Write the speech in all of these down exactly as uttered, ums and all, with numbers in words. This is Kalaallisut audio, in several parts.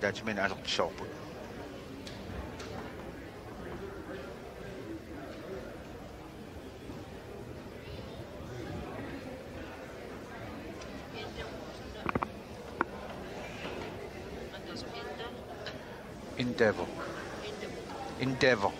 Taatimin aallartissavarput. Endeavor. Endeavor.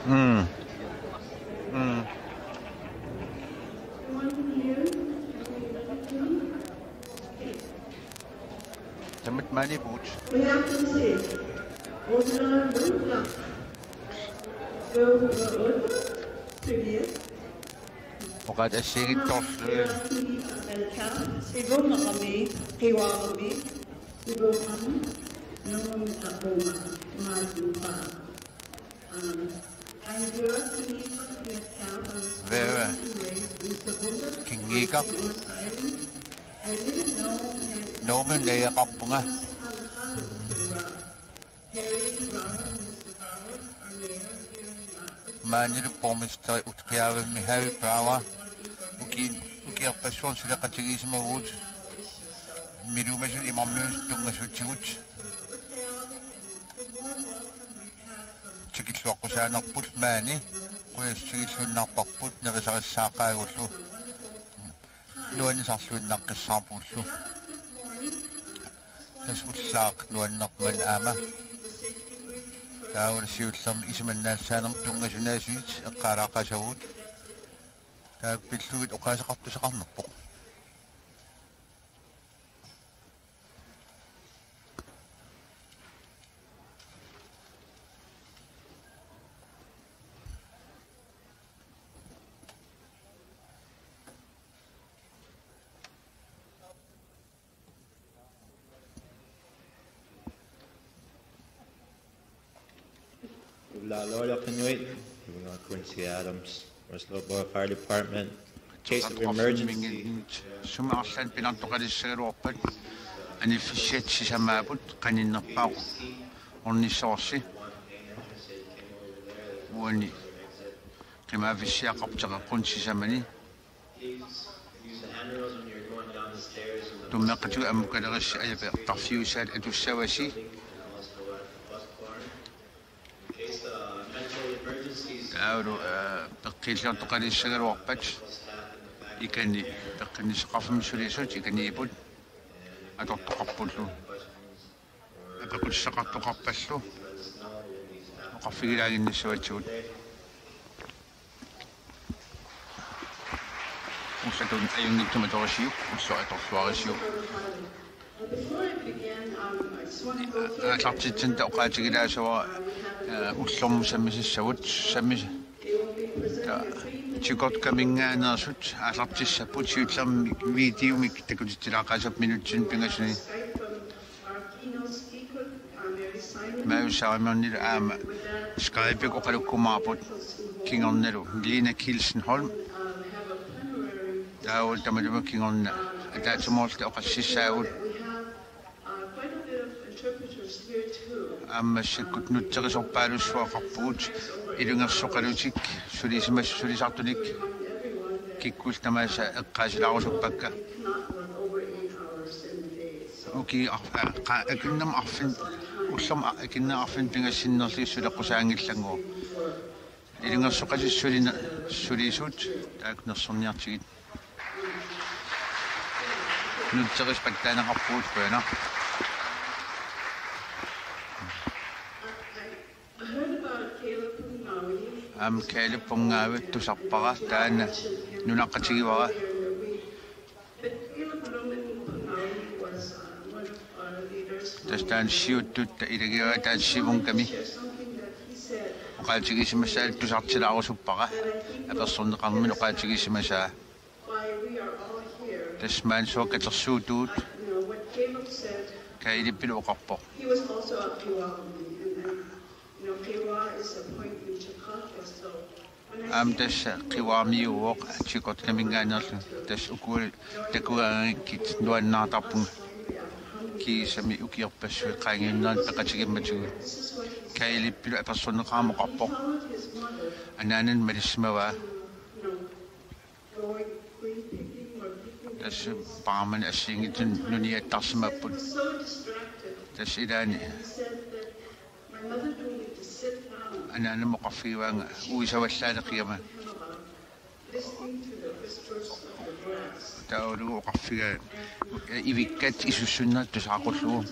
Mm. Mm. Tamat maaniippugut. Oqaatigiinngitsorlu. Veve. Kinngikaq. Nuummi najugaqarpunga. Maanilu borgmesteri Utqiaavimmi Harry Brauer uki-, ukiorpassuarni suleqatigiissimavugut. Milumasut imarmiusut tunngasutigut. Tikilluaqqusaanerput maani qujassutigilluinnarparput nerisarissaaqaagullu. Nuannisarluinnaqqissaarpullu. Tassa ullaaq nuannermat aamma. Taavalu siullermik isumannaassaanermut tunngasunaasuit eqqaalaaqqaassavugut. Taava pillugit oqaaseqartussaqarnerpoq. Ullaarluaq inuit, Quincy Adams, West Lobo Fire Department. Case of emergency. Sumi arlaannik pinartoqalissagaluarpat aniffissiat sisamaapput qaninnerpaaq ornissorsi. Uani qimaavissiaqarpoq teqeqqunnik sisamani. Tummeqqatigut ammukalerissi ajapeertarfiusaat atussavasi. Taavalu, eh, peqqiilliortoqalissagaluarpat ikani peqqinnissaqarfimmik sulisut ikaniipput atortoqarpullu. Apeqqutissaqartoqarpallu oqarfigilaaginnassavatsigit. Ullatut ajunngitsumik atorisiuk, ulloq atorluarisiuk. Aallartitsinita oqaatigilaassavara, eh, ullormut sammisassavut, sammis-, ta-, Chukotkamingaanneersut aallartissapput, siullermik videomik takutitsilaaqaassapput minutsini pingasuni. Maajussaarimiornilu aamma Skype-ikkut oqalukkumaarput kingornalu Lina Kielsen Holm. Taavalu tamatuma kingorna ataatsimoorluta oqassissaagut. Aamma massakkut nutserisorpaalussuaqarpugut ilungersoqalutik sulisimas-, sulisartunik kikkullu tamaasa eqqaasilaarusuppakka. Uki ar-, a-, qa-, akunnermut arfin-, ullormut a-, akunnermut arfineq-pingasut sinnerlugit suleqqusaanngillat. Ilungersoqatisut sulina-, sulisut taakku nersorniartigit. Nutserispattaaneqarpugut, qujanaq. Aamma Caleb Pungawi tusarpara, taanna nunaqqatigivara. Tassa taanna siuttut ilagivaat, taanna sivukkami. oqaatigisimasaa tusartilaarusuppara, apersorneqarnermini oqaatigisimasaa. Tassa maani sooq katersuutugut Kailippilu oqarpoq. Aamma tassa Qivaamiuuvoq Chicotaminngaanneerluni, tassa ukua takugaangakkit nuannaartarpunga kiisami ukiorpassuit qaangiunneranni peqatigimmatigut. Kailippilu apersorneqarama oqarpoq. Anaanani malissimavaa. Tassa paarmani assigiinngitsuni nuniattarsimapput. Tassa ilaanni anaanama oqarfigivaanga uisavallaaleqigama. Taavalu oqarfigaa ivikkat isussunnerit tusaaqullugu.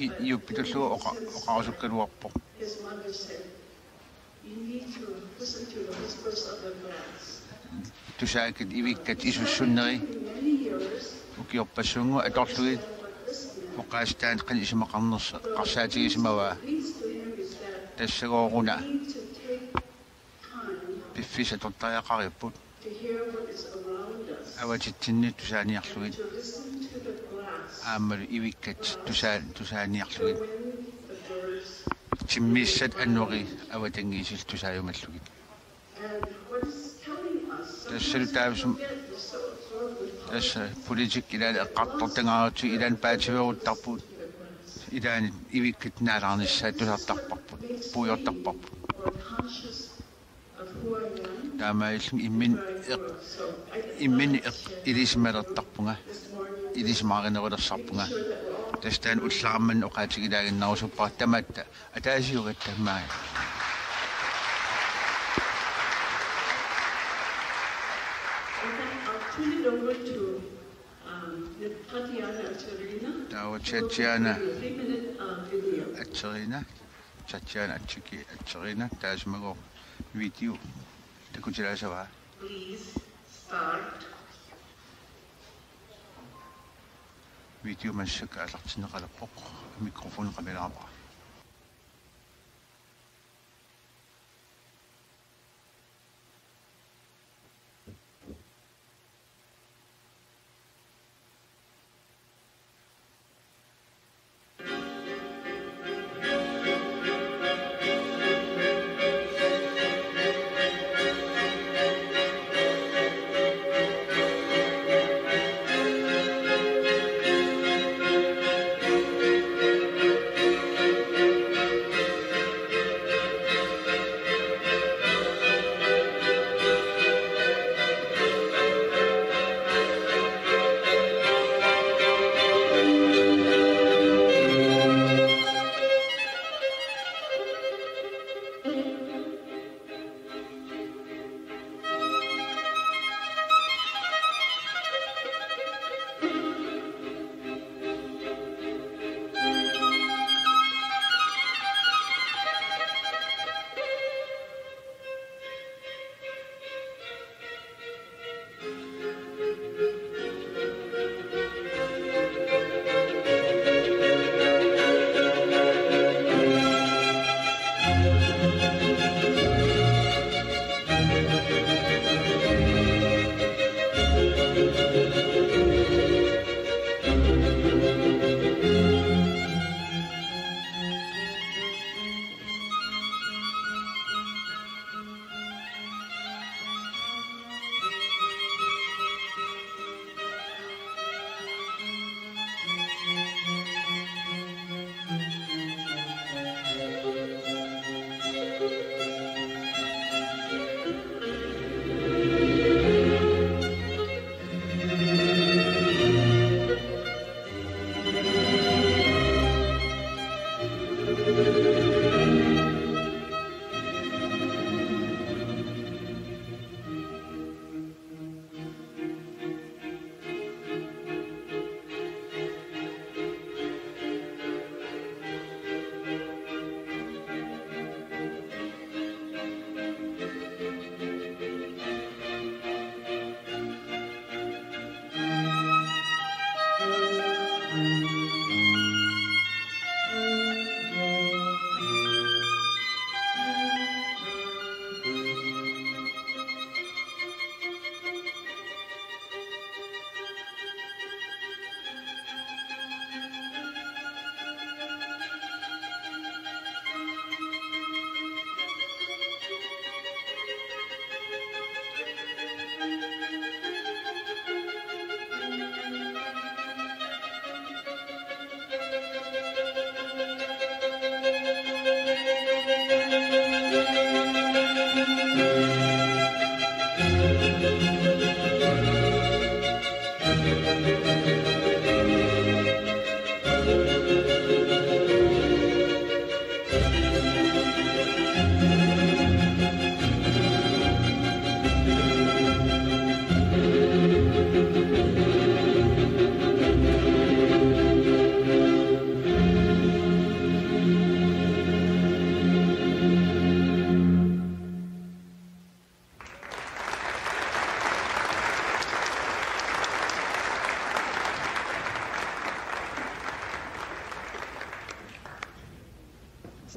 I-, iuppitullugu oqa-, oqarusukkaluarpoq. Tusaakkit ivikkat isussunneri ukiorpassuunnguit atorlugit oqaasii taanna qanoq isumaqarnersoq eqqarsaatigisimavaa. Tassagooruna piffissaq atortariaqaripput avatitsinni tusaaniarlugit aammalu ivikkat tusaa-, tusaaniarlugit. Timmisat anori avatangiisillu tusaajumallugit. Tassalu taavasum-, tassa politikki ilaanni eqqartortagaarutsigu ilaanni paatsiveeruttarpugut, ilaanni ivikkat naalaarnissaat tusartarparput, puigortarparput. Taamaalilluni imminut eq-, imminut eq-, ilisimalertarpunga, ilisimaarinerulersarpunga. Tassa taanna ullaaq manna oqaatigilaaginnarusuppara tamatta ataasiugatta maani. I'll turn it over to, um, Tatiana Acherina. Taava Tatiana Acherina. Tatiana Achiki Acherina, taasimagooq video takutilaassavaa. Please start. Video massakkut aallartinneqalerpoq, mikrofoni qamilaarpara.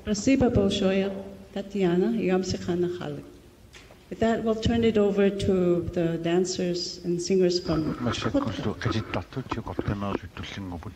Rasiba Bolshoya, Tatiana, Yamsi Khanahalik. With that, we'll turn it over to the dancers and singers from Massakkullu qitittartut siukortameersut tullinngupput.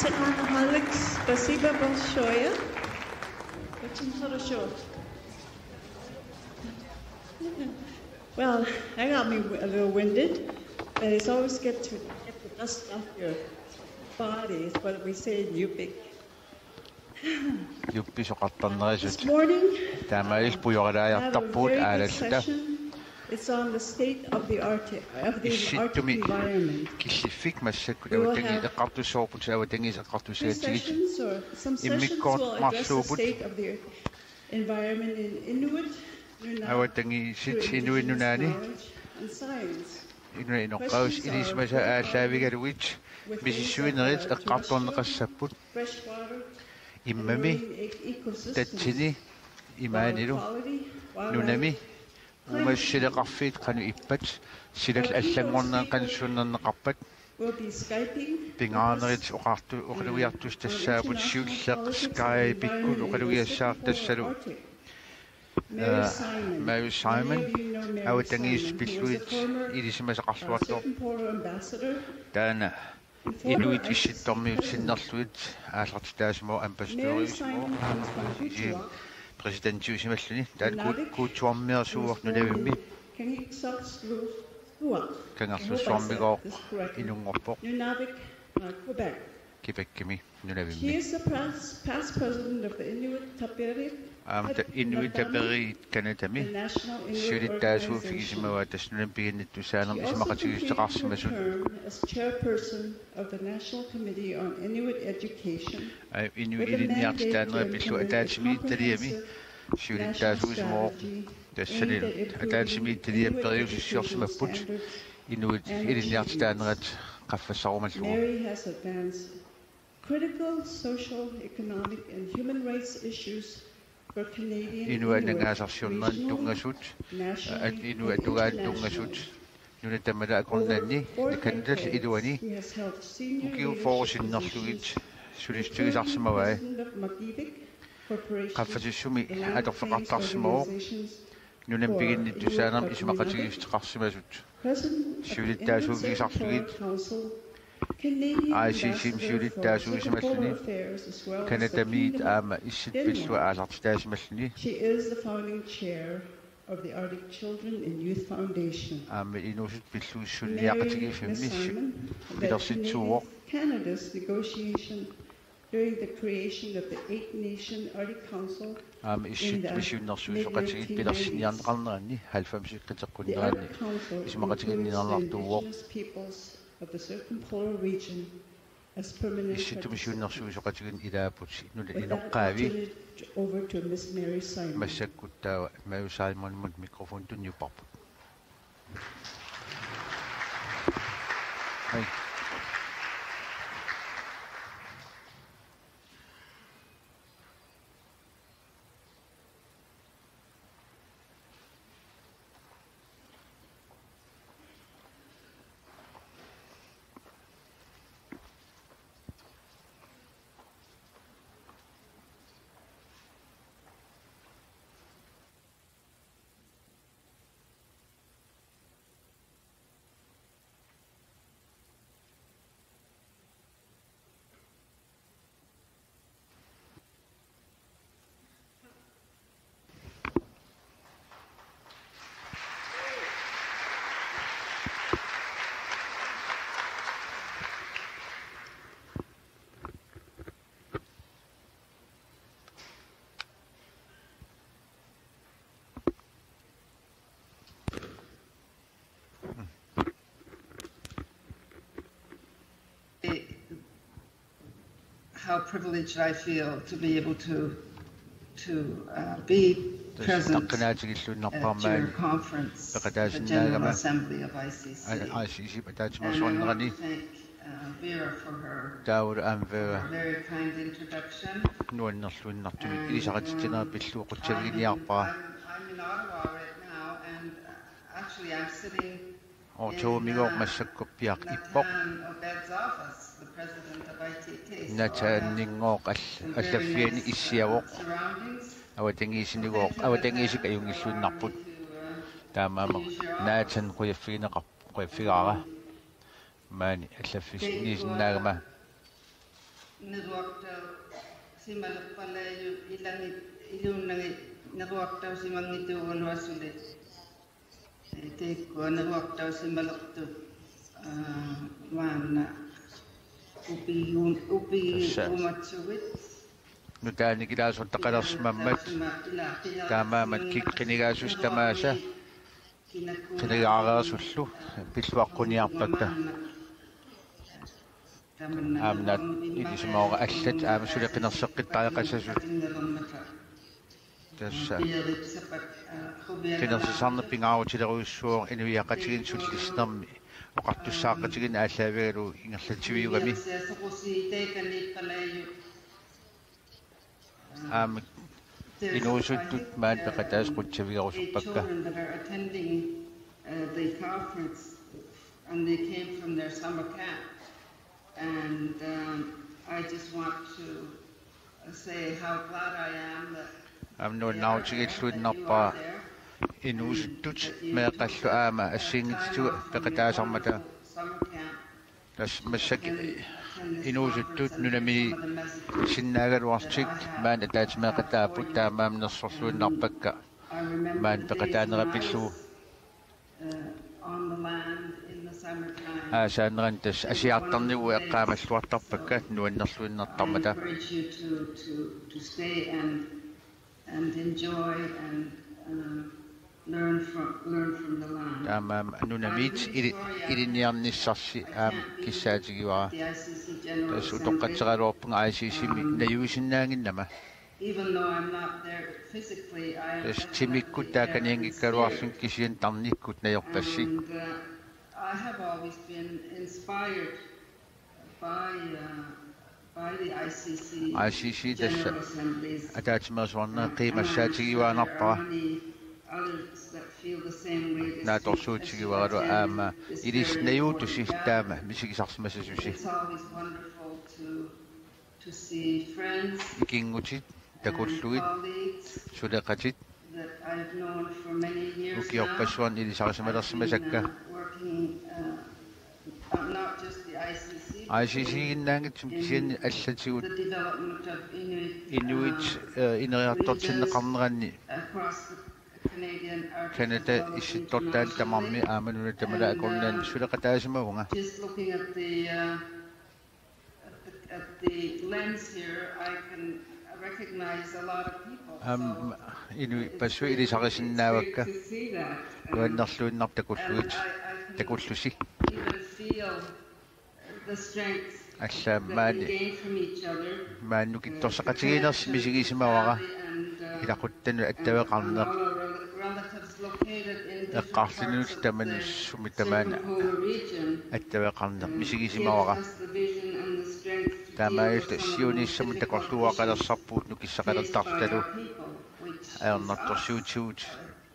Aamma, Alex, спасибо большое. Очень хорошо. Well, I got me a little winded, but it's always good to get the dust off your body, is what we say in Yupik. Yupik soqartarnerusut. This morning, taamaalilluta pujoralaajartarpugut aalalluta. It's on the state of the Arctic, of the Arctic environment. Issittumi killiffik massakkut avatangiisit eqqartussavarput, avatangiisit eqqartussagatsigu. Immikkoortoq marluupput. Environment in Inuit Nunavik, avatangiisit Inuit Nunaanni, Inuit inoqqaavisut ilisimasat aallaavigalugit misissuinerit eqqartorneqassapput. Immami, tatsini, imaanilu nunami uummassileqarfiit qanoq ippat, silallu allanngornerat qanoq sunnerneqarpat. Pingaanerit oqartu-, oqalugiartussat tassaapput siulleq Skype-ikkut oqalugiassaaq tassalu. Mary Simon, avatangiisit pillugit ilisimasaqarluartoq. Taanna Inuit Issittormiut sinnerlugit aallartitaasimavoq, ambassadøriusimavoq, præsidentiusimalluni. Taanna ku-, kuuttuarmiarsuuvoq nunavimmi. Kangerlussuarmigooq inunngorpoq. Quebec-imi nunavimmi. Aamma Inuit Taperiit Canadami siulittaasuuffigisimavaat tassa nunamik piginnittussaanermut isumaqatigiissuteqarsimasut. Inuit ilinniartitaanerat pillugu ataatsimiititaliami siulittaasuusimavoq. Tassanilu ataatsimiititaliap periusissiorsimapput inuit ilinniartitaanerat qaffassarumallugu. Critical social, economic and human rights issues for Canadian Inuit anangaasarsiornerannut tunngasut, at-, inuit atugaannut tunngasut, nunat tamarmik akornanni, Canadap iluani, ukiut fyrre sinnerlugit sulissutigisarsimavai. Qaffasissumi atorfeqartarsimavoq. Nunamik piginnittussaanermut isumaqatigiissuteqarsimasut. Siulittaasuuffigisarlugit I C C-mi siulittaasuusimalluni Canadamiit aamma Issittut pillugu aallartitaasimalluni. Aamma Inuusuttut Pillugu Suliaqatigiiffimmi pilersitsuuvoq. Aamma Issittumi siunnersuisoqatigiit pilersinniarneqarneranni halvfemsit qiteqqinneranni isumaqatiginninniartuuvoq. Issittumi siunnersuisoqatigiinni ilaapput nunat inoqqaavi. Massakkut taava Mary Simonimut mikrofoni tunniupparput. how privileged I feel to be able to to uh, be present at your conference, the General Assembly of I C C. I C C ataatsimeersuarnerani. Thank uh, Vera for her Taavalu aamma Vera very kind introduction. Nuannerluinnartumik ilisaqatitsineq pillugu qutsaviginiarpara. I'm, I'm in Ottawa right now, and uh, actually I'm sitting Ottawamigooq massakkorpiaq ippoq. Nathaninngooq allaffiani issiavoq. Avatangiisinigooq avatangiisik ajunngilluinnarput. Taamaammat Nathan qujaffigineqarpoq qujaffigaara. Maani allaffissinniisinnaagama. Neruartausimalerpalaarlugu ilangit iluunnagit neruartausimanngitsuugaluarluni. Teekkua neruartausimalertut maanna upiumatsuit. Nutaanik ilaasortaqalersimammat taamaammat kik qinigaasusi tamaasa qinigaareersullu pilluaqquniarpakka. Aamma ilisimaara allat aamma suli qinerseqqittariaqassasut. Tassa qinersisarneq pingaarutilerujussuuvoq inuiaqatigiinni sullissinermi oqartussaaqatigiinni aallaavigalugu ingerlatsiviugami. Aamma inuusuttut maani peqataasut qutsavigerusuppakka. Children that are attending uh, the conference and they came from their summer camp. And um, I just want to say how glad I am that Aamma nuannaarutigilluinnarpara inuusuttut meeqqallu aamma assigiinngitsutigut peqataasarmata. Summer camp Tassa massakkut inuusuttut nunamiisinnaagaluarlutik maani ataatsimeeqataapput taamaammat nersorluinnarpakka maani peqataanera pillugu. uh, on the land in the summertime. Aasaanerani tassa asiartarnikuuvoq eqqaamalluartarpakka nuannerluinnartarmata. I encourage you to, to, to stay and, and enjoy and uh, learn, from, learn from the land. Taamaammat nunamiit ili, ilinniarnissarsi aamma kissaatigivara. The I C C General Tassa Assembly, utoqqatseraluarpunga I C C-mi najuisinnaannginnama. even though I'm not there physically, I am Tassa definitely timikkut there in taakanianngikkaluarlunga spirit. Kisianni tarnikkut najorpassi. And uh, I have always been inspired by, uh, by the I C C I C C tassa General Assemblies. Ataatsimeersuarneq qiimassaatigiuaannarpara. Others that feel the same way as Naatsorsuutigivaralu aamma ilissi najuuttusi taama misigisarsimassasusi. It's always wonderful to, to see friends Ikinngutit, takullugit, colleagues suleqatit, that I've known for many years now. Ukiorpassuarni ilisarisimalersimasakka. I've been, uh, working, uh, uh, not just the I C C, but I C C-ginnaanngitsumik kisianni allatigut the development of Inuit, Inuit uh, eh, ineriartortinneqarneranni across the Canadian Arctic Canada as well as issittortaani internationally. Tamarmi aamma nunat tamalaat And, uh, akunnani suleqataasimavunga. Just looking at the, uh, at the, at the lens here, I can recognize a lot of people. Aamma So inuit it's passuit great, it's great ilisarisinnaavakka. To see that. And, Nuannerluinnaq and takullugit. I, I can Takullusi. Even feel the strength Allaat that we maani gain from each other. Maani nukittorsaqatigiinnersi misigisimavara. And, uh, Ilaquttanut attaveqarneq. All our rel- relatives located in different Eqqarluni parts of tamanut the sumi tamaani circumpolar region, attaveqarneq uh, misigisimavara. Gives us the vision and the strength to deal with Taamaalilluta some of the most siunissami difficult takorluuaqalertarpugut issues faced by nukissaqalertartutalu our people, which is us. ajornartorsiutigut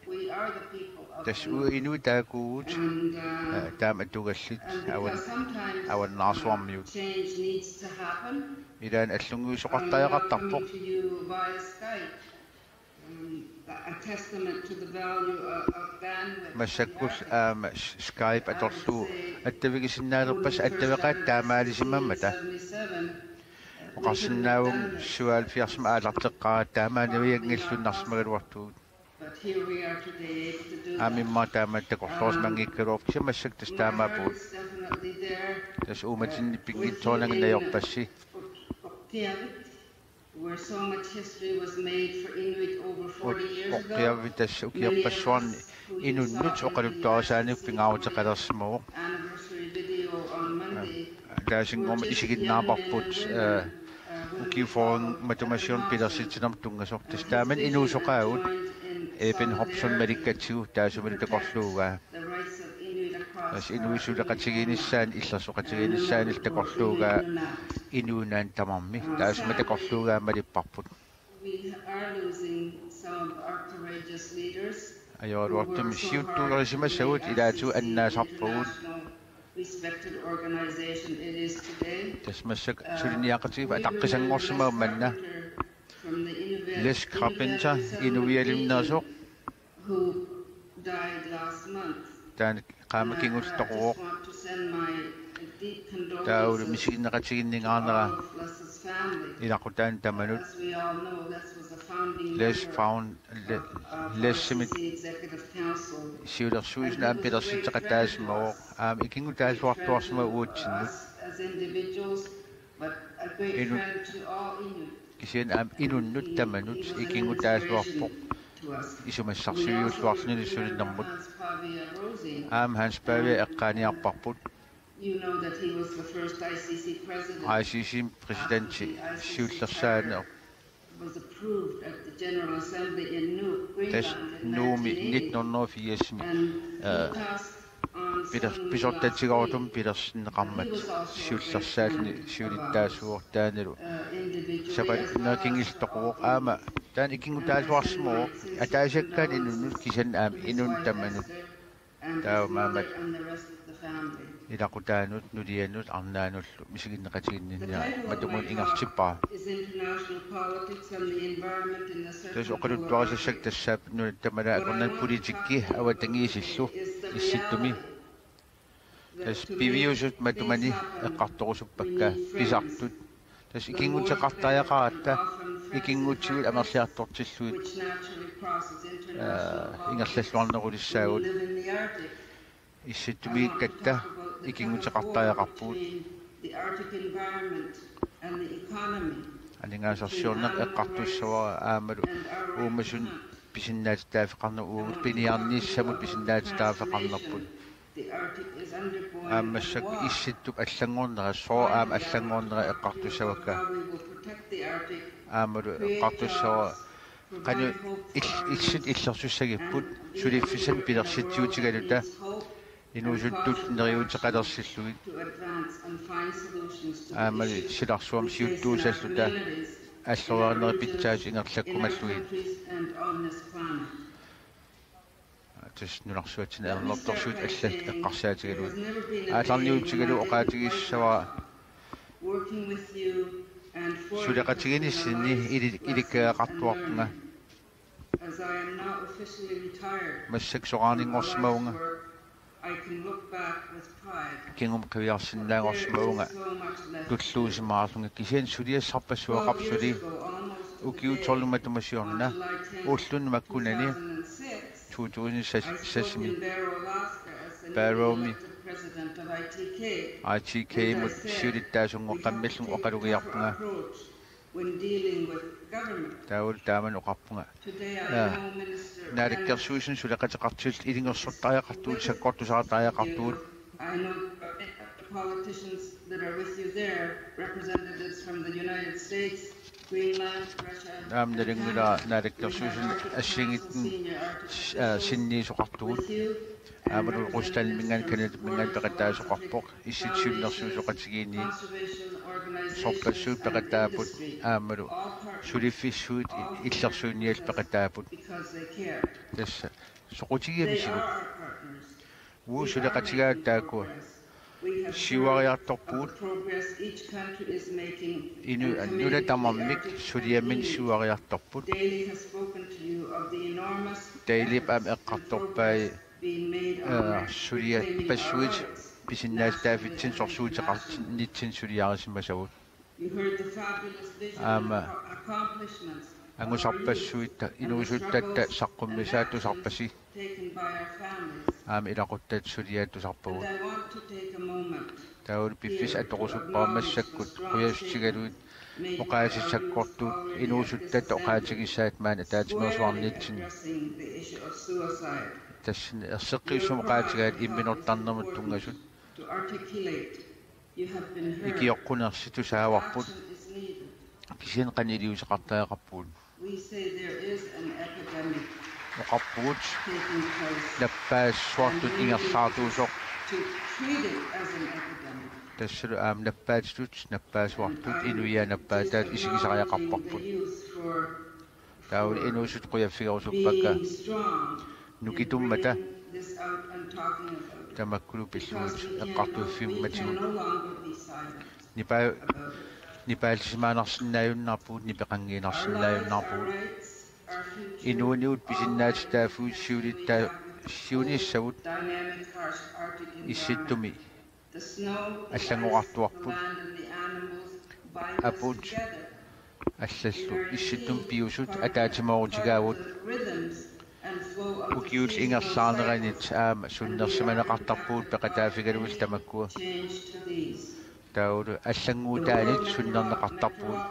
We are the people of tassa Inuit. Uagut inuit taakkuuvugut. And, uh, Aa, taama atugallit and avan because sometimes, avannaarsuarmiut. Uh, change needs to happen. Ilaanni allungiusoqartariaqartarpoq. I'm, uh, coming to you via Skype. Um, a testament to the value of, of bandwidth. Massakkut aamma Skype atorlugu attavigisinnaalerpassi attaveqaat taamaalisimammata. Oqarsinnaavunga syvoghalvfjerdsimi aalarteqqaaratta taamaanivianngilluinnarsimagaluartugut. But here we are today able to do that. Aamma immaqa taama takorloorsimanngikkaluarpoq kisianni massakkut tassa taamaappugut. It's definitely there. Tassa uumatinnit pinngitsoornanga najorpassi. Utqiagvik, where so much history was made for Inuit over forty years ago. Utqiagvik tassa ukiorpassuarni inunnut oqaluttuarisaannik pingaaruteqalersimavoq. Anniversary video on Monday. Taasinngormat isiginnaavarput, eh, Ukiut fyrre matuma siorna pilersitsinermut tunngasoq. Tassa taamani inuusoqaagut Eben Hobson malikkatsigu taassumalu takorluugaa. Tassa inuit suleqatigiinnissaannik, illersoqatigiinnissaannik takorluugaa inuunaanni tamarmi. Taassuma takorluugaa malipparput. We are losing some of our courageous leaders. Ajoraluartumik siuttuulerisimasagut ilaatigut annaasarpagut. Respected organization it is today. Tassa massakkut suliniaqatigiiffik ataqqisanngorsimavoq manna. From the Inuvialuit Les Carpenter, Inuvialuunneersoq. Who died last month. Taanna qaammat kingulleq toquvoq. Taavalu misiginneqatiginningaarnera ilaqutaanut tamanut. Les Faun, Le-, Lesimit siulersuisuni aamma pilersitseqataasimavoq, aamma ikinngutaasuartuarsimavoq uatsinnut. Inu-, kisianni aamma inunnut tamanut ikinngutaasuarpoq isumassarsiviulluarluni sulinermut. Aamma Hans Pavia eqqaaniarparput. You know that he was the first I C C president. I C C-mi præsidenti siullersaaneq. Was approved at the General Assembly in Nuuk, Greenland, in Nuummi nineteen eighty. Nitten hundrede og firs-imi, and he, øh, passed on piler-, some pisortatigoortumik pilersinneqarmat siullersaalluni siulittaasuuvoq taannalu. Sapalunneq kingulleq toquvoq aamma taanna ikinngutaasuarsimavoq ataasiakkaanut inunnut kisianni aamma inunnut tamanut. Taamaammat ilaqutaanut, nulianut, arnaanullu misiginneqatiginninniarneq matumunnga ingerlatippara. Tassa oqaluttuarisassakka tassaapput nunat tamalaat akornanni politikki avatangiisillu Issittumi. Tassa piviusut matumani eqqartorusuppakka pisartut. Tassa ikinnguteqartariaqaratta ikinngutivut amerliartortillugit, aa, ingerlalluarnerulissaagut. Issittumiikkatta ikinnguteqartariaqarpugut. Aningaasarsiorneq eqqartussavara aammalu uumasut pisinnaatitaaffeqarnerput, uagut piniarnissamut pisinnaatitaaffeqarnerput. Aamma massakkut Issittup allanngornera, sooq aamma allanngornera eqqartussavakka. Aammalu eqqartussavara qanoq il-, illit illersussagipput suliffissanik pilersitsiutigaluta inuusuttullu neriuuteqalersillugit. Aammalu silarsuarmi siuttuusalluta alloriarnerit pitsaasut ingerlakkumallugit. Tassa nunarsuatsinni ajornartorsiutit allat eqqarsaatigalugit. Aallarniutigalugu oqaatigissavara suleqatigiinnissinni ili-, ilikkagaqartuarpunga. Massakkut soraarninngorsimavunga. Kingumut qiviarsinnaanngorsimavunga. Tulluusimaarlunga kisianni suliassarpassuaqarpoq suli. Ukiut tolv matuma siorna ulluni makkunani to tusind seks-imi Barrowmi I T K-mut siulittaasunngoqqammillunga oqalugiarpunga. Taavalu taamani oqarpunga. Aa, naalakkersuisuni suleqateqartilluta ilungersortariaqartugut, sakkortusaartariaqartugut. Politicians that are with you there, representatives from the United States, Greenland, Russia, aamma nalunngilara naalakkersuisuni assigiinngitsunik, aa, sinniisoqartugut. Aammalu Ruslandiminngaanniit Canadaminngaanniit peqataasoqarpoq, Issittut Siunnersuisoqatigiinniit. Sorpassuit peqataapput aammalu suliffissuit i-, illersuiniallu peqataapput. Tassa soqutigiamisigut. Uagut suleqatigaat taakkua siuariartorpugut. Inu-, nunat tamarmik suliaminnik siuariartorput. Daleyp aamma eqqartorpai, aa, suliappassuit pisinnaatitaaffitsinni sorsuuteqarnitsinni suliarisimasagut. Aamma angusarpassuit inuusuttatta saqqummisaat tusarpasi. Aamma ilaquttatta suliaat tusarpagut. Taavalu piffissaq atorusuppara massakkut qujassutigalugit oqaasissakkortuut inuusuttatta oqaatigisaat maani ataatsimeersuarnitsinni. Tassani erseqqissumik oqaatigaat imminortarnermut tunngasut. Ikioqqunersitut saavarput. kisianni qanoq iliuuseqartariaqarpugut. We say there is an epidemic Oqarpugut taking place nappaassuartut ingerlaartuusoq. To treat it as an epidemic. Tassalu aamma nappaatitut nappaassuartut inuiaat nappaataat isigisariaqarparput. The youth for Taava inuusuttut qujaffigerusuppakka being strong in nukitummata bringing this out and talking about it. Tamakkulu pillugit Because we eqqartuiffimmatigut. can no longer be silent Nipaa about it. Nipaallisimaannarsinnaajunnaarpugut, Our lives, our nipeqanngiinnarsinnaajunnaarpugut. rights, our future, Inuuniut all pisinnaatitaaffii matters siulitta have become siunissavut dynamic, harsh Arctic environment. Issittumi The snow, the ice, Allanngoqartuarput. The land and the animals bind us Aput. Together. Allallu issittumi piusut ataatsimoorutigaavut. Ukiut ingerlaarneranit aamma sunnersimaneqartarpugut peqataaffigalugit tamakkua. Taavalu allannguutaanit sunnerneqartarpugut.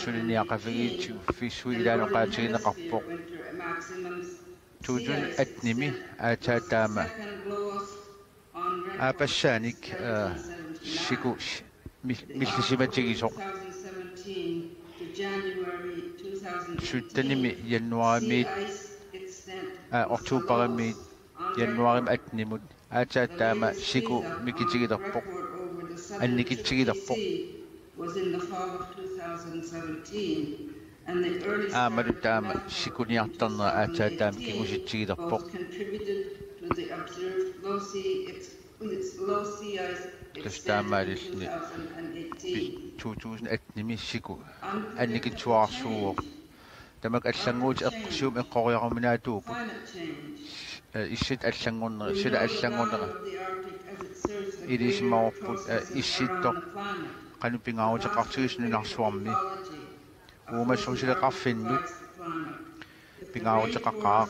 Suliniaqavigiitsigu fissui ilaanni oqaatigineqarpoq. Tuutusind attenimi aatsaat taama aappassaanik siku millisimatigisoq. Syttenimi januaarimiit oktoberimiit januaarimi attenimut aatsaat taama siku mikitigilerpoq. Annikitsigilerpoq. Aammalu taama sikuniartarnera aatsaat taama kingusitsigilerpoq. Tassa taamaalilluni to tusind attenimi siku annikitsuararsuuvoq. Tamakku allannguutit eqqorsium eqqoriaruminaatuupput. Issitut allanngornera, sila allanngornera. Ilisimavarput issittoq qanoq pingaaruteqartigisoq nunarsuarmi. Uumasut sileqarfinnut pingaaruteqaqaaq.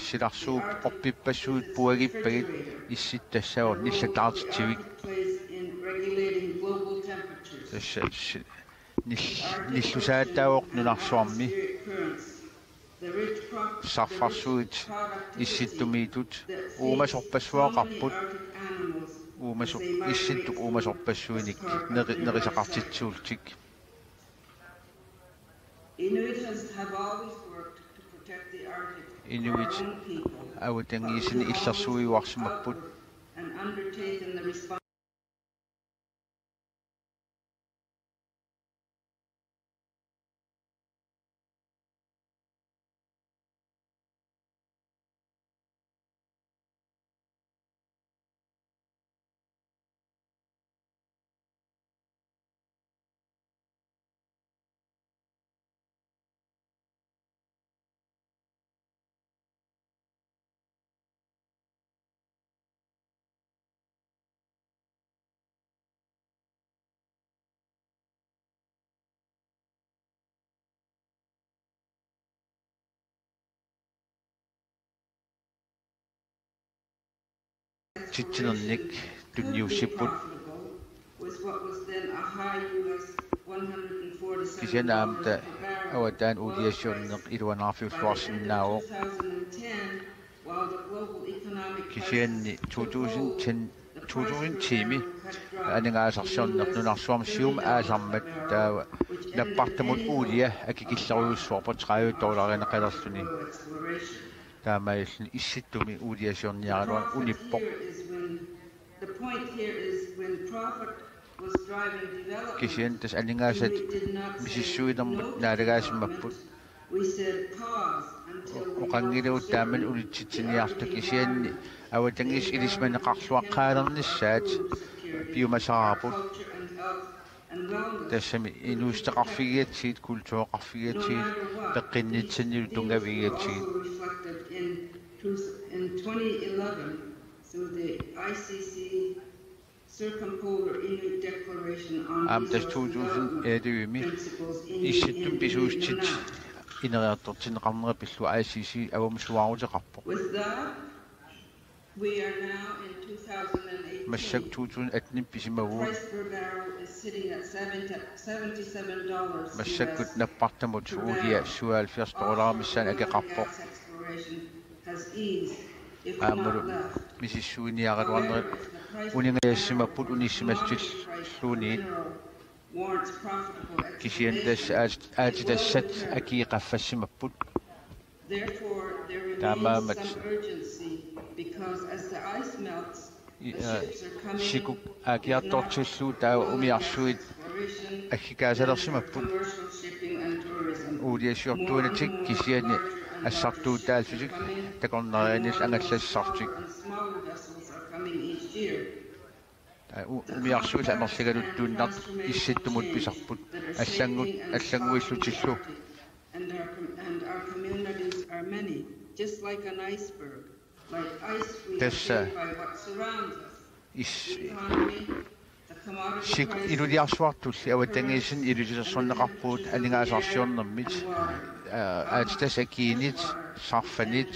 Silarsuup orpippassuit puagippagit issittut tassaavoq nillataartitsivik. Tassa nillusaataavoq nunarsuarmi. Sarfarsuit issittumiittut uumasorpassuaqarput. Uumasu issittup uumasorpassuinik nerisaqartitsuullutik. Inuit avatangiisini illersuiuarsimapput. Titsinernik tunniussipput. Kisianni aamma taava avataani uuliasiorneq iluanaarfiulluarsinnaavoq. Kisianni to tusind ti, to tusind ti-mi aningaasarsiorneq nunarsuarmi siumut aallarmat taava nappartamut uulia akikillerujussuarpoq tredive dollarinik qalerluni. Taamaalilluni issittumi uuliasiorniaraluarneq unippoq. Kisianni tassa aningaasat misissuinermut naalagaasimapput. Oqanngilagut taamani unitsitsiniartut kisianni avatangiisit ilisimaneqarluaqqaalernissaat piumasaqarput. Tassami inuussuteqarfigigatsigit, kultureqarfigigatsigit, peqqinnitsinnilu tunngavigigatsigit. Aamma tassa to tusind elleve-mi issittumi pisuussutitut ineriartortinneqarnera pillugu I C C avammut suaaruteqarpoq. Massakkut to tusind atten-imi pisimavugut. Massakkut nappartamut uulia syvoghalvfjerds dollarit missaanni akeqarpoq. Aammalu misissuiniaraluarnerit Uningajassimapput unissimalluunniit. Kisianni tassa aat-, aatitassat akii qaffassimapput. Taamaammat. Sikuk aakiartortillugu taava umiarsuit aggikkaasalersimapput. Uuliassiortuunatik kisianni assartuutaallutik takornarianillu angallassisarlutik. Aa, u-, umiarsuillu amerligaluttuinnartut Issittumut pisarput. Allanngut-, allannguillutillu. And our com-, and our communities are many, just like an iceberg. Like ice, we are Tassa shaped by what surrounds us. Is-, The economy, the commodity sik-, prices, iluliarsuartulli avatangiisinni ilulilersorneqarpugut aningaasarsiornermit, aa, aatitassat akiinit, sarfanit,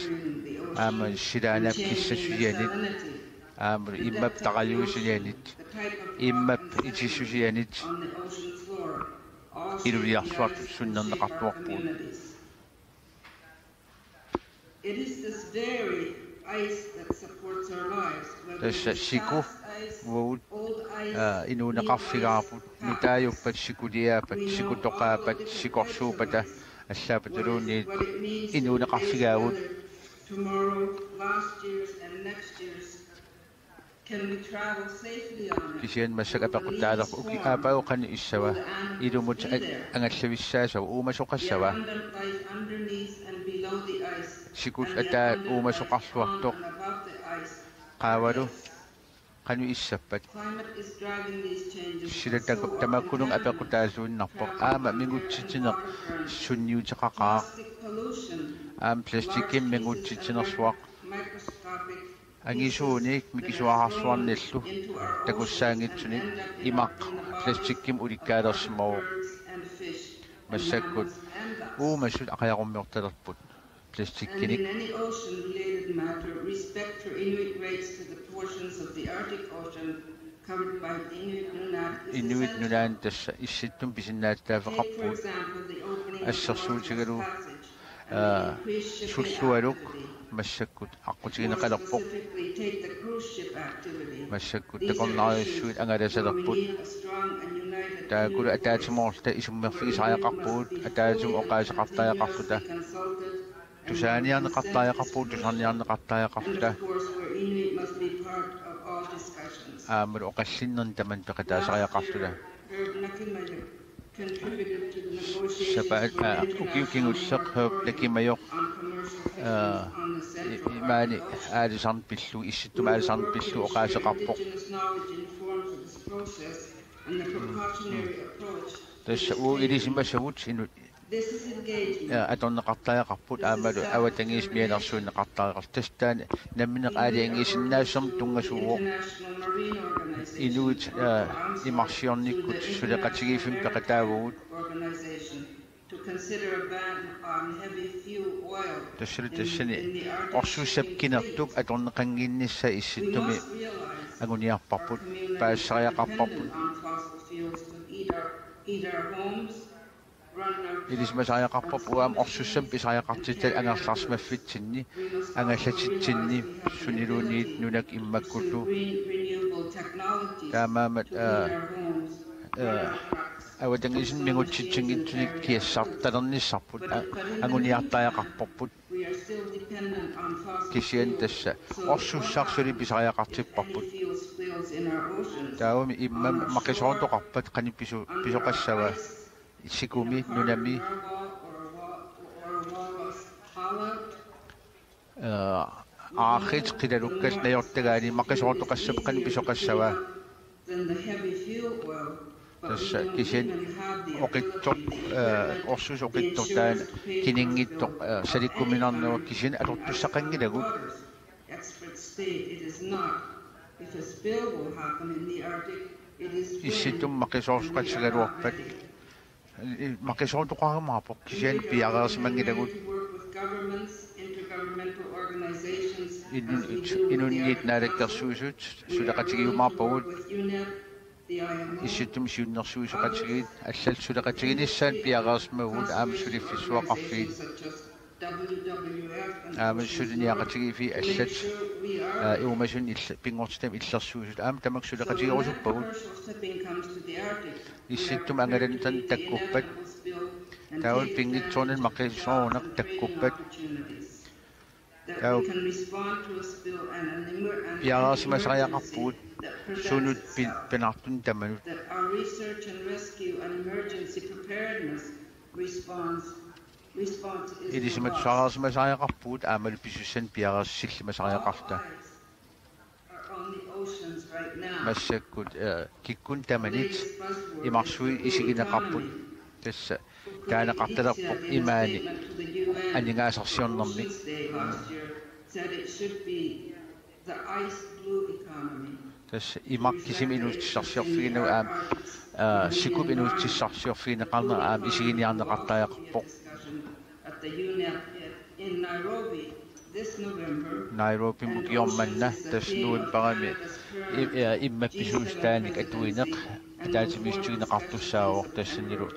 aamma silaannaap kissassusianit, aamma immap tarajuusianit, immap itissusianit, iluliarsuartut sunnerneqartuarpugut. Tassa siku uagut, aa, inuuneqarfigaarput, nutaajuppat, sikuliaappat, sikutoqaappat, sikorsuuppata, allaappataluunniit inuuneqarfigaagut. Kisianni massakkut apeqqutaalerpoq: Uki, aappaagu qanoq issava? Ilumut a-, angallavissaassava? Uumasoqassava? Sikullu ataat uumasoqarluartoq. Qaavalu qanoq issappat? Sila tak-, tamakkununnga apeqqutaalluinnarpoq. Aamma mingutsitsineq sunniuteqaqaaq. Aamma plastikkimik mingutsitsinersuaq. Angisuunik mikisuararsuarnillu takussaanngitsunik imaq plastikkimik ulikkaalersimavoq. Massakkut uumasut aqajarummiortalerput plastikkinik. Inuit Nunaanni tassa Issittumik pisinnaatitaaffeqarpugut. Assersuutigalugu, aa, sullualuk massakkut aqqutigineqalerpoq. Massakkut takornariassuit angalasalerput. Taakkulu ataatsimoorluta isummerfigisariaqarpugut, ataatsimut oqaaseqartariaqarluta. Tusaaniarneqartariaqarpugut, tusarniarneqartariaqarluta. Aammalu oqallinnerni tamanut peqataasariaqarluta. Sapaat, aa, ukioq kingulleq Herb Nakimajoq, aa, i-, imaani aalisarneq pillugu, Issittumi aalisarneq pillugu oqaaseqarpoq. Tassa uagut ilisimasavut inu-, aa, atorneqartariaqarput aammalu avatangiisit mianersuunneqartariaqartut. Tassa taanna nammineq aalajangiisinnaassusermut tunngasuuvoq. Inuit, aa, imarsiornikkut suleqatigiiffimmik peqataavugut. Tassalu tassani orsussapput kinertup atorneqannginnissaa Issittumi anguniarparput, paasisariaqarparput. Ilisimasariaqarparput uanga orsussamik pisariaqartitat angerlarsimaffitsinni, angallatitsinni, suniluunniit nunat immakkullu. Taamaammat, aa, aa, avatangiisinni mingutsitsinngitsunik kiassartalernissarput, aa, anguniartariaqarparput. Kisianni tassa orsussaq suli pisariaqartipparput. Taavami immami maqisoortoqarpat qanoq piso-, pisoqassava? Sikumi, nunami. Aa, aarrit qilalukkat najortagaanni maqisoortoqassappat qanoq pisoqassava? Tassa kisianni oqitsoq, aa, orsusoq oqitsoq taanna kininngitsoq, aa, salikkuminarneruvoq kisianni atortussaqanngilagut. Issittumi maqisoorsoqatigigaluarpat. Maqisoortoqarumaarpoq kisianni piareersimanngilagut. Inun-, inunniit naalakkersuisut suleqatigiumaarpagut. Issittumi siunnersuisoqatigiit allallu suleqatiginissaat piareersimavugut aamma suliffissuaqarfiit. Aamma suliniaqatigiiffiit allat, aa, uumasut illa-, pinngortitami illersuisut aamma tamakku suleqatigerusuppagut. Issittumi angalannitani takkuppat. Taava pinngitsoornani maqisoorneq takkuppat. Taava piareersimasariaqarpugut sunut pi-, pinartuni tamanut. Ilisimatusariaqarpugut aammalu pisussanut piareersillimasariaqarluta. Massakkut, eh, kikkunnit tamanit imarsuit isigineqarput. Tassa taaneqartalerpoq imaani aningaasarsiornermik. Tassa imaq kisimi inuussutissarsiorfiginagu aamma, eh, sikup inuussutissarsiorfigineqarnera aamma isiginiarneqartariaqarpoq. Nairobimi ukioq manna tassa novembarimi i-, i-, immaqa pisuussutaanik atuineq ataatsimiissutigineqartussaavoq tassanilu,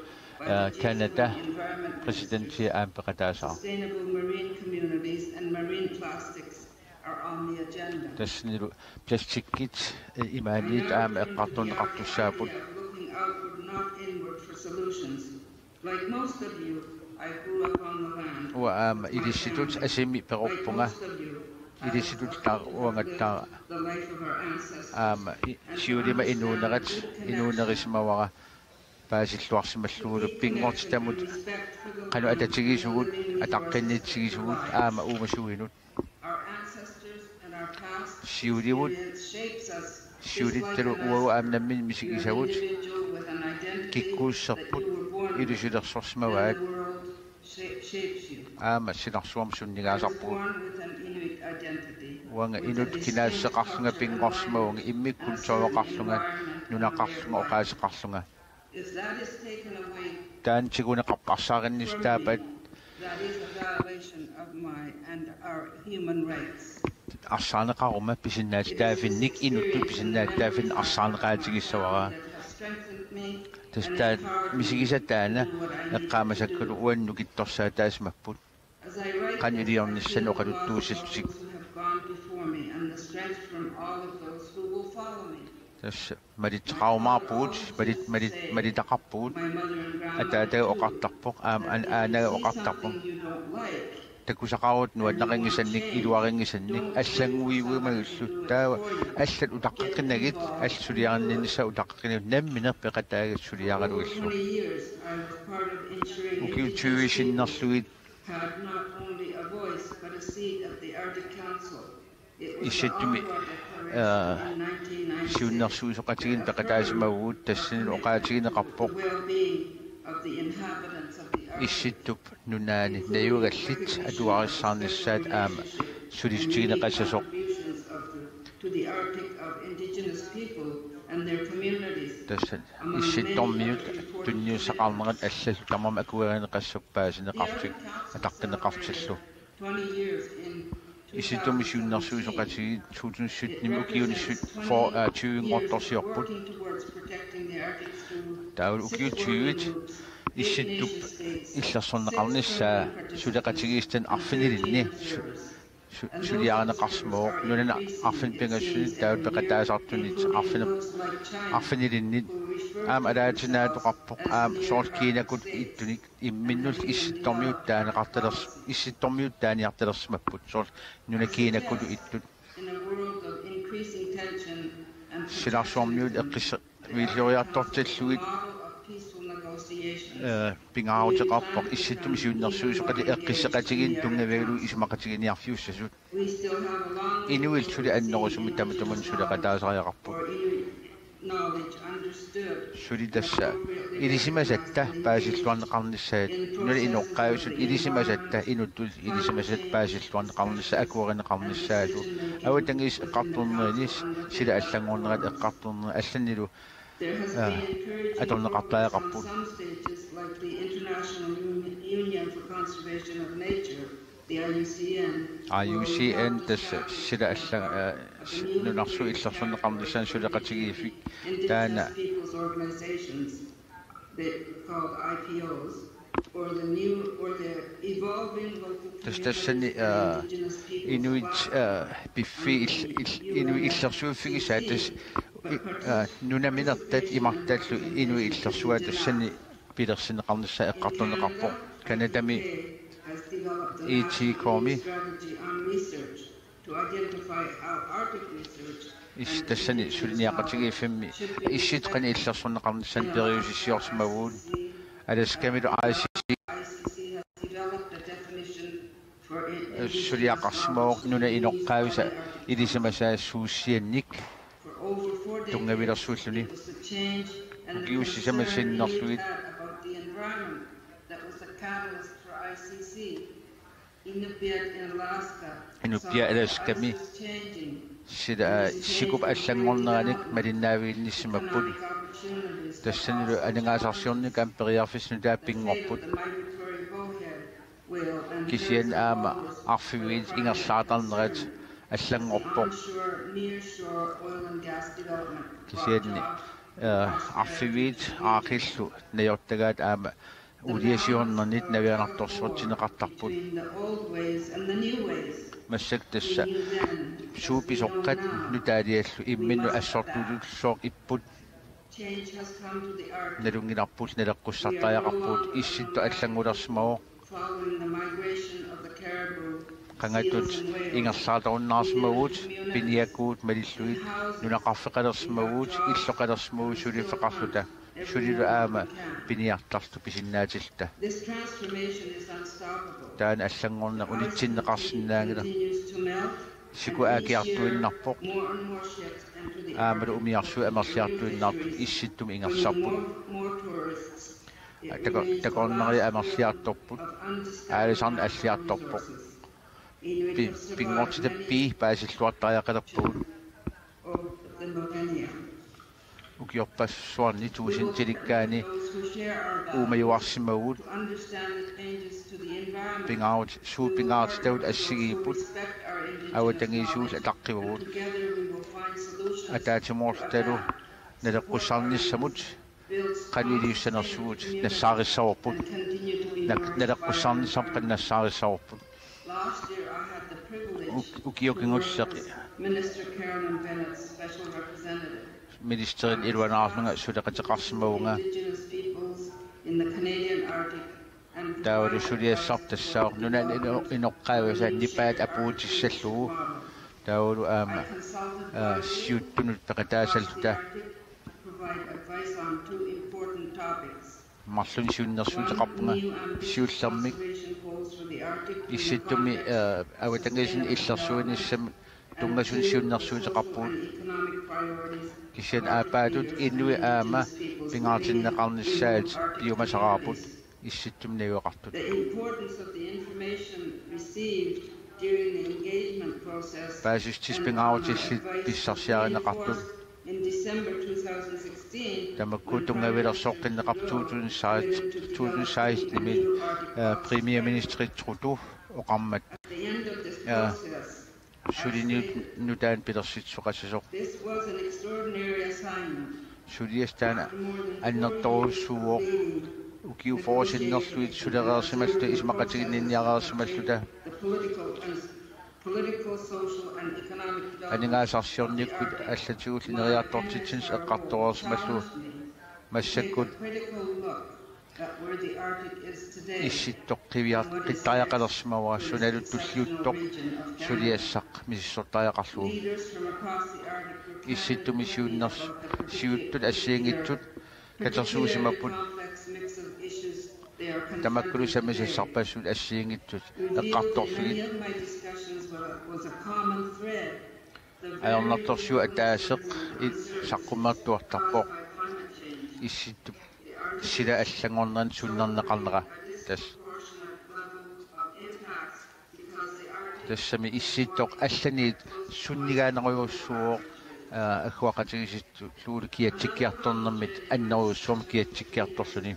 eh, Canada præsidentia aamma peqataasaaq. Tassanilu plastikkit, eh, imaaniit aamma eqqartorneqartussaapput. Uanga aamma ilissitut asimi perorpunga. Ilissitut tar-, uangattaaq aamma i-, siulima inuunerat, inuunerisimavara paasilluarsimallugulu pinngortitamut qanoq atatigisugut, ataqqinnitigisugut aamma uumasuinut. Siulivut, siulittalu uagut aamma nammineq misigisagut kikkuusserput ilusilersorsimavaat. Aamma silarsuarmi sunnigaasarpugut. Uanga inuk kinaassuseqarlunga pinngorsimavunga, immikkut kultureqarlunga, nunaqarlunga, oqaaseqarlunga. Taanna tiguneqarpoq arsaarinnissutaappat. Arsaarneqaruma pisinnaatitaaffinnik, inuttut pisinnaatitaaffinnik arsaarneqaatigissavara. Tassa taanna misigisat taanna eqqaamasakkalu uannut nukittorsaataasimapput. Qanoq iliornissaannik oqaluttuussallutik. Tassa malitseqarumaarpugut, malit-, malit-, malitaqarpugut. Ataataga oqartarpoq, aamma an-, aanaga oqartarpoq. Takusaqaruit nuannarinngisannik, iluarinngisannik, allannguiuimagillu. Taava allat utaqqeqqinnagit, allat suliarinninnissaat utaqqeqqinnagit, nammineq peqataagit suliaralugillu. Ukiut tyve sinnerlugit Issittumi, eh, siunnersuisoqatigiinneq peqataasimavugut, tassanilu oqaatigineqarpoq Issittup Nunaanni najugallit atugarissaarnissaat aamma sulissutigineqassasoq. Tassa Issittormiut tunniussaqarnerat allallu tamarmik akuerineqassapput paasineqartut ataqqineqartillu. Issittumi siunnersuisoqatigiit to tusind sytten-imi ukiuni syt-, for-, aa, tyvenngortorsiorput. Taavalu ukiut tyvet Issittup illersorneqarnissaa suleqatigiissitani arfinilinni su-, su-, suliarineqarsimavoq. Nunani arfineq pingasuni taavalu peqataasartunit arfineq-, arfinilinnit aamma alaatsinaatoqarpoq aamma soorlu kiinakkutut ittunik imminnullu Issittormiut taaneqartalers-, Issittormiut taaniartalersimapput soorlu nunat kiinakkutut ittut. Silarsuarmiut eqqissa-, viilloriartortillugit, eh, pingaaruteqarpoq Issittumi siunnersuisoqatigiit eqqisseqatigiinnut tunngavigalugu isumaqatiginiarfiussasut. Inuillu suli annerusumik tamatuma suleqataasariaqarput. Suli tassa ilisimasatta paasilluarneqarnissaat, nunat inoqqaavissut ilisimasatta inuttut ilisimasatta paasilluarneqarnissaat akuerineqarnissaat. Avatangiisit eqqartornerini sila allanngornerat eqqartornerat allanilu, aa, atorneqartariaqarput. The I U C N, I U C N tassa sila alla-, eh, s-, nunarsuup illersorneqarnissaanut suleqatigiiffik taanna. They called I P Os, or the new, or the Tassa tassani, aa, inuit, aa, piffii il-, il-, inuit illersuiffigisaat tassa, i-, aa, nunaminertat imartallu inuit illersuaat tassani pilersinneqarnissaa eqqartorneqarpoq. Canadami E T-komi is-, tassani suliniaqatigiiffimmi Issittut qanoq illersorneqarnissaanut periusissiorsimavugut. Alaskamilu I C C suliaqarsimavoq nunap inoqqaavisa ilisimasaasuussiannik tunngavilersuulluni. Ukiut sisamat sinnerlugit Inupiat Alaskami sila, aa, sikup allanngorneranik malinnaaviginnissimapput. Tassanilu aningaasarsiornikkut aamma periarfissat nutaat pinngorput. Kisianni aamma arfiviit ingerlaartarnerat allanngorpoq. Kisianni, aa, arfiviit aaqqillu najortagaat aamma uuliasiornernit navianartorsiortinneqartarput. Massakkut tassa suut pisoqqat nutaaliallu imminnut assortuutulluarput. Nalunngilarput naleqqussartariaqarpugut, Issittut allanngulersimavoq. Qangatut ingerlaartarunnaarsimavugut, piniakkuut malillugit nunaqarfeqalersimavugut, illoqalersimavugut suliffeqarluta, sulilu aamma piniartarluta pisinnaatilluta. Taanna allanngorneq unitsinneqarsinnaanngilaq. Siku aakiartuinnarpoq. Aammalu umiarsuit amerliartuinnartut Issittumi ingerlasarput. Tako-, takornariat amerliartorput. Aalisarneq alliartorpoq. Pi-, pinngortitap pii paasilluartariaqalerpugut. Ukiorpassuarni tuusintilikkaani uumajuarsimavugut. Pingaarut-, suut pingaartitagut assigiipput. Avatangiisinullu ataqqivagut. Ataatsimoorlutalu naleqqussarnissamut qanoq iliussanersugut nassaarissavarput. Nak-, naleqqussarnissamut qanoq nassaarissavarput. Uk-, ukioq kingulleq ministerit iluanaarlunga suleqateqarsimavunga. Taavalu suliassaq tassaavoq nunap ino-, inoqqaavisa nipaat apuutissallugu. Taavalu aamma, aa, siuttunut peqataasalluta. Marlunnik siunnersuuteqarpunga siullermik Issittumi, aa, avatangiisinut illersuinissamut tunngasunik siunnersuuteqarpugut. Kisianni aappaatut inuit aamma pingaartinneqarnissaat piumasaraarput Issittumi najugaqartut. The importance of the information received during the engagement process Paasissutissat pingaarutillit pissarsiarineqartut. In December two thousand sixteen, tamakku tunngavilersoqqinneqarput two thousand sixteen-imi, aa, premierministeri Trudeau oqarmat. At the end of this, aa, process, suliniut nutaamik pilersitsisoqassasoq. This was an extraordinary assignment. Suliassaq taanna annertoorujussuuvoq. Ukiut fyrre sinnerlugit sulereersimalluta isumaqatiginninniareersimalluta. The political and, political, social and economic development. Aningaasarsiornikkut allatigullu ineriartortitsinissaq eqqartoreersimallugu. Massakkut Issittut qiviaqqittariaqalersimavara sunalu tulliuttoq suliassaq misissortariaqarlugu. Issittumi siunners-, siuttut assigiinngitsut katersuusimapput. Tamakkulu sammisassarpassuit assigiinngitsut eqqartorlugit. Ajornartorsiut ataaseq i-, saqqummertuartarpoq. Issittup sila allanngornerani sunnerneqarnera. Tassa. Tassami Issittoq allaniit sunnigaanerujussuuvoq, aa, agguaqatigiissitullu kiatsikkiartornermit annerujussuarmik kiatsikkiartorluni.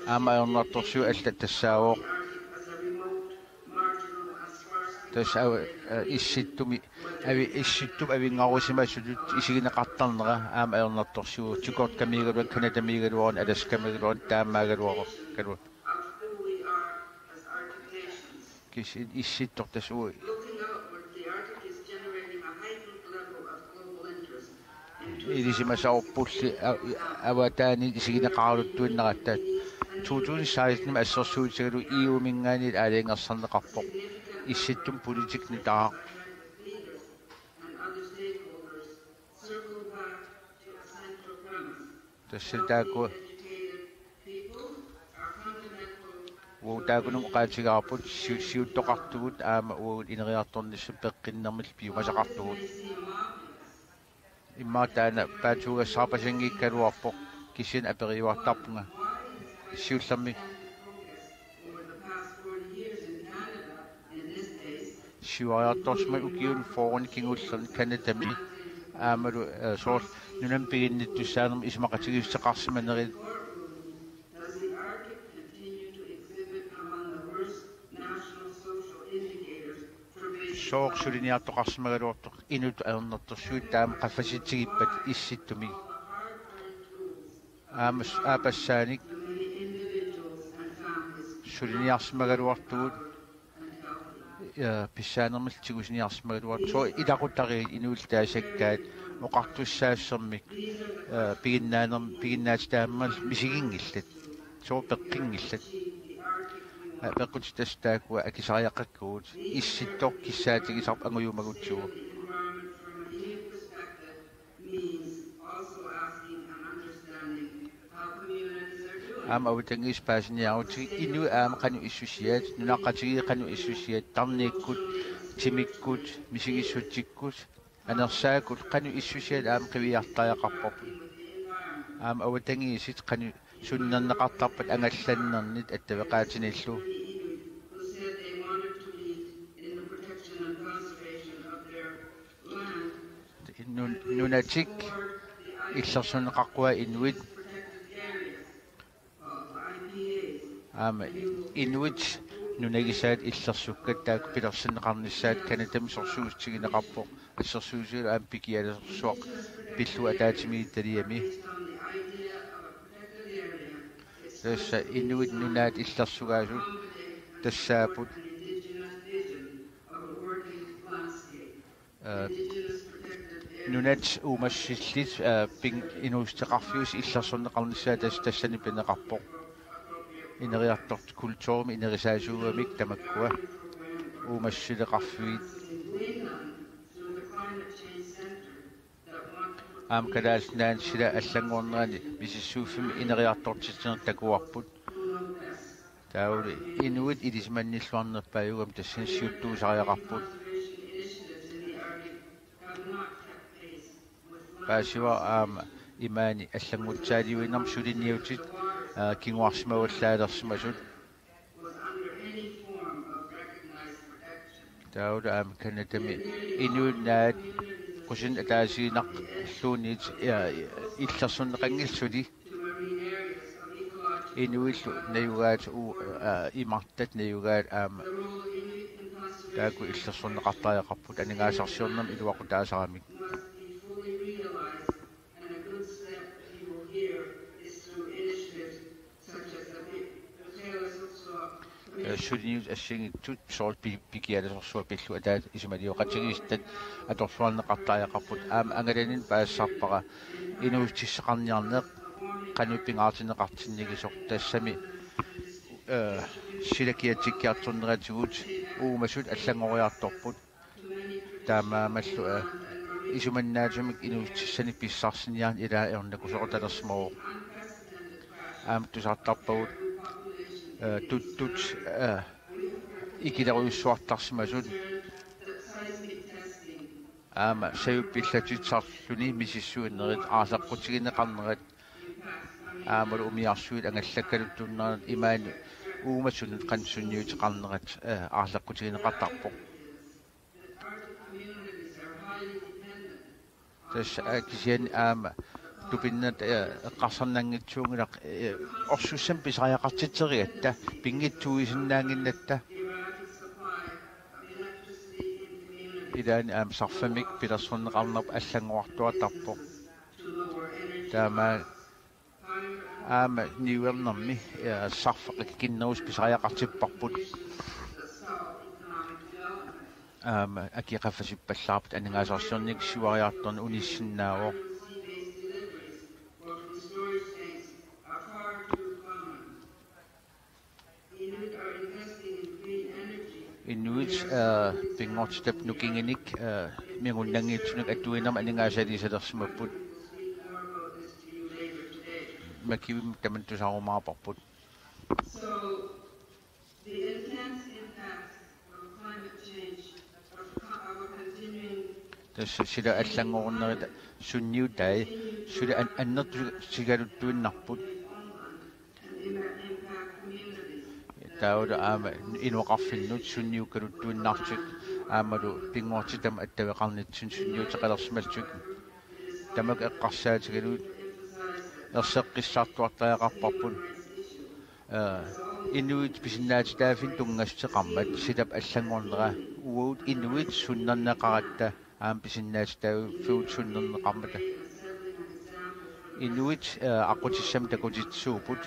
Aamma ajornartorsiut allat tassaavoq. Tassa av-, aa, Issittumi avi-, Issittup avinngarusimasutut isigineqartarnera aamma ajornartorsiut, Chukotamiigaluaq, Canadamiigaluaq, Alaskamiigaluaq, taamaagaluaq, galuaq. Kisianni Issittoq tassa uu-, ilisimasaarpulli a-, avataani isigineqaraluttuinnaratta. To tusind seksten assersuutigalugu E U-minngaanniit aalajangersarneqarpoq. Issittumik politikkinik nutaaq. Tassa taakku uagut taakkununnga oqaatigaarput siu-, siuttoqartugut aamma uagut ineriartornissaq peqqinnermillu piumasaqartugut. Immaqa taanna paatsuugassaarpasinngikkaluarpoq kisianni aperiuartarpunga siullermik. Siuariartorsimavoq ukiuni fyrreni kingullerni Canadami aammalu, eh, soorlu nunami piginnittussaanermut isumaqatigiissuteqarsimanerit. Sooq suliniartoqarsimagaluartoq inuttut ajornartorsiut taama qaffasitsigippat Issittumik? Aamma s-, aappassaanik suliniarsimagaluartugut, ja, pissaanermillu tigusiniarsimagaluartugut. Sooq ilaqutariit inuillu taasakkaat oqartussaassermik, ja, piginnaanerm-, piginnaatitaammallu misiginngillat. Sooq peqqinngillat? Ja, peqqutit tassa taakkua akisariaqakkagut. Issittoq kissaatigisarput angujumagutsigu. Aamma avatangiisit paasiniarutsigu inuit aamma qanoq issusiat, nunaqqatigiit qanoq issusiat, tarnikkut, timikkut, misigissutsikkut, anersaakkut qanoq issusiat aamma qiviartariaqarparput. Aamma avatangiisit qanoq sunnerneqartarpat angallannernit attaveqaatinillu. Nun-, nunatik illersorneqaqquai inuit. Aamma inuit nunagisaat illersukkat taakku pilersinneqarnissaat Canadami sorsuussutigineqarpoq, assersuutigalugu aamma pikialasorsuaq pillugu ataatsimiititaliami. Tassa inuit nunaat illersugaasut tassaapput. Ee, nunat uumassusillit, ee, ping-, inuussuteqarfiusut illersorneqarnissaat tas-, tassani pineqarpoq. Ineriartortut kulturimik inerisaasuugamik tamakkua uumassusileqarfiit. Aamma Kalaallit Nunaanni sila allanngornerani misissuiffimmi ineriartortitsineq takuarput. Taavalu inuit ilisimannilluarnerpaajuugami tassani siuttuusariaqarput. Paasivara aamma imaani allanngutsaaliuinermi suliniutit, aa, kinguarsimavallaalersimasut. Taavalu aamma Canadami inuit nunaat qusunnik ataasiinnarluunniit, aa, illersorneqanngillat suli. Inuillu najugaat u-, aa, imartat najugaat aamma taakku illersorneqartariaqarput aningaasarsiornermi iluaqutaasaramik. Ee, suliniutit assigiinngitsut soorlu pi-, pikialasorsuaq pillugu ataatsimik isumalioqatigiissutaat atorluarneqartariaqarput. Aamma angalaninni paasisarpara inuussutissaqarniarneq qanoq pingaartinneqartinnigisoq, tassami, ee, sila kiatsikkiartorneratigut uumasut allanngoriartorput. Taamaammallu, ee, isumannaatsumik inuussutissanik pissarsiniarneq ilaa ernunakusoortalersimavoq. Aamma tusartarpagut, ee, tuttut, ee, ikilerujussuartarsimasut. Aamma sajuppillatitsisarluni misissuinerit, aarleqqutigineqarnerat, aammalu umiarsuit angallakkaluttuunnerat imaani uumasunut qanoq sunniuteqarnerat, ee, aarleqqutigineqartarpoq. Tassa, aa, kisianni aamma tupinnartut, ee, eqqarsarnanngitsuunngilaq, ee, orsussamik pisariaqartitserigatta, pinngitsuuisinnaannginnatta. Ilaanni aamma sarfamik pilersorneqarnerput allanngorartuartarpoq. Taamaammat aamma niuernermi, ee, sarfaq akikinnerusumik pisariaqartipparput. aamma akeqaffasippallaarput aningaasarsiornikkut siuariartorneq unissinnaavoq. Inuit, eh, pinngortitap nukinginik, eh, mingunnanngitsunik atuinermik aningaasaliisalersimapput. Makivimmi tamanna tusaarumaarparput. Tassa sila allanngornerata sunniutai suli an-, annertusigaluttuinnarput. Taavalu aamma inoqarfinnut sunniukkaluttuinnartut aammalu pinngortitami attaveqarnitsinni sunniuteqalersimallutik. Tamakku eqqarsaatigalugit erseqqissartuartariaqarparput. Eh, inuit pisinnaatitaaffinnut tunngassuteqarmat silap allanngornera uagut inuit sunnerneqaratta aamma pisinnaatitaaffigut sunnerneqarmata. Inuit, eh, aqqutissami takutitsuupput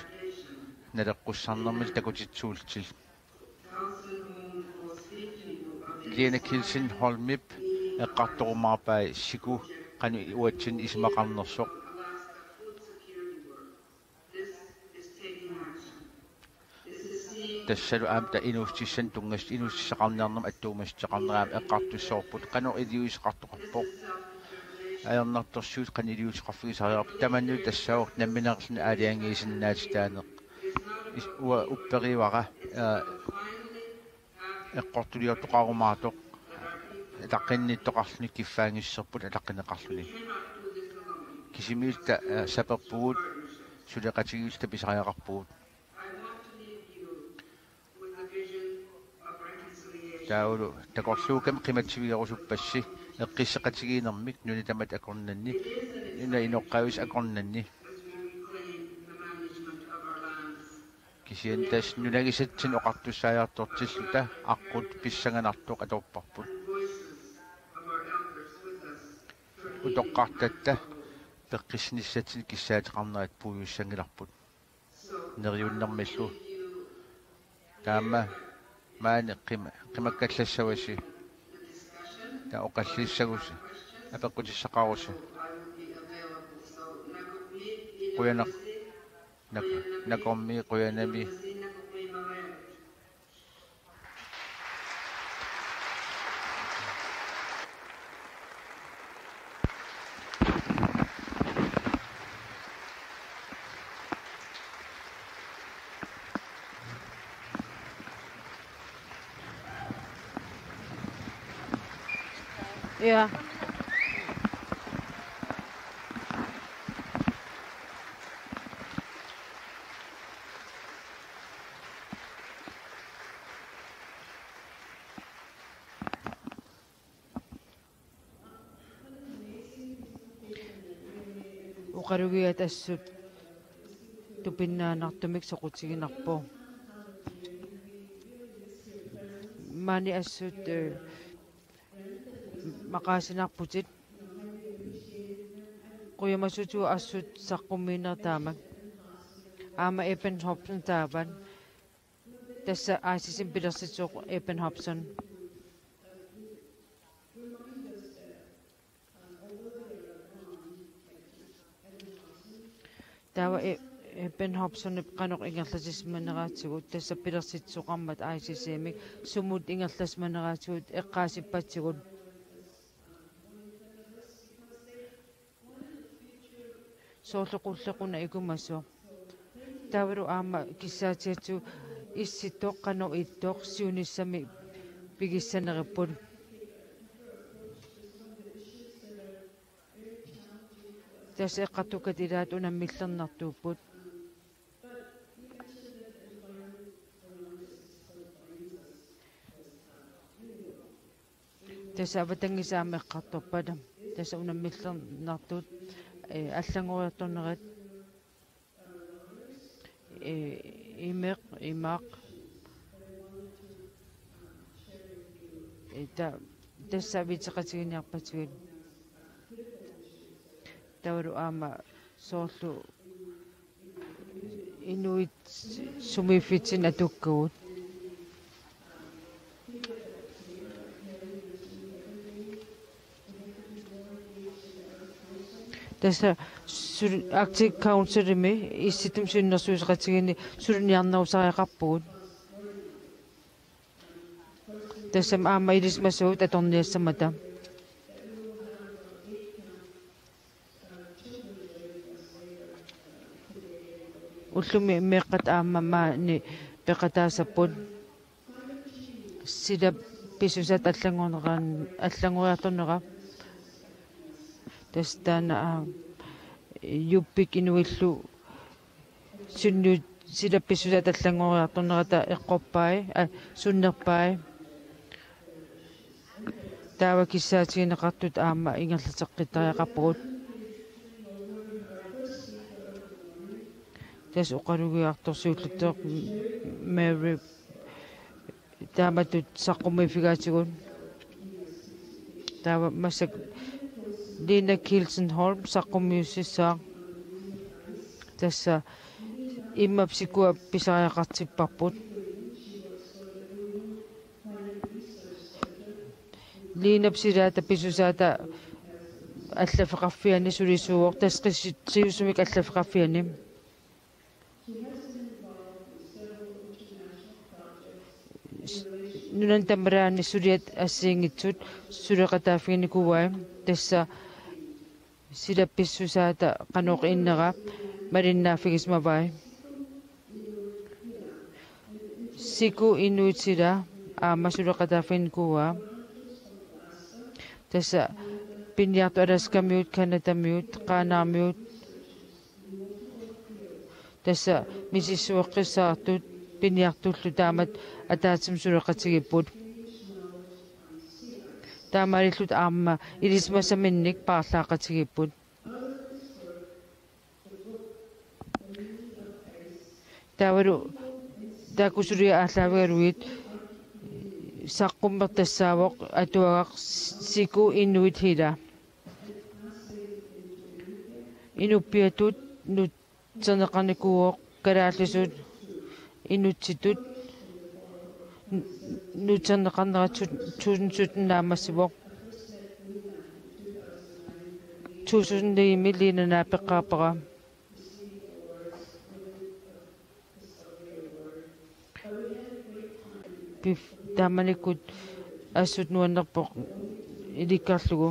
naleqqussarnermik takutitsuullutik. Lene Kielsen Holmip eqqartorumaarpai siku qanoq uatsinnut isumaqarnersoq. Tassalu aamma inuussutissanik tunngas-, inuussutissaqarniarnermut attuumassuteqarneq aamma eqqartussavarput qanoq iliuuseqartoqarpoq. Ajornartorsiut qanoq iliuuseqarfigisariaqarput tamannalu tassaavoq nammineerluni aalajangiisinnaatitaaneq. Is-, uanga upperivara, aa, eqqortuliortoqarumaartoq ataqqinnittoqarluni kiffaanngissuserput ataqqineqarluni. Kisimiilluta, eh, saperpugut, suleqatigiilluta pisariaqarpugut. Taavalu takorluukkamik qimatsivigerusuppassi eqqisseqatigiinnermik nunat tamatta akornanni, nunap inoqqaavisut akornanni. Kisianni tassa nunagisatsinnik oqartussaajartortilluta aqqut pissanganartoq atorparput. Utoqqartatta peqqissinissatsinnik kissaateqarnerat puigussanngilarput. Neriunnermillu. Taama maani qima-, qimakkallassavasi. Taava oqallissagusi. Apeqqutissaqarusi. Qujanaq. Nak-, nakormi, qujanami. Ja. Oqalugiat assut tupinnaannartumik soqutiginarpoq. Maani assut, eh, maqaasinarputit. Qujamasuutigut assut saqqummiineq taamak. Aamma Eben Hobson taamak. Tassa I C C-mi pilersitsoq Eben Hobson. Taava e-, Eben Hobsonip qanoq ingerlassimaneratigut tassa pilersitsoqarmat I C C-mik sumut ingerlassimaneratigut eqqaasippatsigut. Soorlu qulleq una ikumasoq. Taavalu aamma kissaatigalugu issittoq qanoq ittoq siunissami pigissaneripput. Tassa eqqartukkat ilaat unammillernartuupput. Tassa avatangiisit aamma eqqartorpata. Tassa unammillernartut, eh, allanngoriartornerat, eh, imeq, imaq. Eh, ta-, tassa avitseqatiginiarpatigit. Taavalu aamma soorlu inuit sumiiffitsinni atukkagut. Tassa sul-, Arctic Councilimi Issittumi Siunnersuisoqatigiinni suliniarnerusariaqarpugut. Tassami aamma ilisimasavut atorniassammata. Ullumi meeqqat aamma maani peqataassapput. Sila pissusaata allanngorneran-, allanngoriartornera. Tassa taanna, aa, Juuppik Inuillu sunniut-, sila pissusaata allanngoriartornerata eqqorpai, aa, sunnerpai. Taava kissaatigineqartut aamma ingerlateqqittariaqarpugut. Tassa oqalugiartoq siullertut Mary taamatut saqqummiiffigaatigut. Taava massakkut Lina Kielsen Holm saqqummiussissaaq. Tassa immap sikua pisariaqartipparput. Linap silaata pissusaata allaffeqarfiani sulisuuvoq, tassa qissi-, qissiusumik allaffeqarfiani. Nunani tamalaani suliat assigiinngitsut suleqataaffiginikuuai, tassa sila pissusaata qanoq innera malinnaaffigisimavai. Siku inuit sila aamma suleqataaffiginikuuaa. Tassa piniartut Alaskamiut, Canadamiut, Qaanaarmiut. Tassa misissueqqissaartut piniartullu taamatut ataatsimut suleqatigiipput. Taamaalilluta aamma ilisimasaminnik paarlaaqatigiipput. Taavalu taakku suliat aallaavigalugit saqqummertassaavoq atuagaq Siku inuit sila. Inuppiatut nutserneqarnikuuvoq kalaallisut, inuttitut n-, nutserneqarnerat tu-, tusind sytten naammassivoq. Tusind ni-mi Lina naapeqqaarpara. Pif-, taamanikkut assut nuannerpoq ilikkarlugu.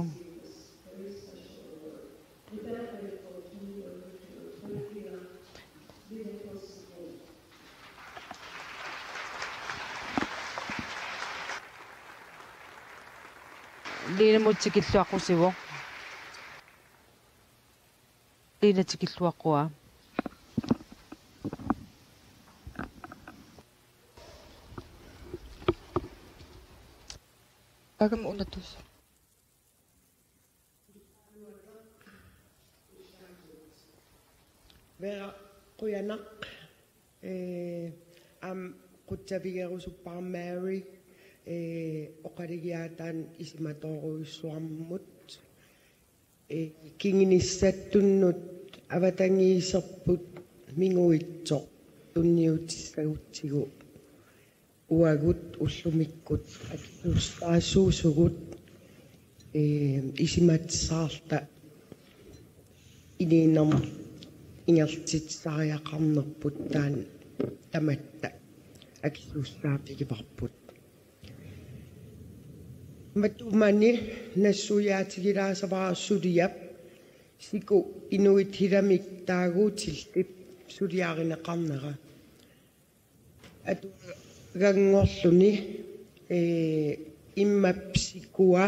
Linamut tikilluaqqusivoq. Lina tikilluaqqua. Agam unatus. Vera, qujanaq, ee, aamma qutsavigerusuppara Mary, ee, oqalugiaataanut isumatoorujussuarmut. Ee, kingunissattunnut avatangiiserput minguitsoq tunniutissagutsigu uagut ullumikkut akisuussaasuusugut, ee, isumatissaarluta inuunermi ingerlatitsisariaqarnerput taanna tamatta akisuussaaffigivarput. Matumani nassuiaatigilaassavara suliap Siku inuit silamik taaguutillip suliarineqarnera. Atuaganngorluni, ee, immap sikua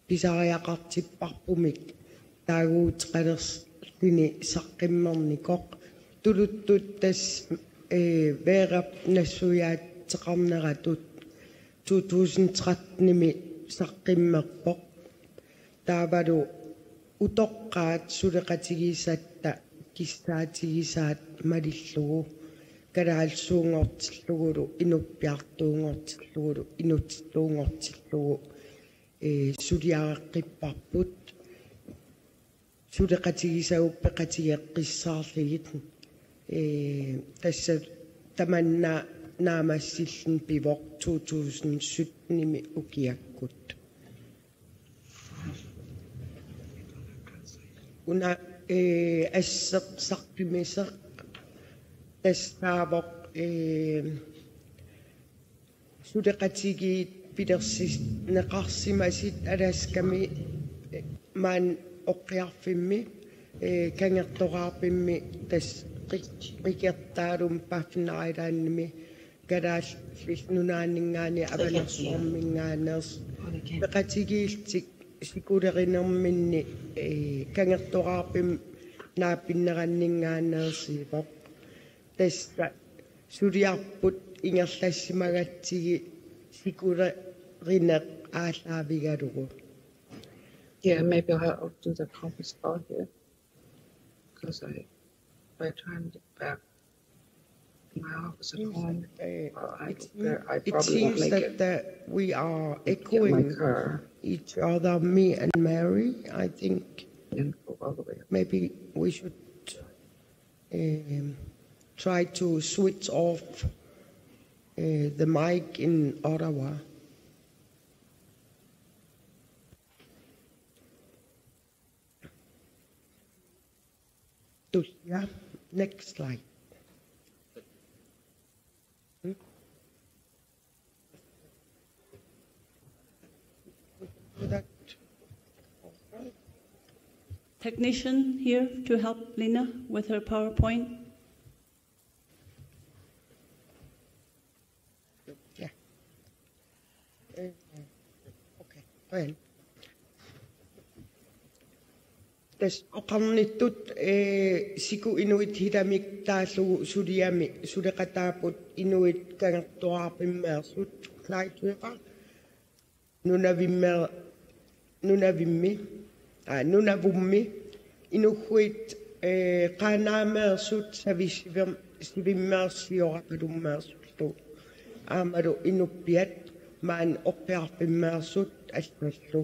pisariaqartipparpumik taaguuteqalerluni saqqummernikoq. Tuluttut tassa, ee, Verap nassuiaateqarneratut to tusind tretten-imi saqqummerpoq. Taavalu utoqqaat suleqatigisatta kissaatigisaat malillugu, kalaallisuunngortillugulu, inupiartuunngortillugulu, inuttittuunngortillugu, ee, suliareqqipparput. Suleqatigisagut peqatigeqqissaarlugit, ee, tassa tamanna naammassilluni pivoq to tusind sytten-imi ukiakkut. Una, eh, asseq saqqummiussaq tassaavoq, eh, suleqatigiit pilersinneqarsimasut Alaskami, eh, maani Oqqiarfimmi, eh, Kangertoraarpimmi tassa Qi-, Qeqertarsuarmi Baffin Islandimi Kalaallit Nunaanninngaanniit Avanersuarminngaanneersut. Peqatigiillutik sikulerinerminni, eh, Kangertoraarpimmi naapinneranninngaanneersuuvoq. Tassa suliarput ingerlassimagatsigit sikulerineq aallaavigalugu. Yeah, maybe I'll do the conference call here. Because I, I try and get back to my office at home. Uh, I, it, I it probably won't seems make that, it. That we are echoing each other, me and Mary. I think maybe we should, um, try to switch off, uh, the mic in Ottawa. Tullia. Next slide. Hmm? That Technician here to help Lina with her PowerPoint. Yeah. Eh, okay. Go ahead. Tassa oqarnittut, eh, siku inuit hilamik taallugu suliami suleqataapput inuit Kangertoraarpimmeersut, Clyde River, Nunavimmer-, Nunavimmi, aa, Nunavummi, inuit, eh, Qaanaameersut, Savi-, Sivim-, Sivimmeersoq, Siorapalummeersullu. Aammalu inupiat maani Oqqiarfimmeersut allallu.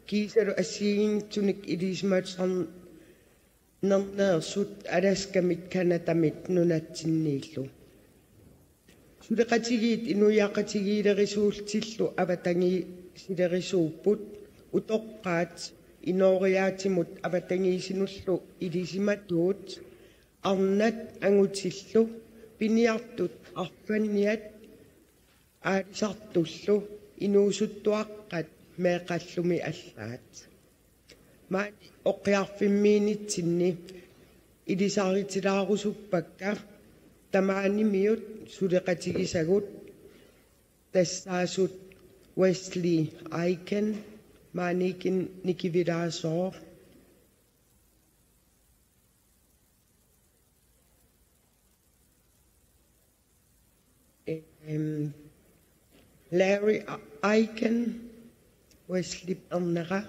Kiisalu assigiinngitsunik ilisimatusarnerneersut Alaskamit Canadamit nunatsinniillu. Suleqatigiit inuiaqatigiilerisuullutillu avatangiisilerisuupput, utoqqaat inooriaatimut avatangiisinullu ilisimatuut, arnat angutillu, piniartut arfanniat aalisartullu inuusuttuaqqat meeqqallumi allaat. Maani Oqqiarfimmiinitsinni ilisaritilaarusuppakka tamaanimiut suleqatigisagut, tassaasut Wesley Aiken, maaniikkut nikivilaasooq. Em, Larry A-, Aiken, Wesley ernera,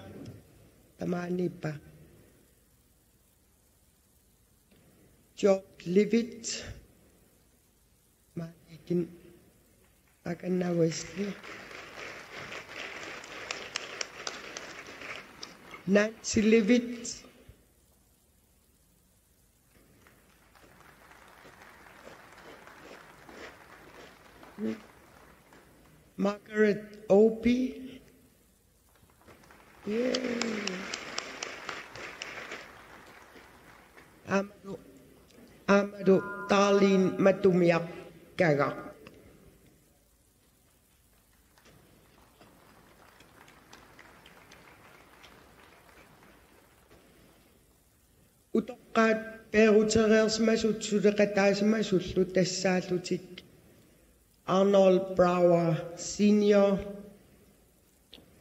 tamaaniippa. George Leavitt, maaniikkut, akanna Wesley. Nancy Leavitt. Margaret Opie. Yay. Aammalu, aammalu Darlene Matumiaq Kagaq. Utoqqaat peerutereersimasut suleqataasimasullu tassaallutik Arnold Brower Senior,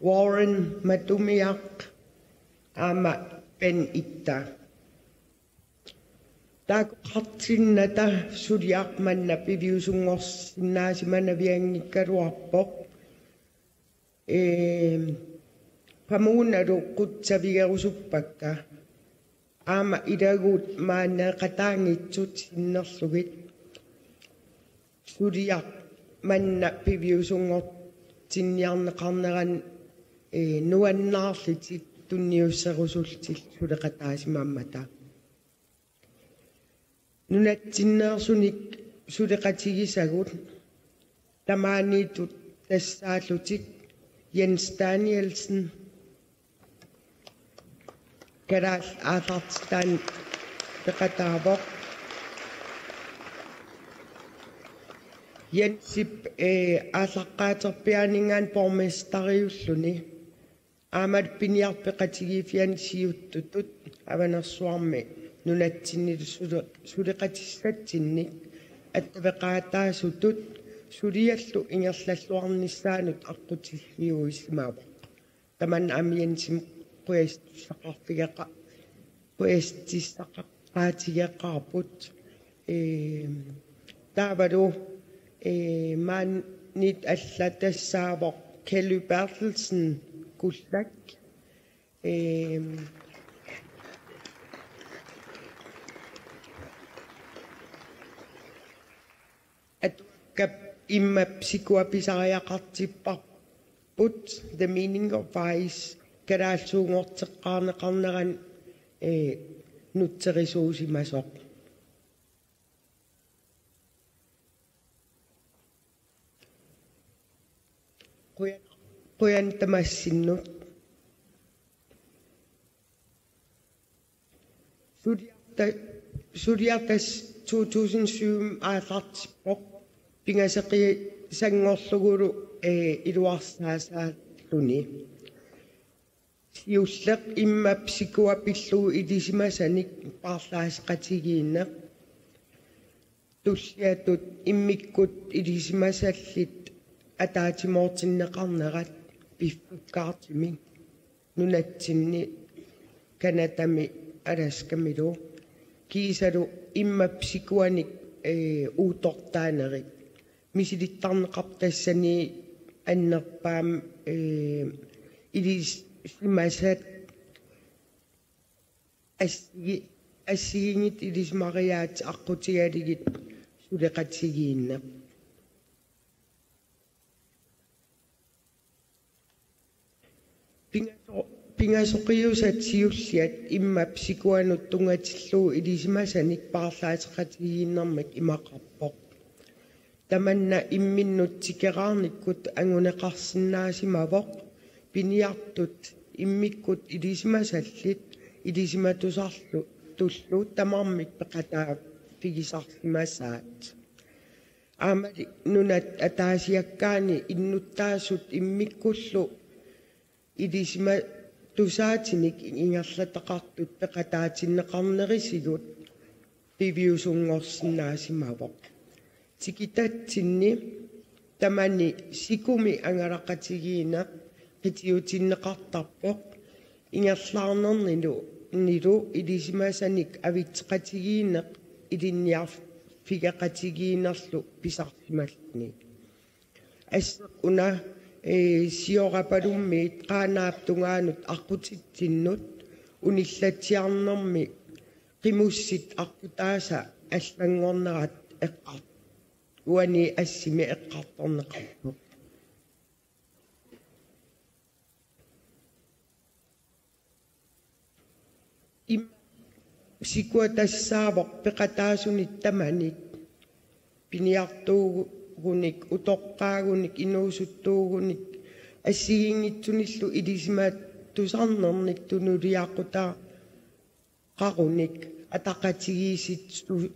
Warren Matumiaq aamma Ben Itta. Taakku oqartinnata suliaq manna piviusunngorsinnaasimavianngikkaluarpoq. Ee, qamuunalu qutsavigerusuppakka. Aamma ilagut maaniiqataanngitsut sinnerlugit. Suliaq manna piviusunngortinniarneqarnerani, ee, nuannaarlutik tunniusserusullutik suleqataasimammata. Nunatsinneersunik suleqatigisagut tamaaniittut tassaallutik Jens Danielsen, Kalaallit aallartitaanik peqataavoq. Jensip, ee, aallaqqaaterpiaaninngaanniit borgmesteriulluni. Aamma piniartut peqatigiiffianni siuttutut Avanersuarmi nunatsinni sule-, suleqatissatsinnik attaveqaataasutut suliallu ingerlalluarnissaanut aqqutissiuisimavoq. Tamanna aamma Jensimut qujassutissaqarfigeqa-, qujassutissaqaqaatigeqaarput. Ee, taavalu, ee, maaniittut allat tassaavoq Kelly Berthelsen, Kullak. Ee, atuakkap immap sikua pisariaqartipparput, The Meaning of Vice, kalaallisuunngorteqqaarneqarnerani, ee, nutserisuusimasoq. Qujan-, qujanaq tamassinnut. Suliarta-, suliartut to tusind syv aallartippoq, pingaseqisanngorlugulu, ee, iluarsaasaalluni. Siulleq immap sikua pillugu ilisimasanik paarlaasseqatigiinneq. Tulliatut immikkut ilisimasallit ataatsimoortinneqarnerat piffissaqartumik nunatsinni, Canadami Alaskamilu. Kiisalu immap sikuanik, ee, uuttortaanerit. Misilittarneqarpoq tassani annerpaamik, ee, ilisimasat assigi-, assigiinngitsut ilisimariaatsit aqqutigalugit suleqatigiinneq. Pingaso-, pingasoqiusat siulliat immap sikuanut tunngatillugu ilisimasanik paarlaasseqatigiinnermik imaqarpoq. Tamanna imminnut tikeraarnikkut anguneqarsinnaasimavoq, piniartut immikkut ilisimasallit ilisimatusarlu-, tullu tamarmik peqataaffigisarsimasaat. Aammali nunat ataasiakkaani innuttaasut immikkullu ilisimatusaatinik ingerlataqartut peqataatinneqarnerisigut piviusunngorsinnaasimavoq. Tikitatsinni tamani sikumi angalaqatigiinneq qitiutinneqartarpoq, ingerlaarnernilu, nilu ilisimasanik avitseqatigiinneq ilinniarfigeqatigiinnerlu pisarsimalluni. Asseq una, ee, Siorapalummiit Qaanaap tungaanut aqqutitsinnut unillatsiarnermi qimussit aqqutaasa allanngornerat eqqar-, uani assimi eqqartorneqarpoq. Immap sikua tassaavoq peqataasunit tamanit, piniartuugunik, utoqqaagunik, inuusuttuugunik, assigiinngitsunillu ilisimatusarnernik tunuliaqutaqarunik, ataqatigiissitsu-,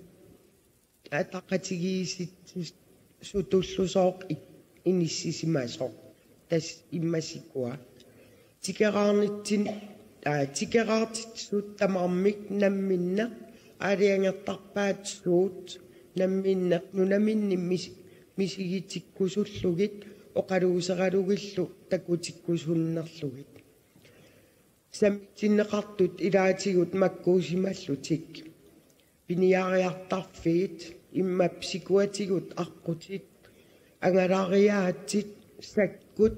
ataqatigiissitsisutullusooq i-, inissisimasoq, tassa immap sikua. Tikeraarnitsin-, aa, tikeraartitsisut tamarmik namminneq aalajangertarpaat suut namminneq nunaminni mis-, misigitikkusullugit oqaluuseralugillu takutikkusunnerlugit. Sammitinneqartut ilaatigut makkuusimallutik. Piniariartarfiit immap sikuatigut aqqutit, angalariaatsit, sakkut,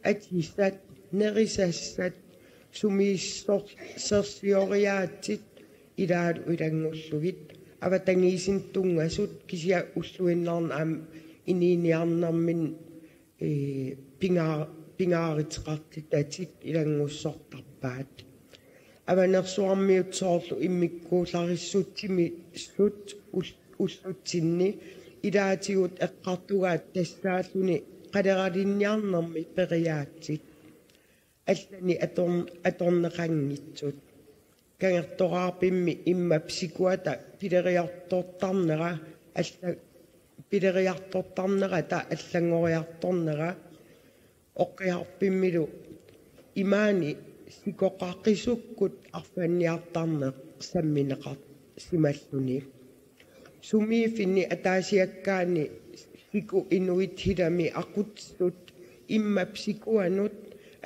atisat, nerisassat, sumiissor-, sersioriaatsit ilaalu ilanngullugit, avatangiisinut tunngasut kisianni ulluinnarni aamma inuuniarnerminni ee, pingaa-, pingaaruteqartitatik ilanngussortarpaat. Avanersuarmiut soorlu immikkuullarissutsimisut ul-, ullutsinni ilaatigut eqqartugaat tassaalluni qaleralinniarnermi periaatsit. Allani atorn-, atorneqanngitsut. Kangertoraarpimmi immap sikuata pileriartortarnera alla-, pileriartortarnerata allanngoriartornera oqqiarpimmilu imaani sikoqaqisukkut arfanniartarneq sammineqarsimalluni. Sumiiffinni ataasiakkaani siku inuit hilami aqutsisut immap sikuanut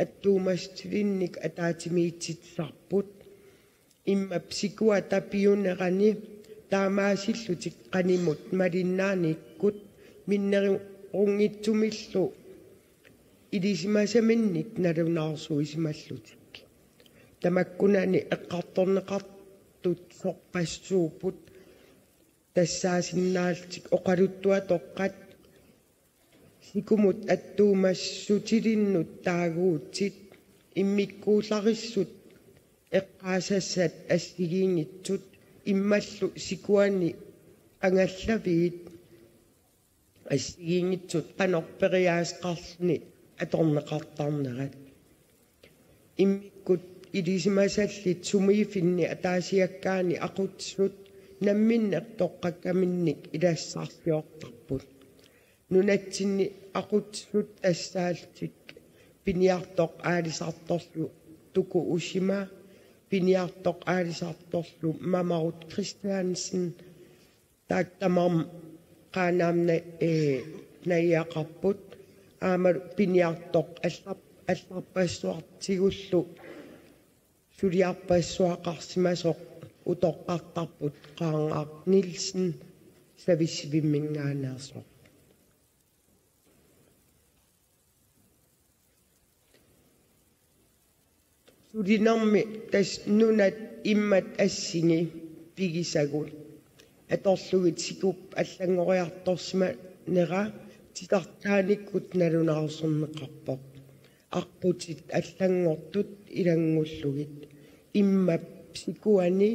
attuumassutilinnik ataatsimiititsisarput. Immap sikuata piunerani taamaasillutik qanimut malinnaanikkut minnerunngitsumillu ilisimasaminnik nalunaarsuisimallutik. Tamakkunani eqqartorneqartut sorpassuupput tassaasinnaallutik oqaluttuatoqqat sikumut attuumassutilinnut taaguutsit immikkuullarissut eqqaasassat assigiinngitsut immallu sikuani angallaviit assigiinngitsut qanoq periaaseqarluni atorneqartarnerat. Immikkut ilisimasallit sumiiffinni ataasiakkaani aqutsisut namminneq toqqakkaminnik ilassarsiortarput. Nunatsinni aqutsisut tassaallutik piniartoq aalisartorlu Tuku Oshima, piniartoq aalisartorlu Mamarut Christiansen, taakku tamarmik Qaanaami na-, ee, najugaqarput, aamma piniartoq allar-, allarpassuartigullu suliarpassuaqarsimasoq utoqqartarput Qaarngaaq Nielsen Savissivimminngaanneersoq. Sulinermi tassa nunat immat assigi pigisagut atorlugit sikup allanngoriartorsimanera titartaanikkut nalunaarsorneqarpoq. Aqqutit allanngortut ilanngullugit immap sikuani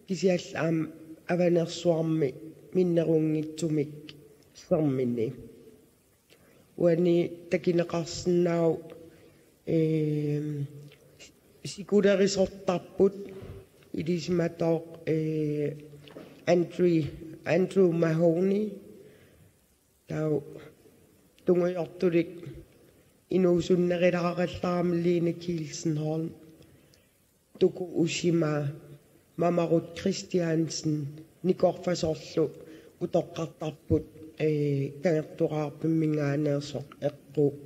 kisianni aamma Avanersuarmi minnerunngitsumik sermini. Uani takuneqarsinnaavoq, ee, sikulerisortarput ilisimatooq, ee, Andrew, Andrew Mahoney, taava tungujortulik inuusunnerulaarallarami Line Kielsen Holm, Tuku Oshima, Mamarut Christiansen, nikorfasorlu utoqqartarput, ee, Kangertoraarpimminngaanneersoq Eqquuk.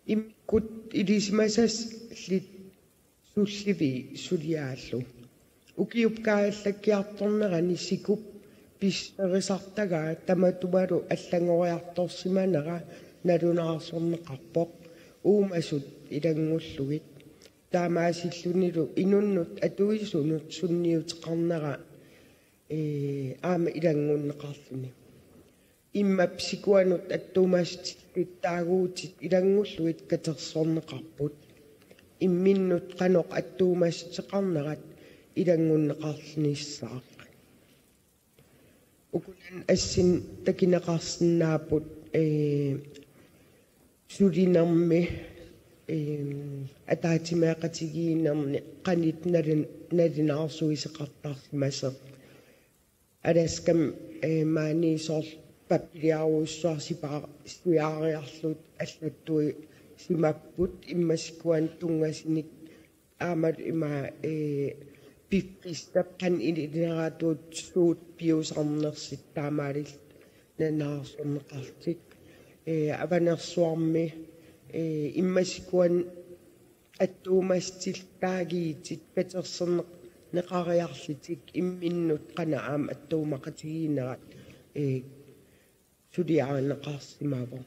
Immikkut ilisimasallit sullivii suliaallu. Ukiup kaajallakkiartornerani sikup pissuserisartagaa tamatumalu allanngoriartorsimanera nalunaarsorneqarpoq uumasut ilanngullugit. Taamaasillunilu inunnut atuisunut sunniuteqarnera, ee, aamma ilanngunneqarluni. Immap sikuanut attuumassutillit taaguutit ilanngullugit katersorneqarput. Imminnut qanoq attuumassuteqarnerat ilanngunneqarlunissaaq. Ukunani assinni takuneqarsinnaapput, ee, sulinermi, ee, ataatsimeeqatigiinnermi qanoq nalun-, nalunaarsuisoqartarsimasoq. Alaskami, ee, maani soorlu pappiliarujussuarsipa-, siaariarlutik allattuisimapput immasikuan tunngasunik aammalu ima, ee, piffissap qanoq ilineratuut suut piusarnersut taamaalillutik nalunaarsorneqarlutik. Ee, Avanersuarmi, ee, immasikuan attuumassutillit taaguutit katersorneq-, neqariarlutik imminnut qanoq aamma attuumaqatigiinnerat, ee, suliarineqarsimavoq.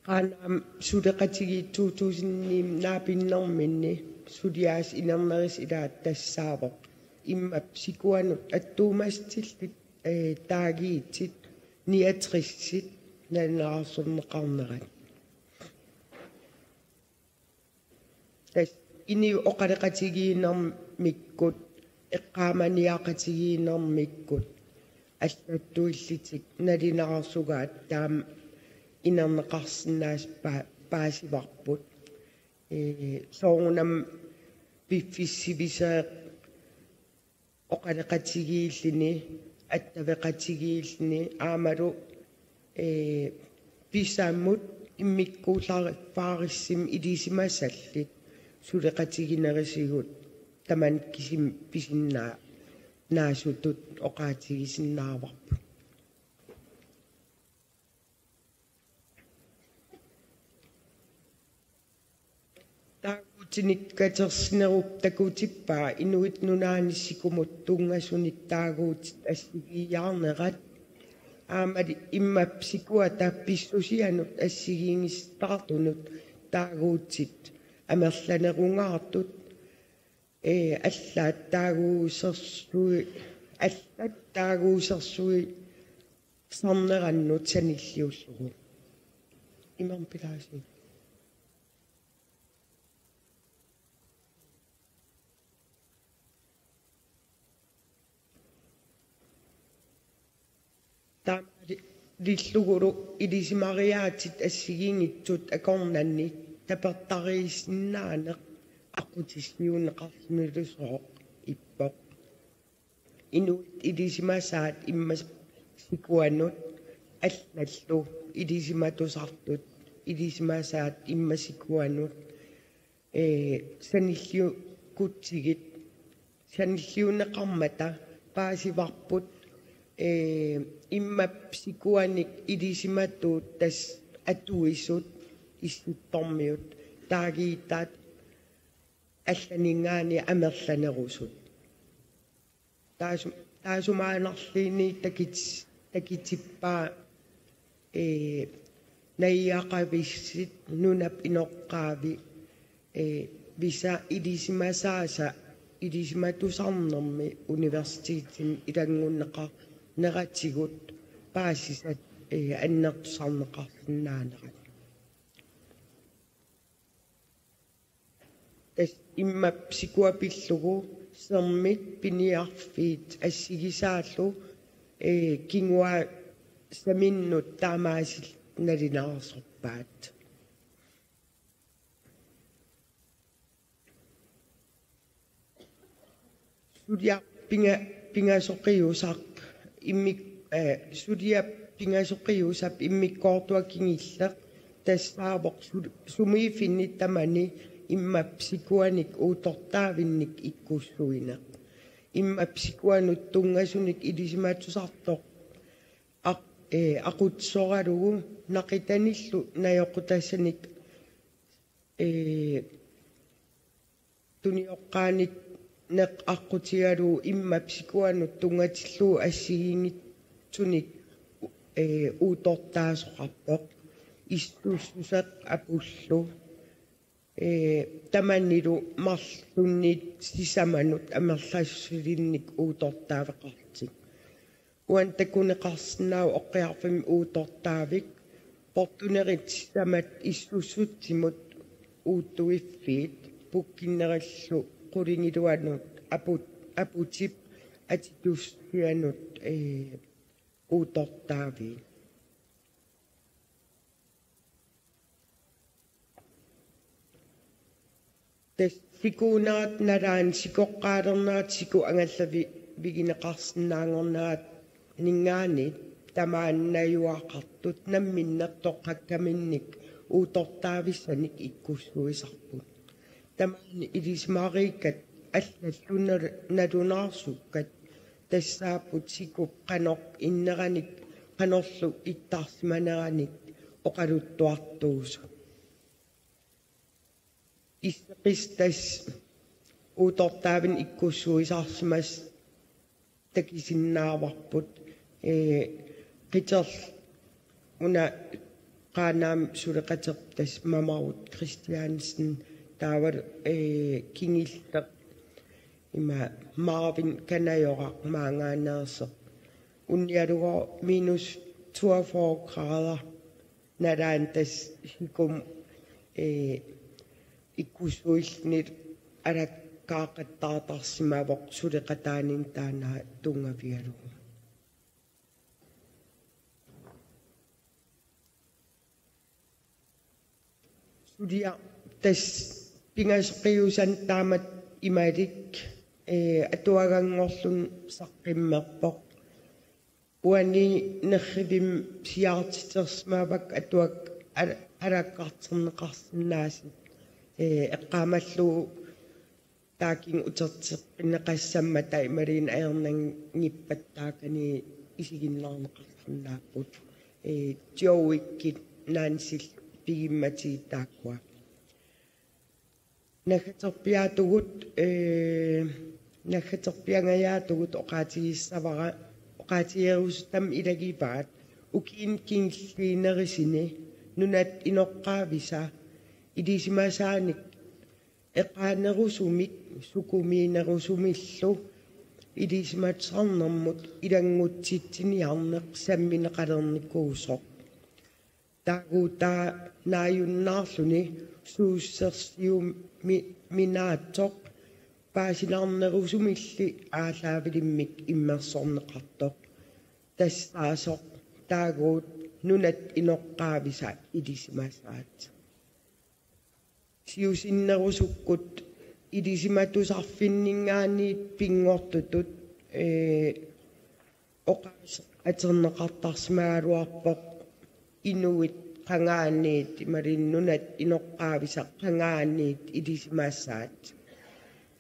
Qaanaami suleqatigiit to tusind ni naapinnerminni suliassat inernerisa ilaat tassaavoq immap sikuanut attuumassutillit, ee, taaguutit niogtresit nalunaarsorneqarnerat. Tassa inuit oqaloqatigiinnermikkut, eqqaamaniaqatigiinnermikkut allattuillutik nalunaarsugaat taama inerneqarsinnaasut pa-, paasivarput. Ee, soorunami piffissaq sivisoq oqaloqatigiilluni, attaveqatigiilluni aammalu, ee, pisamut immikkuullariffaarissumik ilisimasallit suleqatiginerusugut tamanna kisimi pisinnaasutut oqaatigisinnaavarput. Taaguutinik katersinerup takutippaa Inuit Nunaanni sikumut tunngasunik taaguutit assigiiaarnerat. Aammalu immap sikuata pissusianut assigiinngisitaartunut taaguutit amerlanerungaartut. Ee, allaat taaguusersui-, allaat taaguusersuisarnerannut sanilliullugu. Imermik pilaasut. Taamaalillugulu ilisimariaatit assigiinngitsut akornanni tapertariisinnaaneq aqqutissiuunneqarlunilusooq ippoq. Inuit ilisimasaat immaqa sikuanut, allallu ilisimatusartut ilisimasaat immaqa sikuanut, ee, sanilliukkutsigit, sanilliunneqarmata paasivarput, ee, immap sikuanik ilisimatuut tassa atuisut Issittormiut taaguutaat allaninngaanniit amerlanerusut. Taasu-, taasumaannarluunniit takut-, takutippaa, ee, najugaqavissuit nunap inoqqaavi, ee, visa ilisimasaasa ilisimatusarnermi universitetimi ilanngunneqarneratigut paasisat, ee, annertusarneqarsinnaanerat. Tassa immap sikuat pillugu sermit piniarfiit assigisaallu, ee, kinguaassaminnut taamaasillutik nalunaarsorpaat. Suliaq pinga-, pingasoqiusaq immik-, eh, suliap pingasoqiusap immikkoortua kingulleq tassaavoq su-, sumiiffinni tamani immap sikuanik uuttortaavinnik ikkussuineq. Immap sikuanut tunngasunik ilisimatusartoq aq-, eh, aqutsisoralugu naqutanillu najoqqutaassanik, ee, tunioqqaanit neq aqqutigalugu immap sikuanut tunngatillugu assigiinngitsunik, ee, uuttortaasoqarpoq issussuseq apullu, ee, tamanilu marlunnik sisamanut amerlassusilinnik uuttortaaveqarlutik. Uani takuneqarsinnaavoq oqqiarfimmi uuttortaavik portunerit sisamat issussutsimut uuttuiffiit pukkinnerillu qulingiluanut aput-, aputip atitussianut, ee, uuttortaaviit. Tassa sikuunerat nalaani sikoqqaalernerat siku angallavi-, vigineqarsinnaanngorneraninngaanniit tamaani najugaqartut namminneq toqqakkaminnik uuttortaavissanik ikkussuisarput. Tamaani ilisimariikkat allallu nal-, nalunaarsukkat tassaapput sikup qanoq inneranik qanorlu ittarsimaneranik oqaluttuartuusut. Isseqissut tassa uuttortaavinik ikkussuisarsimasut takusinnaavarput, ee, qiterl-, una Qaanaami suleqaterput tassa Mamarut Christiansen taavalu, ee, kingulleq ima Marvin Kanajoraq maanngaanneersoq. Unnialugooq minus toogfyrre grader. Nalaani tassa sikumut, eh, ikkussuilluni alakkaaqqattaartarsimavoq suleqataaninni taanna tunngavigalugu. Suliaq tassa pingasoqiusannik taamatut imalik, eh, atuaganngorluni saqqummerpoq. Uani nerrivimmi siaartitersimavakka atuakkat al-, alakkarterneqarsinnaasut, eh, eqqaamallugu taakkununnga uterteqqinneqassammata imaluunniit ajornanngippat taakani isiginnaarneqarsinnaapput. Eh, Joe-ikkut Nancylu pigimmatigit taakkua. Naggaterpiaatugut, eh, naggaterpiangajaatugut oqaatigissavara, oqaatigerusuttami ilagivaat ukiuni kingulliunerusuni nunat inoqqaavisa ilisimasaanik eqaanerusumik sukumiinerusumillu ilisimatusarnermut ilanngutsitsiniarneq sammineqalernikuusoq. Taaguutaa naajunnaarluni suussersiuminaatsoq paasinarnerusumilli aallaavilimmik immersorneqartoq. Tassaasoq taaguut nunat inoqqaavisa ilisimasaat. Siusinnerusukkut ilisimatusarfinninngaanniit pinngortutut, eh, oqaaseq atorneqartarsimagaluarpoq inuit qangaaniit imaluunniit nunat inoqqaavisa qangaaniit ilisimasaat.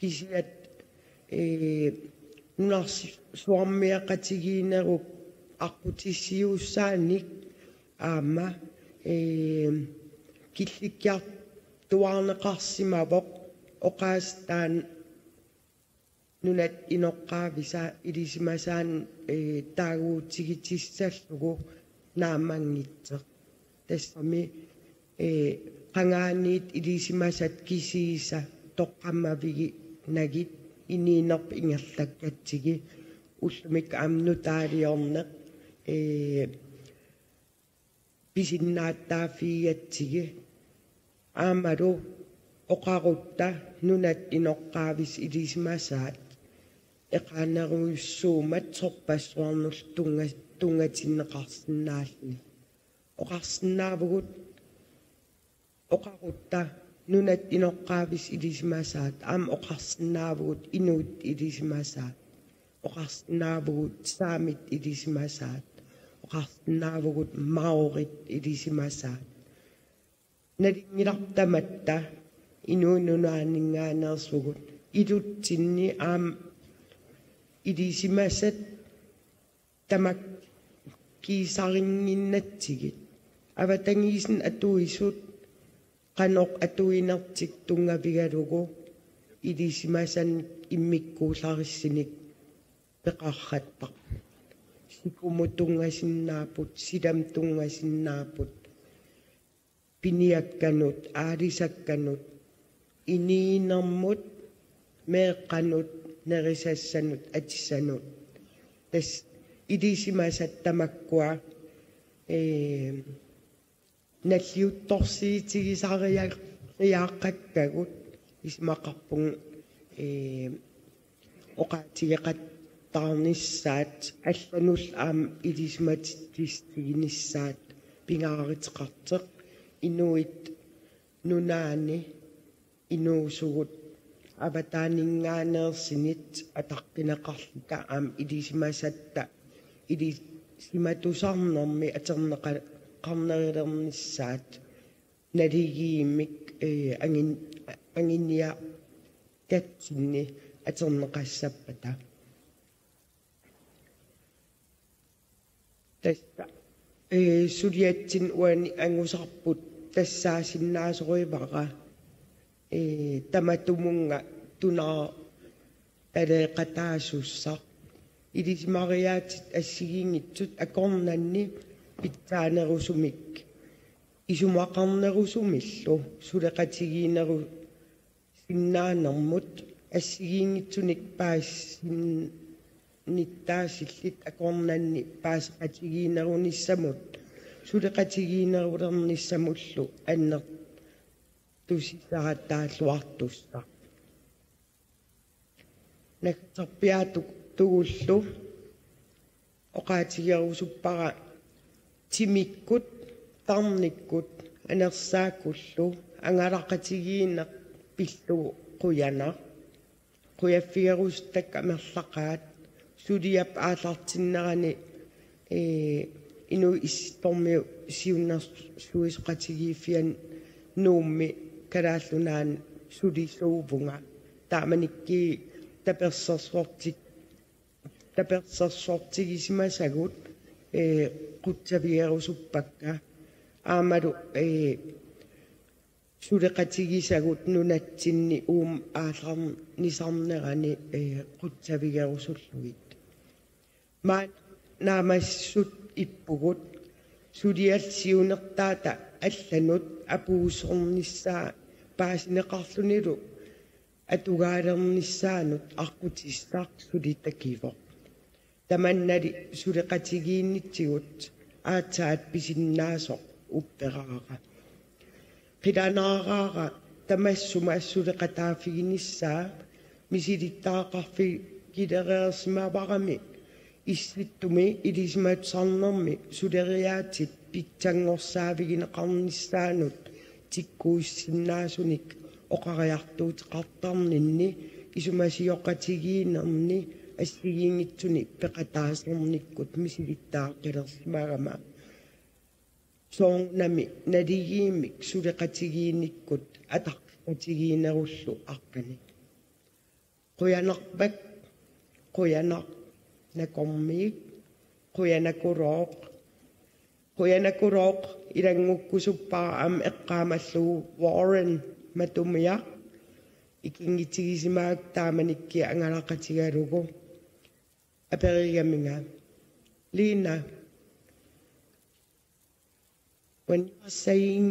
Kisiat, eh, nunarsuarmioqatigiinnerup aqqutissiuussaanik aamma, eh, killikkiartuaarneqarsimavoq oqaaseq taanna nunat inoqqaavisa ilisimasaanik, eh, taaguutigitissallugu naammanngitsoq. Tassami, eh, qangaaniit ilisimasat kisiisa toqqammaviginagit inuunerput ingerlakkatsigu ullumikkut aamma nutaaliorneq, eh, pisinnaatitaaffigigatsigu. Aammalu oqarutta nunat inoqqaavisa ilisimasaat eqaanerujussuummat sorpassuarnullu tunnga-, tunngatinneqarsinnaalluni. Oqarsinnaavugut oqarutta nunat inoqqaavisa ilisimasaat, aamma oqarsinnaavugut inuit ilisimasaat, oqarsinnaavugut saamit ilisimasaat, oqarsinnaavugut maorit ilisimasaat. Nalunngilarput tamatta Inuit Nunaanninngaanneersugut ilutsinni aamma ilisimasat tamakkiisarinnginnatsigit. Avatangiisinut atuisut qanoq atuinertik tunngavigalugu ilisimasanik immikkuullarissunik peqarrattarput. Sikumut tunngasinnaapput, silamut tunngasinnaapput, piniakkanut, aalisakkanut, inuunermut, meeqqanut, nerisassanut, atisanut. Tassa ilisimasat tamakkua, eh, nalliuttorsiutigisariaqakkagut isumaqarpunga, eh, oqaatigeqattaarnissaat allanullu aamma ilisimatitsissutiginissaat pingaaruteqartoq Inuit Nunaanni inuusugut avataaninngaanneersunit ataqqineqarluta aamma ilisimasatta ilisimatusarnermi atorneqa-, qarnerulernissaat naligiimmik, eh, angin-, anguniakatsinni atorneqassappata. Tassa, eh, suliatsinni uani angusarput tassaasinnaasorivaat, eh, tamatumunnga tunaartaleeqataasussaq. Ilisimariaatsitut assigiinngitsut akornanni pitsaanerusumik isumaqarnerusumillu suleqatigiinnerusinnaanermut assigiinngitsunik paasisin-, nittaasillit akornanni paaseqatigiinnerunissamut suleqatigiinnerulernissamullu annertusisaqattaalluartussaq. Naggaserpiaatugullu oqaatigerusuppara timikkut, tarnikkut, anersaakkullu angalaqatigiinneq pillugu qujanaq. Qujaffigerusuttakka amerlaqaat, suliap aallartinnerani, ee, Inuit Issittormiut siunnersuisoqatigiiffiani Nuummi Kalaallit Nunaanni sulisuuvunga. Taamanikkut tapersersortik-, tapersersortigisimasagut, ee, qutsavigerusuppakka. Aammalu, ee, suleqatigisagut nunatsinni uuma aallarnisarnerani, ee, qutsavigerusullugit. Maanna naammassisut ippugut, suliallu siunertaata allanut apuussornissaa paasineqarlunilu atugaalernissaanut aqqutissaq suli takivoq. Tamannali suleqatigiinnitsigut aatsaat pisinnaasoq upperaara. Qilanaaraara tamassuma suleqataaffiginissaa misilittagaqarfigilereersimavarami Issittumi ilisimatusarnermi suleriaatsit pitsanngorsaavigineqarnissaannut tikkuussinnaasunik oqariartuuteqartarninni isumasioqatigiinnerni assigiinngitsuni peqataasernikkut misilittagaqqilersimagama soorunami naligiimmik suleqatigiinnikkut ataqqatigiinnerullu aqqaneq. Qujanarput, qujanaq nakormiit, qujanakulooq, qujanakulooq ilanngukkusuppara aamma eqqaamallugu Warren Matumiaq, ikinngutigisimaak taamanikkut angalaqatigalugu, aperigaminga: Lina, when you are saying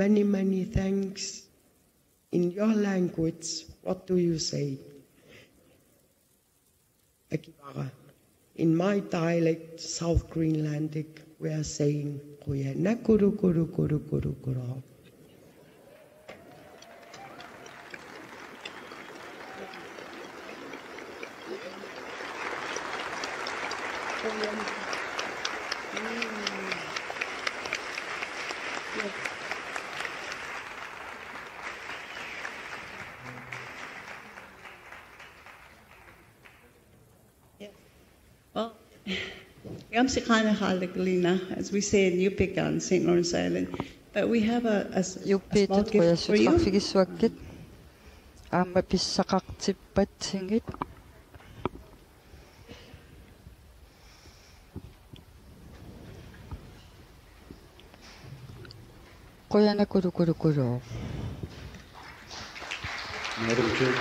many, many thanks in your language, what do you say? Akivara: In my dialect, South Greenlandic, we are saying qujanaq kulu kulu kulu kulu kulu. Well, Gamsi Khanakhalak Lina, as we say in Yupik on Saint Lawrence Island, but we have a, a s-, a small Yupiitut gift for you. Qujassutissarfigissuakkit. Aamma pissaqartippatigit. Qujanaq kulu kulu kulu. Madam Chair.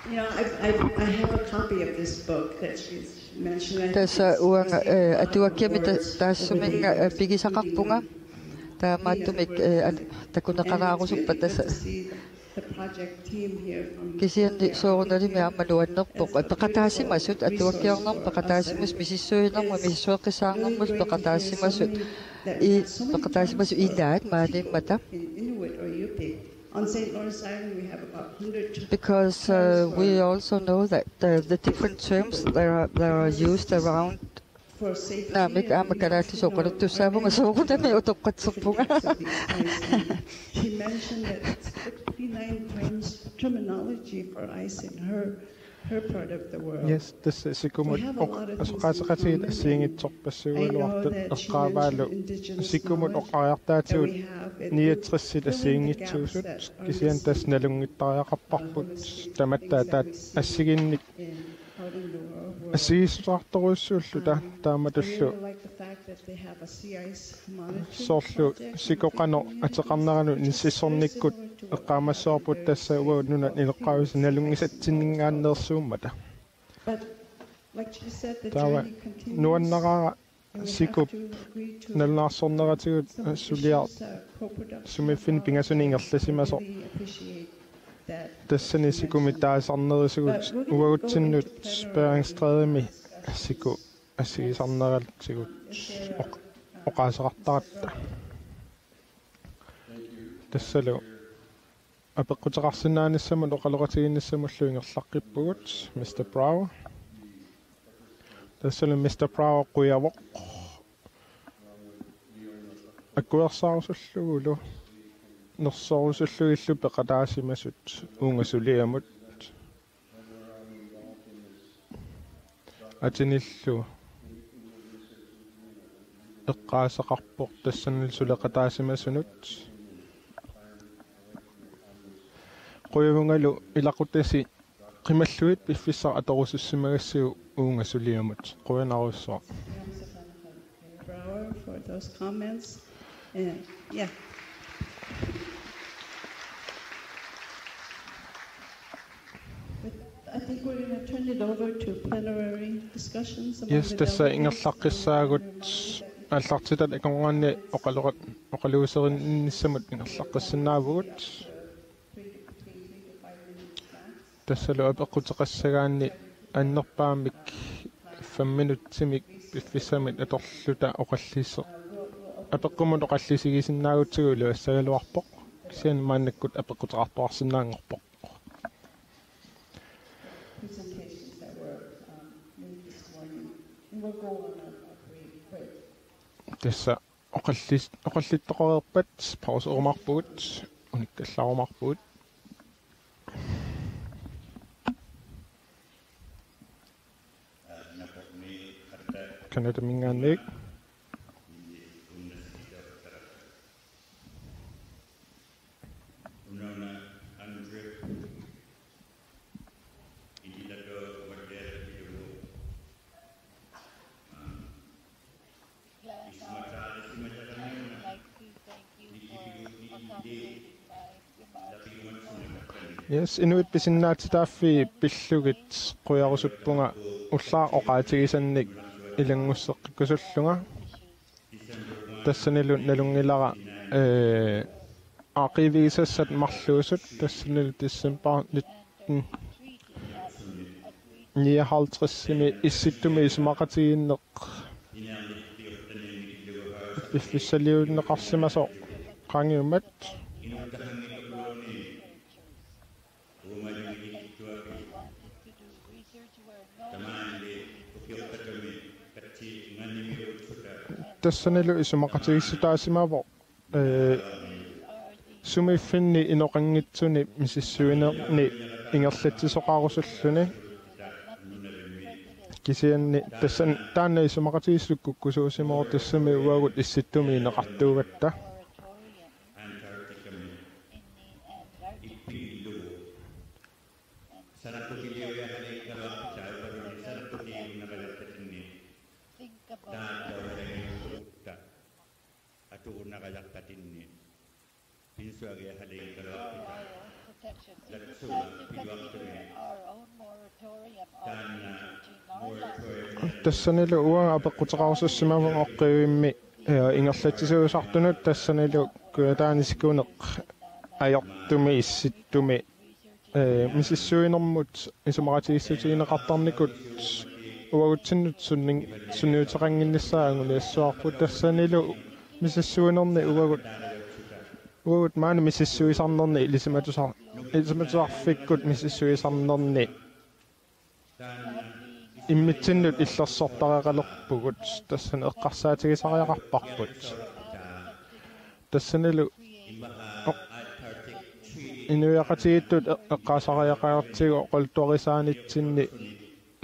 You know, I, I, I have a copy of this book that she's mentioned. I think it's Tassa uanga, eh, atuakkiami ta-, taassuminnga, eh, pigisaqarpunga. Taamaattumik, eh, an-, takuneqalaarusuppat tassa. Kisianni soorunalimi aamma nuannerpoq, eh, peqataasimasut, atuakkiornermut peqataasimasut, misissuinermut, misissueqqissaarnermullu peqataasimasut, i-, peqataasimasut ilaat maaniimmata. Because, uh, we also know that the, the different terms that are, that are used around Naamik, aamma kalaallisut oqaluttussaavunga, soorunami utoqqatserpunga. She mentioned that it's fifty-nine terms, terminology for ice in her, her part of the world. Yes, tassa Sikumut oq-, asoqaateqatigiit assigiinngitsorpassuugaluartut eqqaavaalu Sikumut oqariartaatigut niogtres assigiinngitsuusut, kisianni tassa nalunngittariaqarparput tamatta ataat assigiinnik assigiissuteqartorujussuulluta taamatullu soorlu Sikoq qanoq ateqarneranut inississornikkut eqqaamassavarput tassa uagut nunat ileqqaavisa nalunngisatsinninngaanneersuummata. Taava nuannaraara Sikup nalunaarsorneratigut suliaq sumiiffinni pingasuni ingerlasimasoq. Tassani sikumik taasarnerisigut uagutsinnut Beringstrædemi siku assigisarneratigut oq-, oqaaseqartaratta. Tassalu apeqquteqarsinnaanissamut oqaloqatigiinnissamullu ingerlaqqippugut, mister Brower. Tassalu mister Brower qujavoq. Akuersaarusullugulu nersorusullugillu peqataasimasut uunga suliamut. Atinillu eqqaaseqarpoq tassanilu suleqataasimasunut. Qujavungalu ilaqutasi qimallugit piffissaq atorusussimagassiuk uunga suliamut. Qujanarsuaq. Brower for those comments. Uh, yeah. But I think we're going to turn it over to plenary discussions among Yes, the tassa delegates. Ingerlaqqissaagut aallartitat akornanni oqaloqat-, oqaluuserinissamut ingerlaqqissinnaavugut. Tassalu apeqquteqassagaanni annerpaamik fem minutsimik piffissamik atorluta oqalliise-, apeqqummut oqallisigisinnaagutsigu iluassagaluarpoq. Kisianni maannakkut apeqquteqartoqarsinnaanngorpoq. Presentations that were, um, made this morning. And we'll go on a, a brief break. Tassa oqallis-, oqallittoqareerpat pauserumaarpugut, unikkallaarumaarpugut. Canadaminngaanniit. Yes, inuit pisinnaatitaaffii pillugit qujarusuppunga ullaaq oqaatigisannik ilanngusseqqikkusullunga. Tassanilu nalunngilara, ee, aaqqiivigisassat marluusut, tassanilu december nitten nioghalvtredsimi Issittumi isumaqatigiinneq piffissaliunneqarsimasoq qaangiummat. Tassanilu isumaqatigiissutaasimavoq, ee, sumiiffinni inoqanngitsuni misissuinerni ingerlatsisoqarusulluni. Kisianni tassan-, taanna isumaqatigiissut kukkusuusimavoq tassami uagut Issittumi ineqartuugatta. Tassanilu uanga apeqquteqarusussimavunga oqqiivimmi, ee, ingerlatsisuusartunut tassanilu Kujataani sikuneq ajortumi Issittumi, ee, misissuinermut isumaqatigiissutigineqartarnikut uagutsinnut sunni-, sunniuteqannginnissaa anguniassavarput tassanilu misissuinerni uagut, uagut maani misissuisarnerni ilisimatusar-, ilisimatusarfikkut misissuisarnerni immitsinnut illersortareqalerpugut tassani eqqarsaatigisariaqarparput. Tassanilu o-, inuiaqatigiittut e-, eqqaasariaqagartigu oqaluttuarisaanitsinni,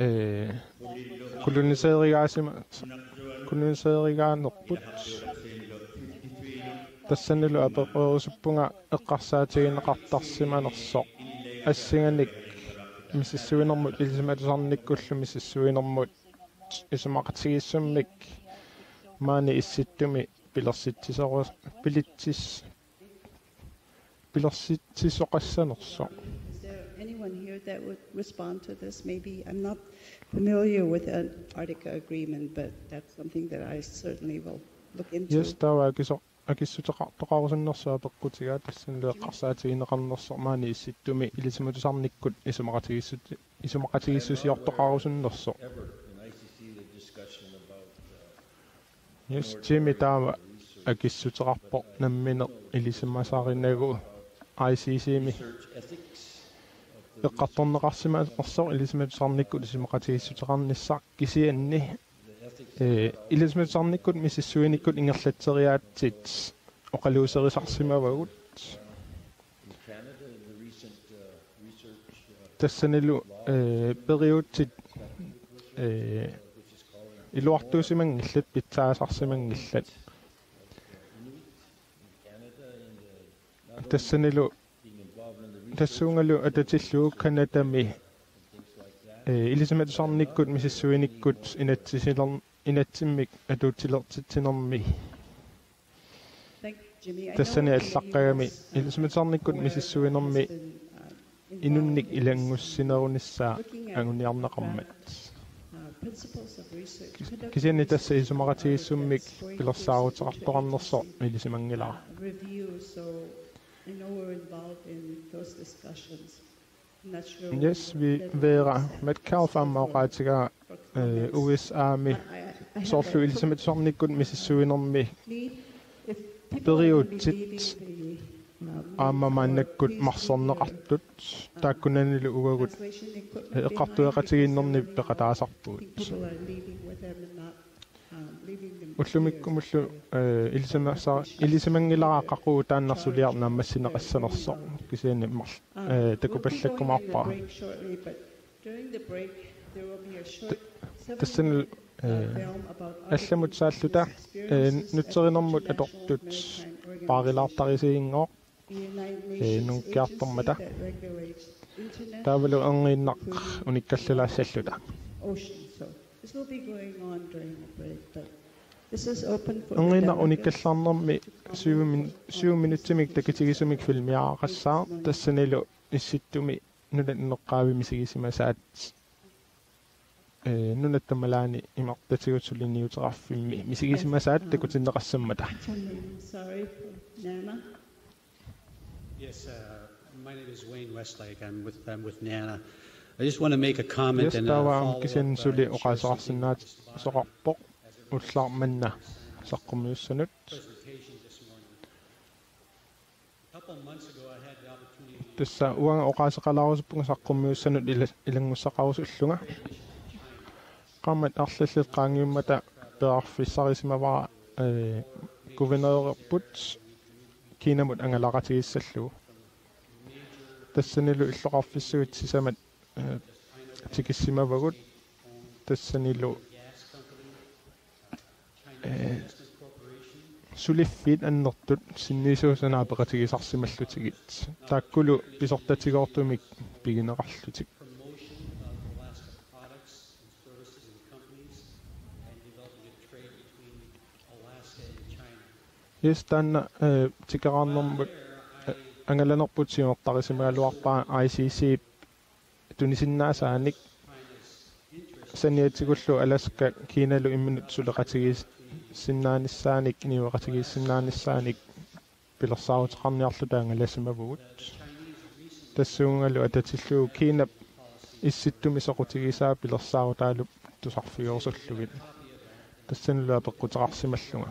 ee, koloniserigaasima-, koloniserigaannerput. Tassanilu apeqqorusuppunga eqqarsaatigineqartarsimanersoq assinganik misissuinermut ilisimatusarnikkullu misissuinermut isumaqatigiissummik maani Issittumi pilersitsisoru-, pilitsis-, pilersitsisoqassanersoq. Is there anyone here that would respond to this. Maybe I'm not familiar with the Antarctica Agreement, but that's something that I certainly will look into. Yes, taava akiso-, akissuteqartoqarusunnersoq apeqqutigaa, tassanilu eqqarsaatigineqarnersoq maani Issittumi ilisimatusarnikkut isumaqatigiissut-, isumaqatigiissusiortoqarusunnersoq. Ever in I C C the discussion about uh, Yes, Jimmy taava akissuteqarpoq nammineq ilisimasarinagu I C C-mi research ethics of the eqqartorneqarsimanersoq ilisimatusarnikkut isumaqatigiissuteqarnissaq, kisianni the ethics ee, ilisimatusarnikkut misissuinikkut ingerlatseriaatsit oqaluuserisarsimavagut. in Canada in the recent uh, research uh, Tassanilu ee, periutsit ee, which is calling iluartuusimanngillat, pitsaasarsimanngillat. Inuit in Canada in the not only Tassanilu being involved in the research tassuungalu atatillugu Canadami and things like that. ee, ilisimatusarnikkut misissuinikkut inatsisilern-, inatsimmik atuutilertitsinermi. Thank you, Jimmy. I know Tassani in the allaqqagami U S, uh, ilisimatusarnikkut where misissuinermi I've been, uh, involved inunnik in this, ilanngussinerunissaq looking at anguniarneqarmat. uh, principles of research. Kis-, kisianni tassa isumaqatigiissummik pilersaaruteqartoqarnersoq ilisimanngilara. Uh, review, so I know we're involved in those discussions. I'm not sure when Yes, vi that Vera is, uh, Metcalf aamma scheduled oqaatigaa for ee, comments. U S A-mi But I, I have soorlu a ilisimatusarnikkut misissuinermi If people are gonna be periutsit leaving the, um, aamma or maannakkut please be there. marsorneqartut, taakkunanilu uagut Translation equipment ee, behind, eqqartueqatigiinnernik because I know peqataasarpugut. People are leaving with them and not, um, leaving them here. Ullumikkumullu ee, ilisimasa-, ilisimanngilara qaqugu taanna suliaq naammassineqassanersoq, kisianni mar-, ee, takupallakkumaarpara. Tassani ee, allamut saalluta ee, nutserinermut atortut paarilaartarisiginngooq ee, nungukkiartormata. Taavalu erniinnaq unikkallalaassalluta. Erniinnaq unikkallaarnermi syv min-, syv minutsimik takitigisumik filmiaraqassaaq, tassanilu Issittumi nunap inoqqaavi misigisimasaat ee, nunat tamalaani imartatigut suliniuteqarfimmi misigisimasaat takutinneqassammata. Sorry, Nana. Yes, uh, my name is Wayne Westlake. I'm with, I'm with NANA. I just want to make a comment. Yes, and a Taava follow-up, kisianni uh, suli to Chair Sutton. Oqaaseqarsinnaasoqarpoq ullaaq manna saqqummiussanut. Presentation this morning. A couple months ago, I had the opportunity Tassa uanga oqaaseqalaarusuppunga saqqummiussanut ila-, ilanngussaqarusullunga. Qaammat arlallit qaangiummata periarfissarisimavara ee, guvernørerput Kinamut angalaqatigiissallugu. Tassanilu illoqarfissuit sisamat ee, tikissimavagut, tassanilu ee, suliffiit annertut sinniisuusanaapeqatigisarsimallutigit, taakkulu pisortatigoortumik pigineqarlutik. promotion of Alaska products and services and companies and developing a trade between Alaska and China. Yes, taanna ee, tikeraarnermut ee, angalanerput siunertarisimagaluarpara I C C tunisinnaasaanik saniatigullu Alaska Kinalu imminut suleqatigiissinnaanissaannik, niueqatigiissinnaanissaannik pilersaaruteqarniarluta angalasimavugut. Tassuugalu atatillugu Kinap Issittumi soqutigisaa pilersaarutaalu tusarfigerusullugit. Tassanilu apeqquteqarsimallunga.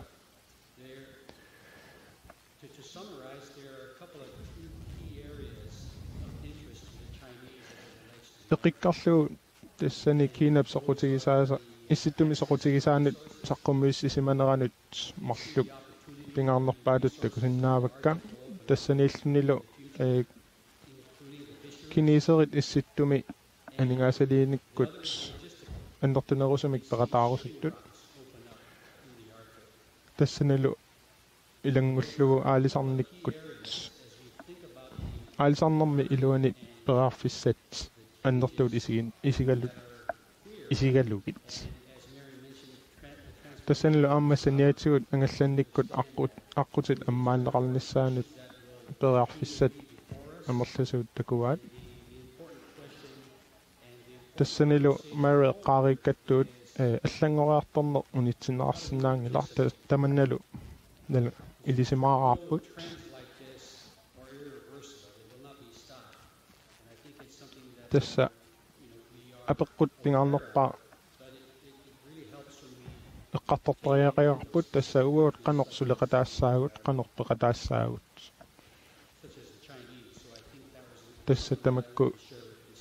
To, to summarize, there are a couple of key areas of interest to the Chinese as it relates to Eqqikkarlugu tassani Kinap soqutigisaasa-, Issittumi soqutigisaanut saqqummiussisimaneranut marluk pingaarnerpaatut takusinnaavakka. Tassaniillunilu ee, kineserit Issittumi aningaasaliinikkut annertunerusumik peqataarusuttut. Tassanilu ilanngullugu aalisarnikkut, aalisarnermi iluani periarfissat annertuut isigin-, isigalu-, isigalugit. Tassanilu aamma saniatigut angallannikkut aqqut-, aqqutit ammaanneqarnissaannut periarfissat amerlasuut takuaat. Tassanilu Mary eqqaariikkattut, eh, allanngoriartorneq unitsinneqarsinnaanngilaq, ta-, tamannalu nal-, ilisimaaraarput. Tassa apeqqut pingaarnerpaaq eqqartortariaqariarput, tassa uagut qanoq suleqataassaagut, qanoq peqataassaagut. Tassa tamakku,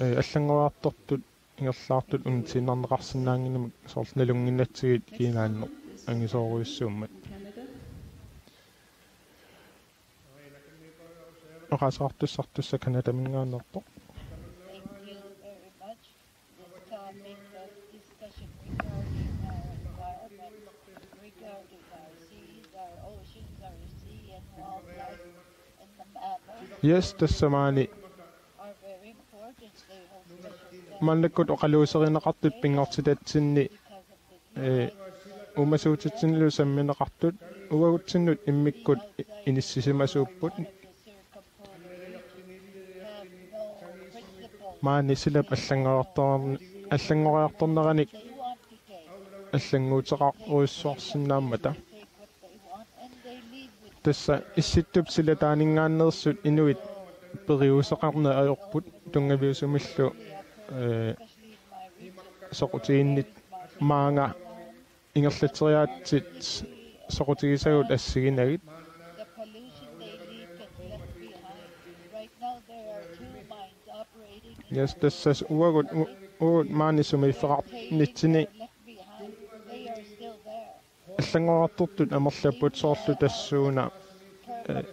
eh, allanngoriartortut ingerlaartut unitsinneqarsinnaanngimmata soorlu nalunnginnatsigit kinaanneq angisoorujussuummat. Oqaaseqartussartussaq Canadaminngaanneerpoq. Thank you very much. This topic of discussion regarding our environment, regarding our seas, our oceans, our sea and wildlife, and the mammals Yes, tassa maani. Are very important. They hold special status Maannakkut oqaluuserineqartut pinngortitatsinni, because of the eh, uumasuutitsinnilu sammineqartut uagutsinnut immikkut i-, inissisimasuupput. Maani silap allanngoriartor-, allanngoriartorneranik allannguuteqarujussuarsinnaammata. Tassa Issittup silataaninngaanneersut inuit periuseqarneq ajorput tunngaviusumillu, eh, soqutiginnit maanga ingerlatseriaatsit soqutigisagut assiginagit. Yes, tassa uagut, u-, uagut maani sumiiffeqarnitsinni allanngoriartortut amerlapput soorlu tassuuna, eh,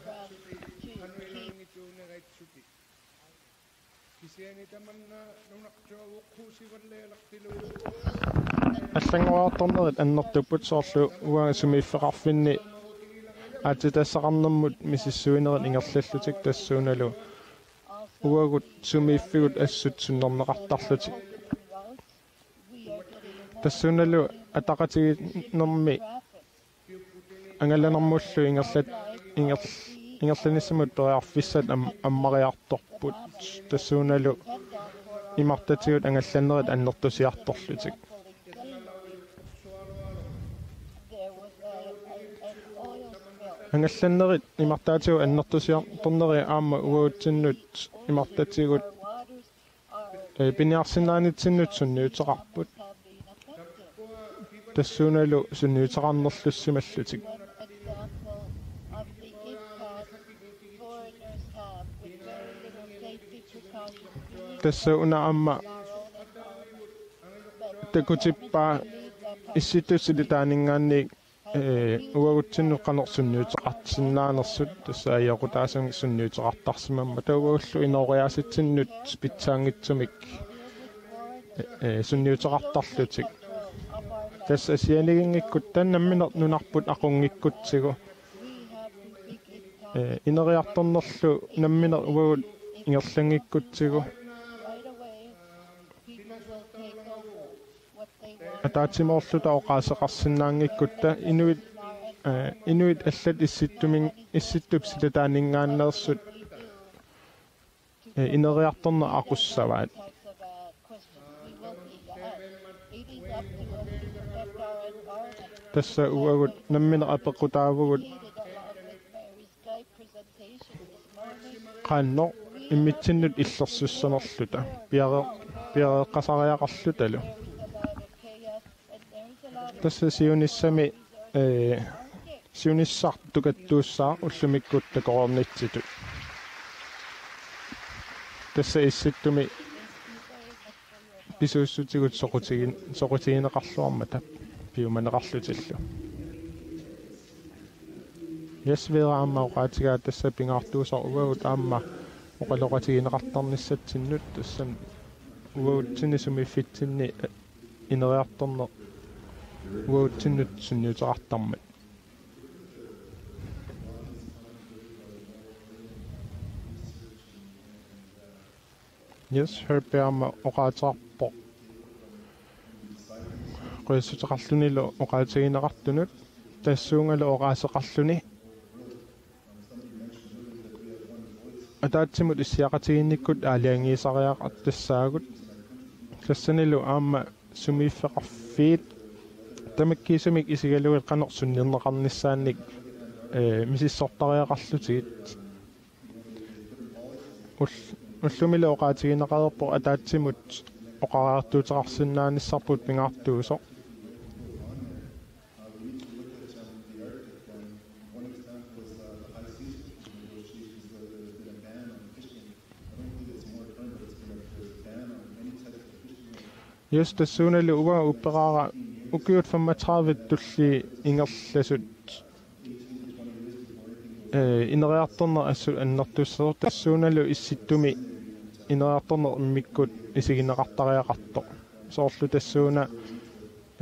allanngoriartornerit annertupput soorlu uanga sumiiffeqarfinni aatsitassaqarnermut misissuinerit ingerlallutik tassuunalu uagut sumiiffigut assut sunnerneqartarlutik. Tassuunalu ataqatigiinnermi angalanermullu ingerlat-, ingerl-, ingerlanissamut periarfissat am-, ammariartorput. Tassuunalu imartatigut angallannerit annertusiartorlutik. Angallannerit imartaatigut annertusiartorneri aamma uagutsinnut imartatigut, eh, piniarsinnaanitsinnut sunniuteqarput. Tassuunalu sunniuteqarnerlussimallutik. Tassa una aamma takutippaa Issittup silataaninngaanniit, eh, uagutsinnut qanoq sunniuteqarsinnaanersut, tassa ajoqutaasumik sunniuteqartarsimammata uagullu inooriaasitsinnut pitsaanngitsumik, eh, eh, sunniuteqartarlutik. Tassa sianiginngikkutta nammineq nunarput aqunngikkutsigu, eh, ineriartornerlu nammineq uagut ingerlanngikkutsigu. Ataatsimoorluta oqaaseqarsinnaanngikkutta inuit, eh, inuit allat Issittumin-, Issittup silataaninngaanneersut, eh, ineriartorneq aqussavaat. Tassa uagut nammineq apeqqutaavugut qanoq immitsinnut illersussanerluta piare-, piareeqqasariaqarlutalu. Tassa siunissami, eh, siunissaq tukattuussaaq ullumikkut takoreernitsitut. Tassa Issittumi pisuussutigut soqutigin-, soqutigineqarluarmata piumaneqarlutillu. Yes, Vera aamma oqaatigaa tassa pingaartuusaq uagut aamma oqaloqatigineqartarnissatsinnut, tassami uagutsinnut sumiiffitsinni ineriartorneq uagutsinnut sunniuteqartarmat. Yes, Herbie aamma oqaaseqarpoq qujassuteqarlunilu oqaatigineqartunut, tassuunalu oqaaseqarluni ataatsimut issiaqatigiinnikkut aalajangiisariaqartassaagut. Tassanilu aamma sumiiffeqarfiit tamakkiisumik isigalugit qanoq sunnerneqarnissaannik, ee, misissortariaqarlutigit. Ul-, ullumilu oqaatigineqareerpoq ataatsimut oqariartuuteqarsinnaanissarput pingaartuusoq. Yes, tassuunalu uanga upperaara ukiut femogtredive tulliit ingerlasut, ee, ineriartorneq assut annertussasoq, tassuunalu issittumi ineriartorneq immikkut isigineqartariaqartoq. Soorlu tassuuna,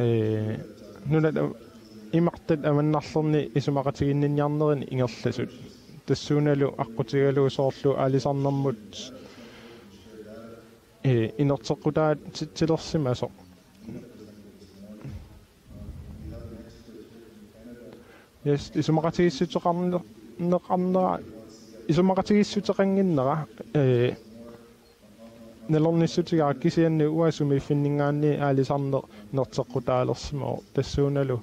ee, nunat av-, imartat avannarlerni isumaqatiginninniarnerini ingerlasut. Tassuunalu aqqutigalugu soorlu aalisarnermut, ee, inerteqqutaatitsilersimasoq. Yes, isumaqatigiissuteqarne-, neqarnera, isumaqatigiissuteqannginnera, ee, nalornissutigaara, kisianni uanga sumiiffinninngaanniit aalisarneq inerteqqutaalersimavoq, tassuunalu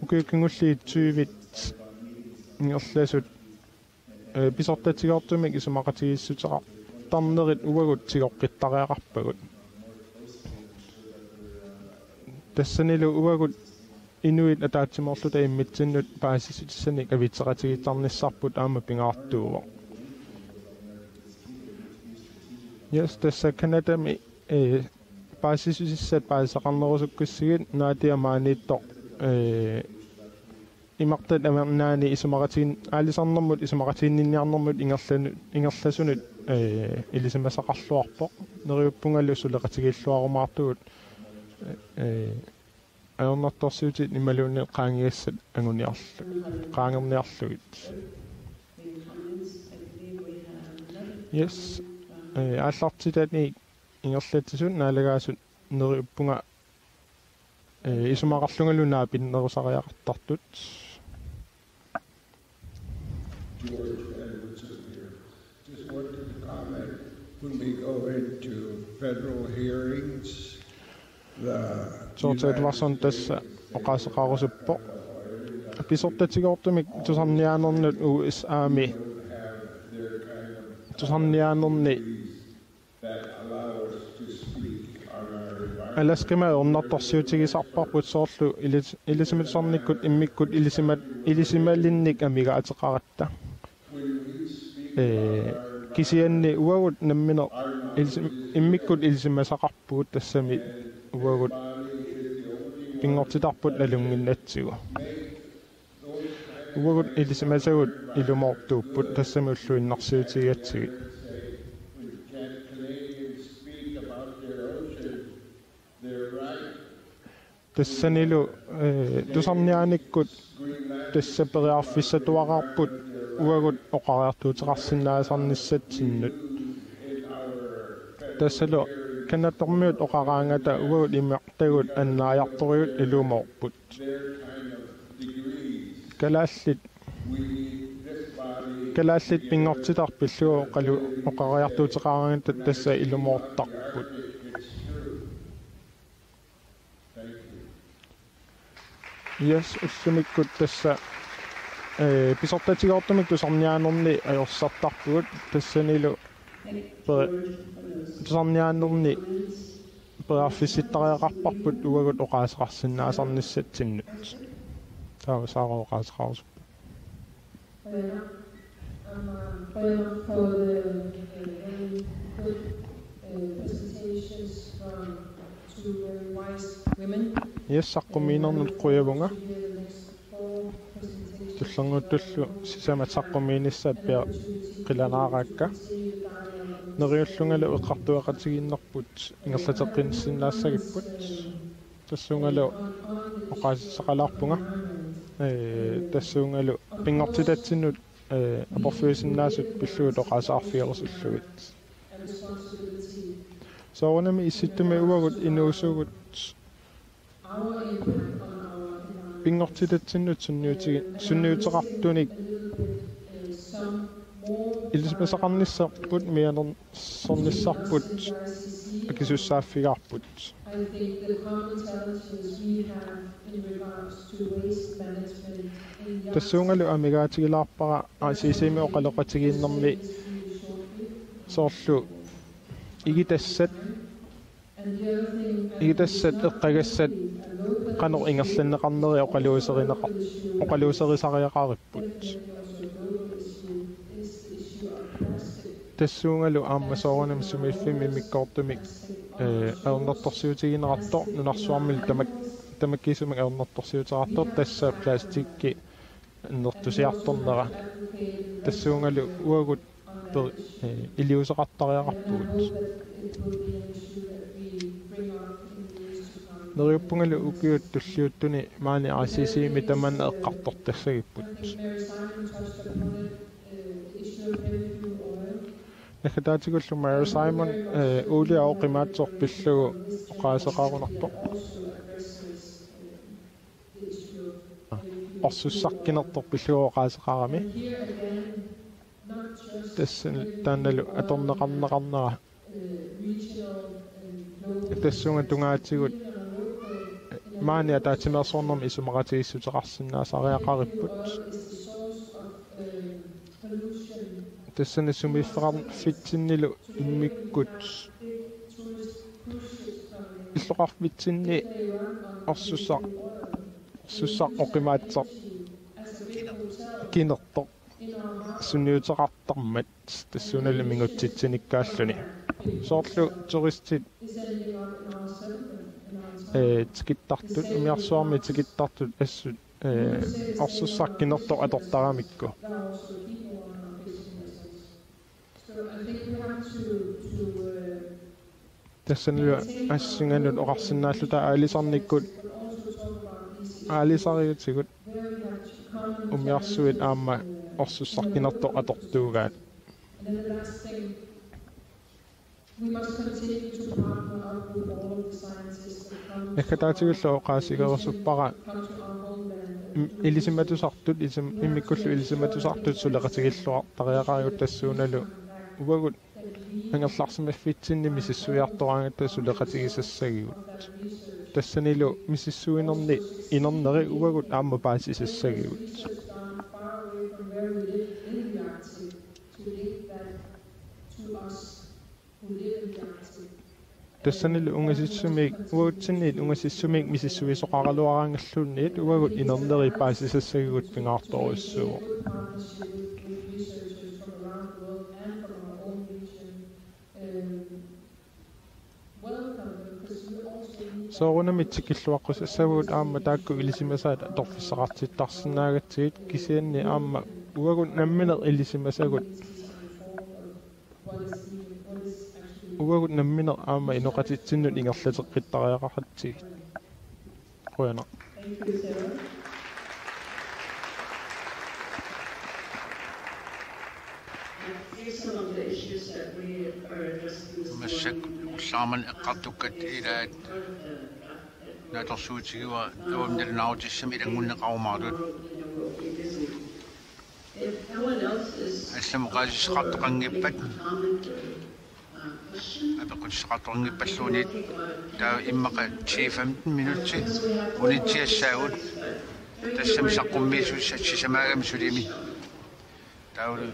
ukiut kingulliit tyvit ingerlasut, ee, pisortatigoortumik isumaqatigiissuteqartarnerit uagut tigoqqittariaqarpagut. Tassanilu uagut inuit ataatsimoorluta immitsinnut paasissutissanik avitseqatigiittarnissarput aamma pingaartuuvoq. Yes, tassa Canadami, ee, paasissutissat paasisaqarnerusukkussigit Nadia maaniittoq, ee, imartat avannaani isumaqatigin-, aalisarnermut isumaqatiginninniarnermut ingerlanu-, ingerlasunut, ee, ilisimasaqarluarpoq. Neriuppungalu suleqatigiilluarumaartugut, ee, ajornartorsiutit imaluunniit qaangigassat anguniarlu-, qaangerniarlugit. Yes. Ee, aallartitani ingerlatsisut naalagaasut neriuppunga, ee, isumaqarlungalu naapinnerusariaqartartut. George Edwardson here. Just wanted to comment, when we go into federal hearings, the George Edwardson tassa oqaaseqarusuppoq. Pisortatigoortumik tusarniaanernut U S A-mi, tusarniaanerni Alaskami ajornartorsiutigisarparput, soorlu ilis-, ilisimatusarnikkut immikkut ilisimat-, ilisimalinnik amigaateqaratta. Ee, kisianni uagut nammineq ilisim-, immikkut ilisimasaqarpugut, tassami uagut pinngortitarput nalunnginnatsigu. Uagut ilisimasagut ilumoortuupput, tassami ulluinnarsiutigigatsigit. Tassanilu, ee, tusarniaanikkut tassa periarfissatuaqarput uagut oqariartuuteqarsinnaasarnissatsinnut. Tassalu Kanatormiut oqaraangata uagut imartagut annaajartorigut ilumoorput. Kalaallit, kalaallit pinngortitaq pillugu oqalu-, oqariartuuteqaraangata tassa ilumoortarput. Yes, ullumikkut tassa, ee, pisortatigoortumik tusarniaanerni ajorsartarpugut, tassanilu pe-, tusarniaanerni periarfissittariaqarparput uagut oqaaseqarsinnaasarnissatsinnut. Taava Saara oqaaseqarusuppoq. Yes, saqqummiinernut qujavunga. Tullinnguuttullu sisamat saqqummiinissaat piaq qilanaaraakka. Neriullungalu eqqartueqatigiinnerput ingerlateqqinnissinnaassagipput. Tassungalu oqaasissaqalaarpunga. Ee, tassungalu pinngortitatsinnut, ee, aporfiusinnaasut pillugu oqaaseqarfigerusullugit. Soorunami issittumi uagut inuusugut pinngortitatsinnut sunniuti-, sunniuteqartunik Ilisimasaqarnissarput mianersornissarput akisussaaffigaarput. Tassuugalu amigaatigilaarpara I C C-mi oqaloqatigiinnermi soorlu igitassat igitassat eqqagassat qanoq ingerlanneqarneri oqaluuserineqa-, oqaluuserisariaqaripput. Tassuugalu aamma soorunami sumiiffimmi immikkoortumik, eh, ajornartorsiutigineqartoq nunarsuarmilu tamak-, tamakkiisumik ajornartorsiuteqartoq tassa plastikki annertusiartornera. Tassuugalu uagut per-, eh, iliuuseqartariaqarpugut. Neriuppungalu ukiut tulliuttuni maani I C C-mi tamanna eqqartortassagipput. Naggataatigullu Mary Simon, eh, uulia oqimaatsoq pillugu oqaaseqarunarpoq. Orsussaq kinertoq pillugu oqaaseqarami. Tassa taannalu atorneqarneqarnera. Tassunga tungaatigut maani ataatsimeersuarnermi isumaqatigiissuteqarsinnaasariaqaripput. Tassani sumiiffeqarfitsinnilu immikkut illoqarfitsinni orsussaq, orsussaq oqimaatsoq kinertoq sunniuteqartarmat tassuunalu mingutsitsinikkaalluni. Soorlu turistit, eh, tikittartut, umiarsuarmi tikittartut assut, eh, orsussaq kinertoq atortaramikku. Tassanilu assinganut oqarsinnaalluta aalisarnikkut aalisariutigut umiarsuit aamma orsussaq kinertoq atortuugaat. Naggataatigullu oqaasigerusuppara im-, ilisimatusartut, isim-, immikkullu ilisimatusartut suleqatigilluartariaqarigut tassuunalu uagut angerlarsimaffitsinni misissuiartoraangatta suleqatigisassagigut. Tassanilu misissuinerni inerneri uagut aamma paasisassagigut. Tassanilu ungasissumik, uatsinnit ungasissumik misissuisoqaraluaraangalluunniit uagut inerneri paasisassagigut pingaartorujussuuvoq. Soorunami tikilluaqqusassavagut aamma taakku ilisimasaat atorfissaqartittarsinnaagatsigit kisianni aamma uagut nammineq ilisimasagut uagut nammineq aamma inoqatitsinnut ingerlateqqittariaqaratsigit. Qujanaq. Massakkut ullaamman eqqartukkat ilaat naatsorsuutigiva taavami nalunaarutissamik ilanngunneqarumaartut. Allamut oqaasissaqartoqanngippat, apeqqutissaqartoqanngippaluunniit, taava immaqa ti femten minutsi unitsiassaagut, tassami saqqummiisussat sisamaagami sulimi. Taavalu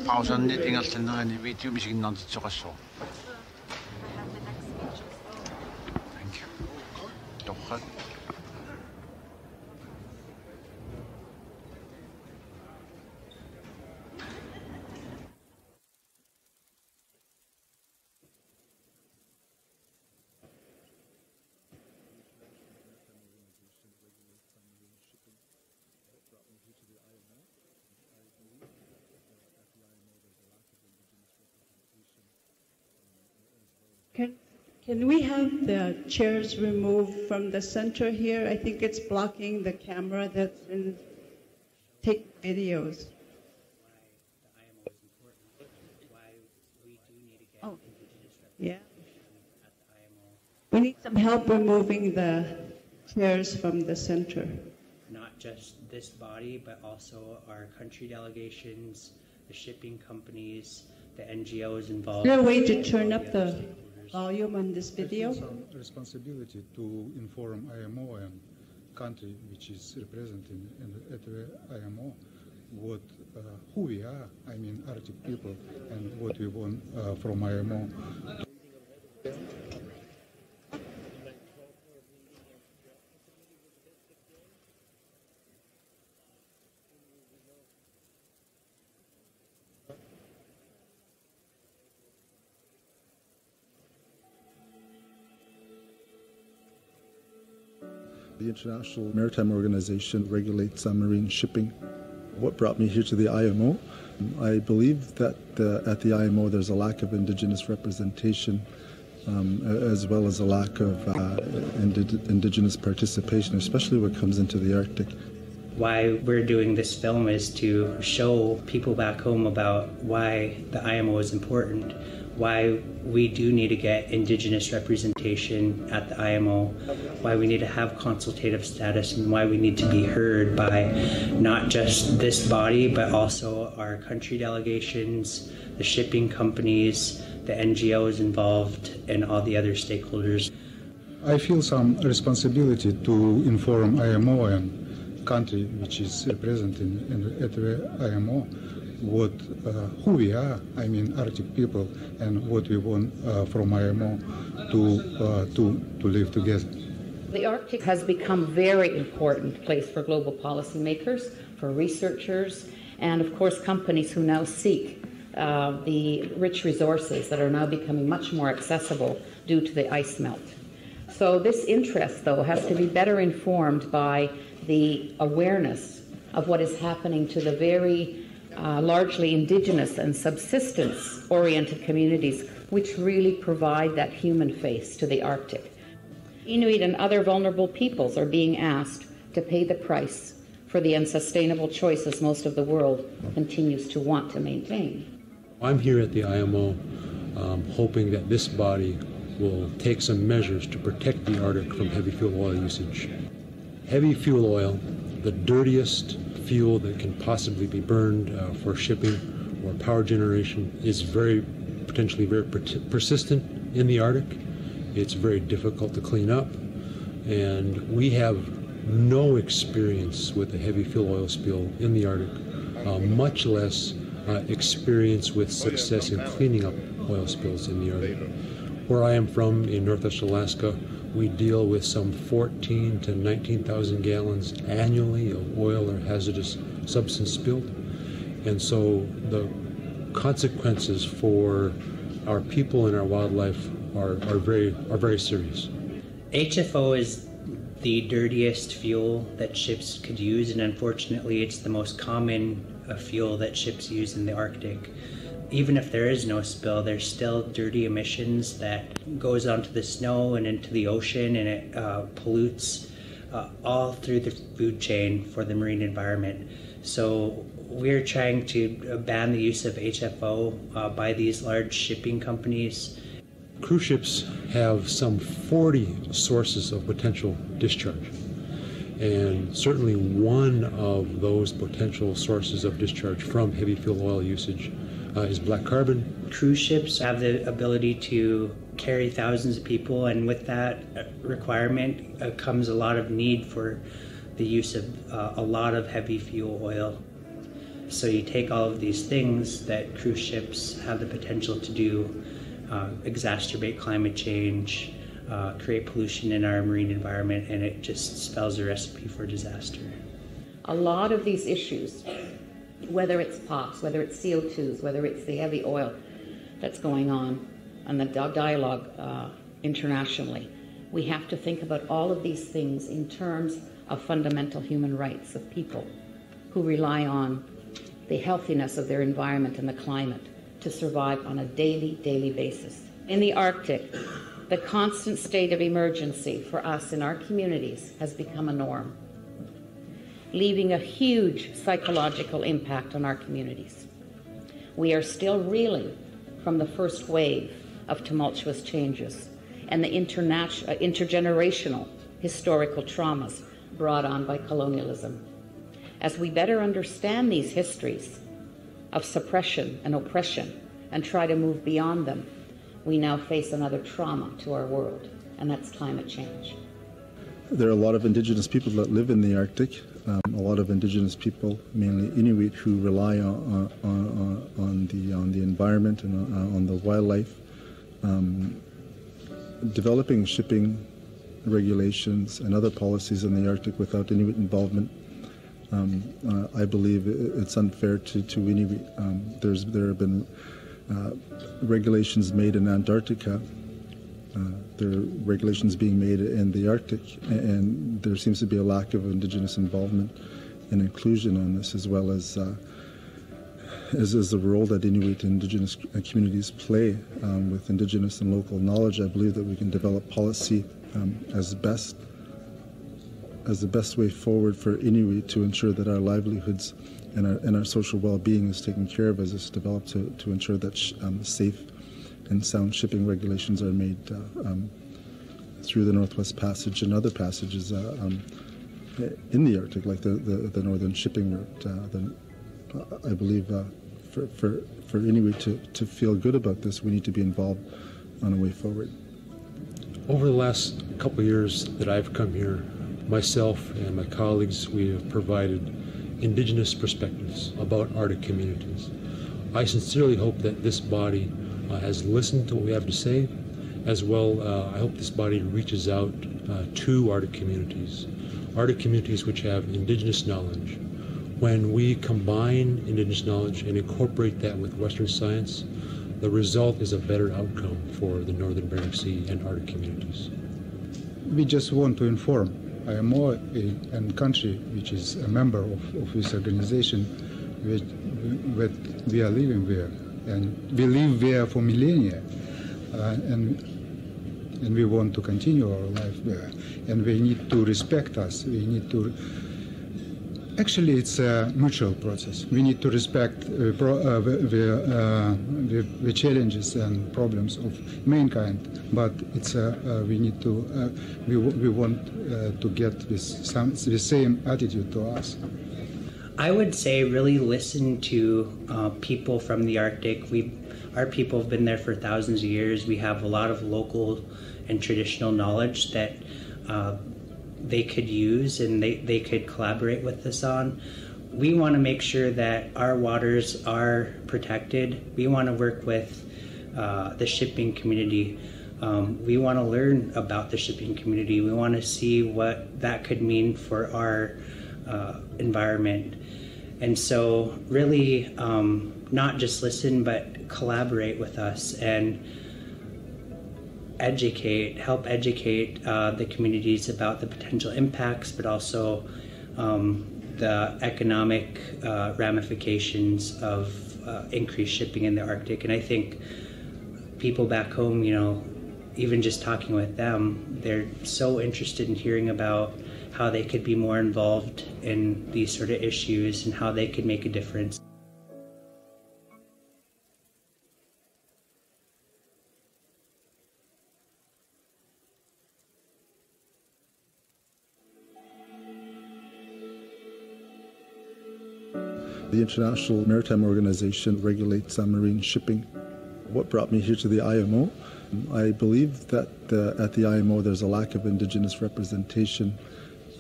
pauserniit ingerlanerani video isiginnaartitsisoqassaaq. Thank you. Torrak. Can, can we have the chairs removed from the center here? I think it's blocking the camera that's in, take videos. Oh, yeah. We need some help removing the chairs from the center. Not just this body, but also our country delegations, The shipping companies, the N G Os involved. Is there a way to turn up the volume on this video? I feel some responsibility to inform I M O and country which is represented in, at the I M O what, uh, who we are, I mean Arctic people, and what we want, uh, from I M O. The International Maritime Organization regulates, uh, marine shipping. What brought me here to the I M O? I believe that, uh, at the I M O there's a lack of indigenous representation, um, a- as well as a lack of, uh, indi- indigenous participation, especially when it comes into the Arctic. Why we're doing this film is to show people back home about why the I M O is important, why we do need to get indigenous representation at the I M O, why we need to have consultative status, and why we need to be heard by not just this body, but also our country delegations, the shipping companies, the N G Os involved, and all the other stakeholders. I feel some responsibility to inform I M O and country which is represented in, in, at the I M O what, uh, who we are, I mean Arctic people, and what we want, uh, from I M O to, uh, to, to live together. The Arctic has become very important place for global policymakers, for researchers, and of course companies who now seek, uh, the rich resources that are now becoming much more accessible due to the ice melt. So this interest, though, has to be better informed by the awareness of what is happening to the very, uh, largely indigenous and subsistence-oriented communities, which really provide that human face to the Arctic. Inuit and other vulnerable peoples are being asked to pay the price for the unsustainable choices most of the world continues to want to maintain. I'm here at the I M O, um, hoping that this body will take some measures to protect the Arctic from heavy fuel oil usage. Heavy fuel oil, the dirtiest fuel that can possibly be burned, uh, for shipping or power generation, is very, potentially very per- persistent in the Arctic. It's very difficult to clean up, and we have no experience with a heavy fuel oil spill in the Arctic, uh, much less, uh, experience with success in cleaning up oil spills in the Arctic. Where I am from in Northwest Alaska, we deal with some fourteen to nineteen thousand gallons annually of oil or hazardous substance spilled. And so the consequences for our people and our wildlife are, are very, are very serious. H F O is the dirtiest fuel that ships could use, and unfortunately, it's the most common, uh, fuel that ships use in the Arctic. Even if there is no spill, there's still dirty emissions that goes onto the snow and into the ocean, and it, uh, pollutes, uh, all through the food chain for the marine environment. So we're trying to, uh, ban the use of H F O, uh, by these large shipping companies. Cruise ships have some forty sources of potential discharge. And certainly one of those potential sources of discharge from heavy fuel oil usage, uh, is black carbon. Cruise ships have the ability to carry thousands of people, and with that, uh, requirement, uh, comes a lot of need for the use of, uh, a lot of heavy fuel oil. So you take all of these things that cruise ships have the potential to do, uh, exacerbate climate change, uh, create pollution in our marine environment, and it just spells a recipe for disaster. A lot of these issues, whether it's pox, whether it's C O twos, whether it's the heavy oil that's going on, and the di- dialogue, uh, internationally, we have to think about all of these things in terms of fundamental human rights of people who rely on the healthiness of their environment and the climate to survive on a daily, daily basis. In the Arctic, the constant state of emergency for us in our communities has become a norm, leaving a huge psychological impact on our communities. We are still reeling from the first wave of tumultuous changes and the interna- uh, intergenerational historical traumas brought on by colonialism. As we better understand these histories, of suppression and oppression and try to move beyond them, we now face another trauma to our world, and that's climate change. There are a lot of indigenous people that live in the Arctic, um, a lot of indigenous people, mainly Inuit, who rely on, on, on, on the, on the environment and uh, on the wildlife. Um, developing shipping regulations and other policies in the Arctic without Inuit involvement, um, uh, I believe i- it's unfair to, to Inuit. Um, there's, there have been uh, regulations made in Antarctica. Uh, there are regulations being made in the Arctic, a- and there seems to be a lack of indigenous involvement and inclusion on this, as well as uh, as is the role that Inuit indigenous uh, communities play um, with indigenous and local knowledge. I believe that we can develop policy um, as best as the best way forward for Inuit to ensure that our livelihoods and our, and our social well-being is taken care of as it's developed to, to ensure that sh- um, safe and sound shipping regulations are made uh, um, through the Northwest Passage and other passages uh, um, in the Arctic, like the, the, the Northern Shipping Route. Uh, the, I believe uh, for, for, for Inuit to, to feel good about this, we need to be involved on a way forward. Over the last couple of years that I've come here, myself and my colleagues, we have provided indigenous perspectives about Arctic communities. I sincerely hope that this body uh, has listened to what we have to say. As well, uh, I hope this body reaches out uh, to Arctic communities, Arctic communities which have indigenous knowledge. When we combine indigenous knowledge and incorporate that with Western science, the result is a better outcome for the Northern Bering Sea and Arctic communities. We just want to inform I M O, a, a country which is a member of, of this organization, which, that we are living there, and we live there for millennia, uh, and and we want to continue our life there, and they need to respect us. We need to. Actually, it's a mutual process. We need to respect uh, pro, uh, the, the, uh, the, the challenges and problems of mankind, but it's uh, uh, we need to uh, we, w- we want uh, to get this some, the same attitude to us. I would say really listen to uh, people from the Arctic. We, our people have been there for thousands of years. We have a lot of local and traditional knowledge that uh, they could use and they, they could collaborate with us on. We want to make sure that our waters are protected. We want to work with uh, the shipping community. Um, we want to learn about the shipping community. We want to see what that could mean for our uh, environment. And so, really, um, not just listen, but collaborate with us and educate, help educate uh, the communities about the potential impacts, but also um, the economic uh, ramifications of uh, increased shipping in the Arctic. And I think people back home, you know, even just talking with them, they're so interested in hearing about how they could be more involved in these sort of issues and how they could make a difference. The International Maritime Organization regulates uh, marine shipping. What brought me here to the I M O? I believe that uh, at the I M O there's a lack of indigenous representation,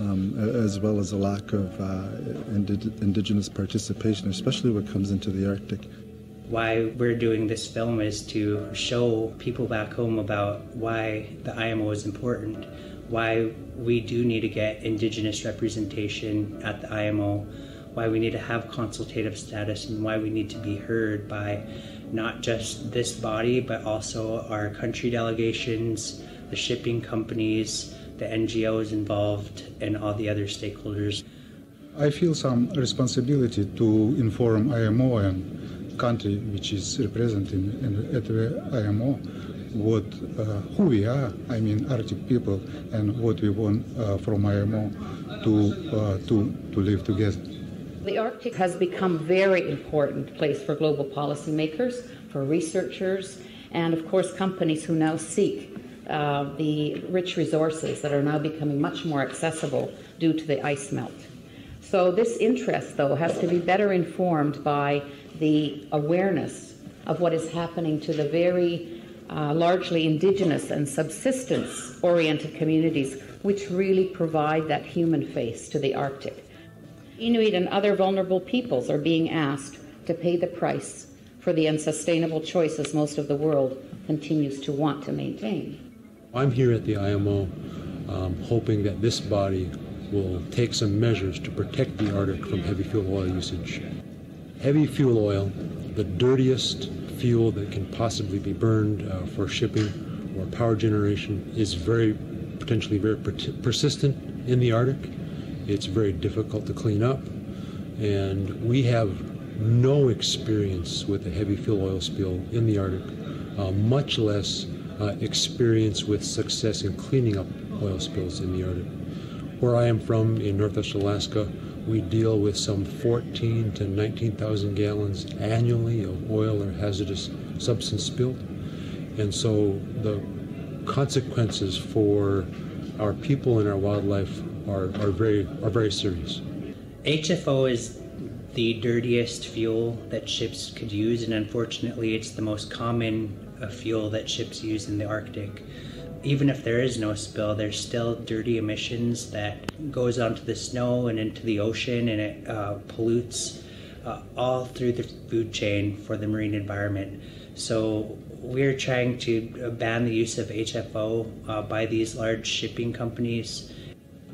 um, a- as well as a lack of uh, indi- indigenous participation, especially when it comes into the Arctic. Why we're doing this film is to show people back home about why the I M O is important, why we do need to get indigenous representation at the I M O, why we need to have consultative status, and why we need to be heard by not just this body, but also our country delegations, the shipping companies, the N G Os involved, and all the other stakeholders. I feel some responsibility to inform I M O and country which is represented in, at the I M O what uh, who we are, I mean Arctic people, and what we want uh, from I M O to, uh, to, to live together. The Arctic has become a very important place for global policymakers, for researchers, and of course companies who now seek uh, the rich resources that are now becoming much more accessible due to the ice melt. So this interest, though, has to be better informed by The awareness of what is happening to the very uh, largely indigenous and subsistence oriented communities, which really provide that human face to the Arctic. Inuit and other vulnerable peoples are being asked to pay the price for the unsustainable choices most of the world continues to want to maintain. I'm here at the I M O, um, hoping that this body will take some measures to protect the Arctic from heavy fuel oil usage. Heavy fuel oil, the dirtiest fuel that can possibly be burned uh, for shipping or power generation, is very potentially very per- persistent in the Arctic. It's very difficult to clean up, and we have no experience with a heavy fuel oil spill in the Arctic, uh, much less uh, experience with success in cleaning up oil spills in the Arctic. Where I am from in Northwest Alaska, we deal with some fourteen to nineteen thousand gallons annually of oil or hazardous substance spilled. And so the consequences for our people and our wildlife are, are, very, are very serious. H F O is the dirtiest fuel that ships could use, and unfortunately, it's the most common uh, fuel that ships use in the Arctic. Even if there is no spill, there's still dirty emissions that goes onto the snow and into the ocean, and it uh, pollutes uh, all through the food chain for the marine environment. So we're trying to ban the use of H F O uh, by these large shipping companies.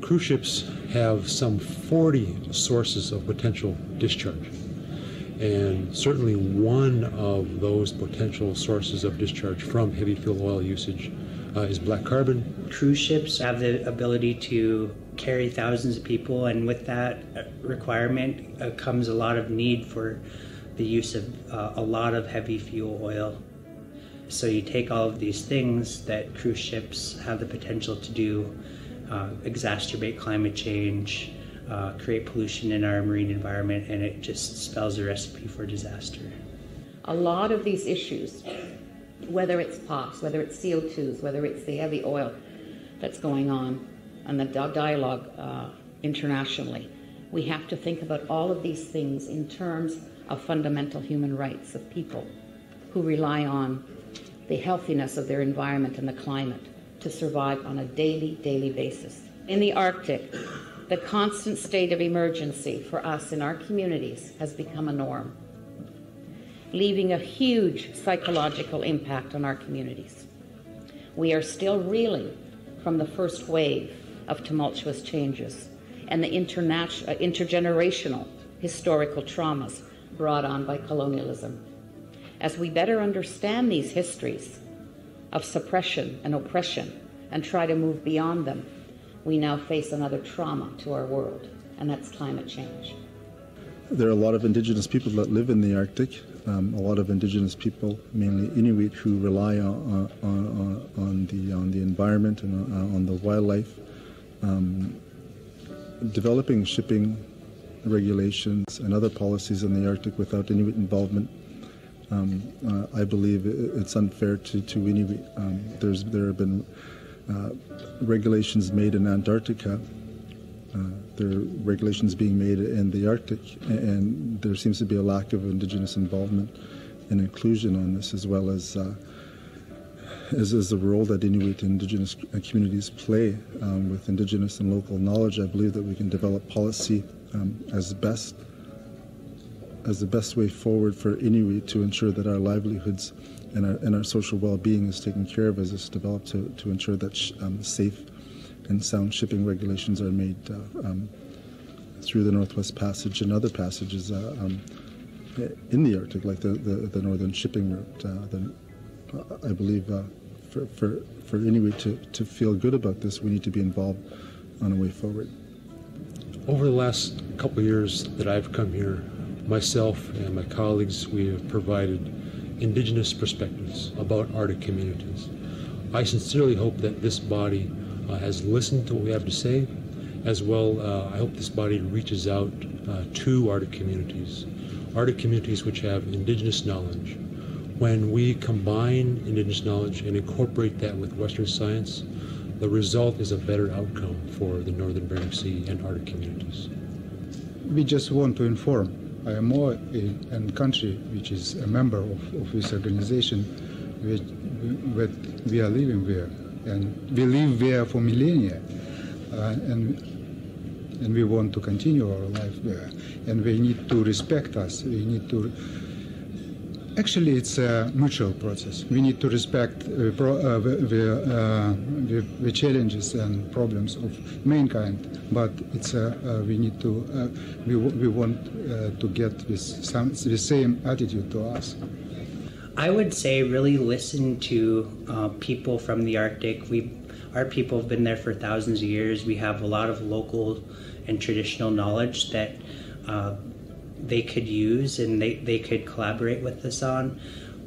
Cruise ships have some forty sources of potential discharge. And certainly one of those potential sources of discharge from heavy fuel oil usage uh, is black carbon. Cruise ships have the ability to carry thousands of people, and with that uh, requirement uh, comes a lot of need for the use of uh, a lot of heavy fuel oil. So you take all of these things that cruise ships have the potential to do, uh, exacerbate climate change, uh, create pollution in our marine environment, and it just spells a recipe for disaster. A lot of these issues, whether it's pox, whether it's C O twos, whether it's the heavy oil that's going on, and the dialogue uh, internationally, we have to think about all of these things in terms of fundamental human rights of people who rely on the healthiness of their environment and the climate to survive on a daily, daily basis. In the Arctic, the constant state of emergency for us in our communities has become a norm, leaving a huge psychological impact on our communities. We are still reeling from the first wave of tumultuous changes and the interna- uh, intergenerational historical traumas brought on by colonialism. As we better understand these histories of suppression and oppression and try to move beyond them, we now face another trauma to our world, and that's climate change. There are a lot of indigenous people that live in the Arctic, um, a lot of indigenous people, mainly Inuit, who rely on, on, on, the, on the environment and on, on the wildlife. Um, developing shipping regulations and other policies in the Arctic without Inuit involvement, um, uh, I believe it's unfair to, to Inuit. Um, there's, there have been uh, regulations made in Antarctica. Uh, there are regulations being made in the Arctic, and there seems to be a lack of Indigenous involvement and inclusion on this, as well as uh, as is the role that Inuit Indigenous communities play um, with Indigenous and local knowledge. I believe that we can develop policy um, as best as the best way forward for Inuit to ensure that our livelihoods and our, and our social well-being is taken care of as it's developed to, to ensure that sh- um, safe and sound shipping regulations are made uh, um, through the Northwest Passage and other passages uh, um, in the Arctic, like the, the, the Northern Shipping Route. Uh, the, I believe uh, for, for, for Inuit to, to feel good about this, we need to be involved on a way forward. Over the last couple of years that I've come here, myself and my colleagues, we have provided indigenous perspectives about Arctic communities. I sincerely hope that this body uh, has listened to what we have to say. As well, uh, I hope this body reaches out uh, to Arctic communities, Arctic communities which have indigenous knowledge. When we combine indigenous knowledge and incorporate that with Western science, the result is a better outcome for the Northern Bering Sea and Arctic communities. We just want to inform I am more a, a country which is a member of, of this organization, which, that we are living there, and we live there for millennia, uh, and and we want to continue our life there, and they need to respect us. We need to. Actually, it's a mutual process. We need to respect uh, pro, uh, the, the, uh, the, the challenges and problems of mankind, but it's uh, uh, we need to uh, we, w- we want uh, to get this some, the same attitude to us. I would say really listen to uh, people from the Arctic. We, our people have been there for thousands of years. We have a lot of local and traditional knowledge that uh, they could use and they, they could collaborate with us on.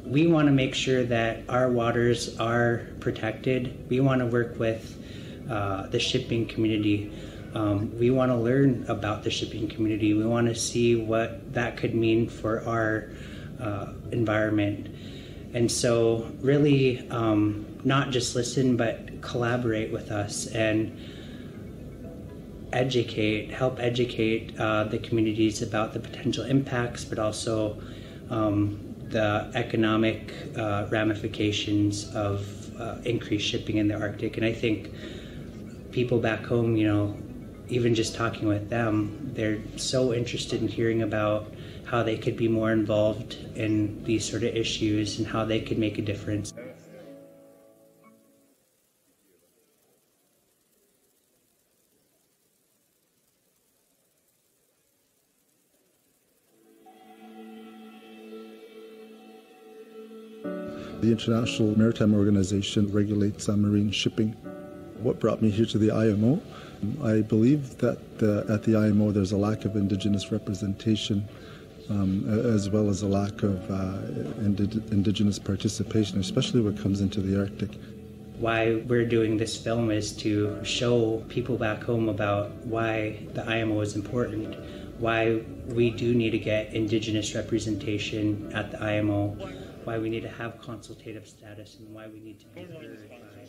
We want to make sure that our waters are protected. We want to work with uh, the shipping community. Um, we want to learn about the shipping community. We want to see what that could mean for our uh, environment. And so, really, um, not just listen, but collaborate with us and educate, help educate uh, the communities about the potential impacts, but also um, the economic uh, ramifications of uh, increased shipping in the Arctic. And I think people back home, you know, even just talking with them, they're so interested in hearing about how they could be more involved in these sort of issues and how they could make a difference. The International Maritime Organization regulates uh, marine shipping. What brought me here to the I M O? I believe that uh, at the I M O there's a lack of indigenous representation, um, as well as a lack of uh, indi- indigenous participation, especially when it comes into the Arctic. Why we're doing this film is to show people back home about why the I M O is important, why we do need to get indigenous representation at the I M O, why we need to have consultative status, and why we need to be heard by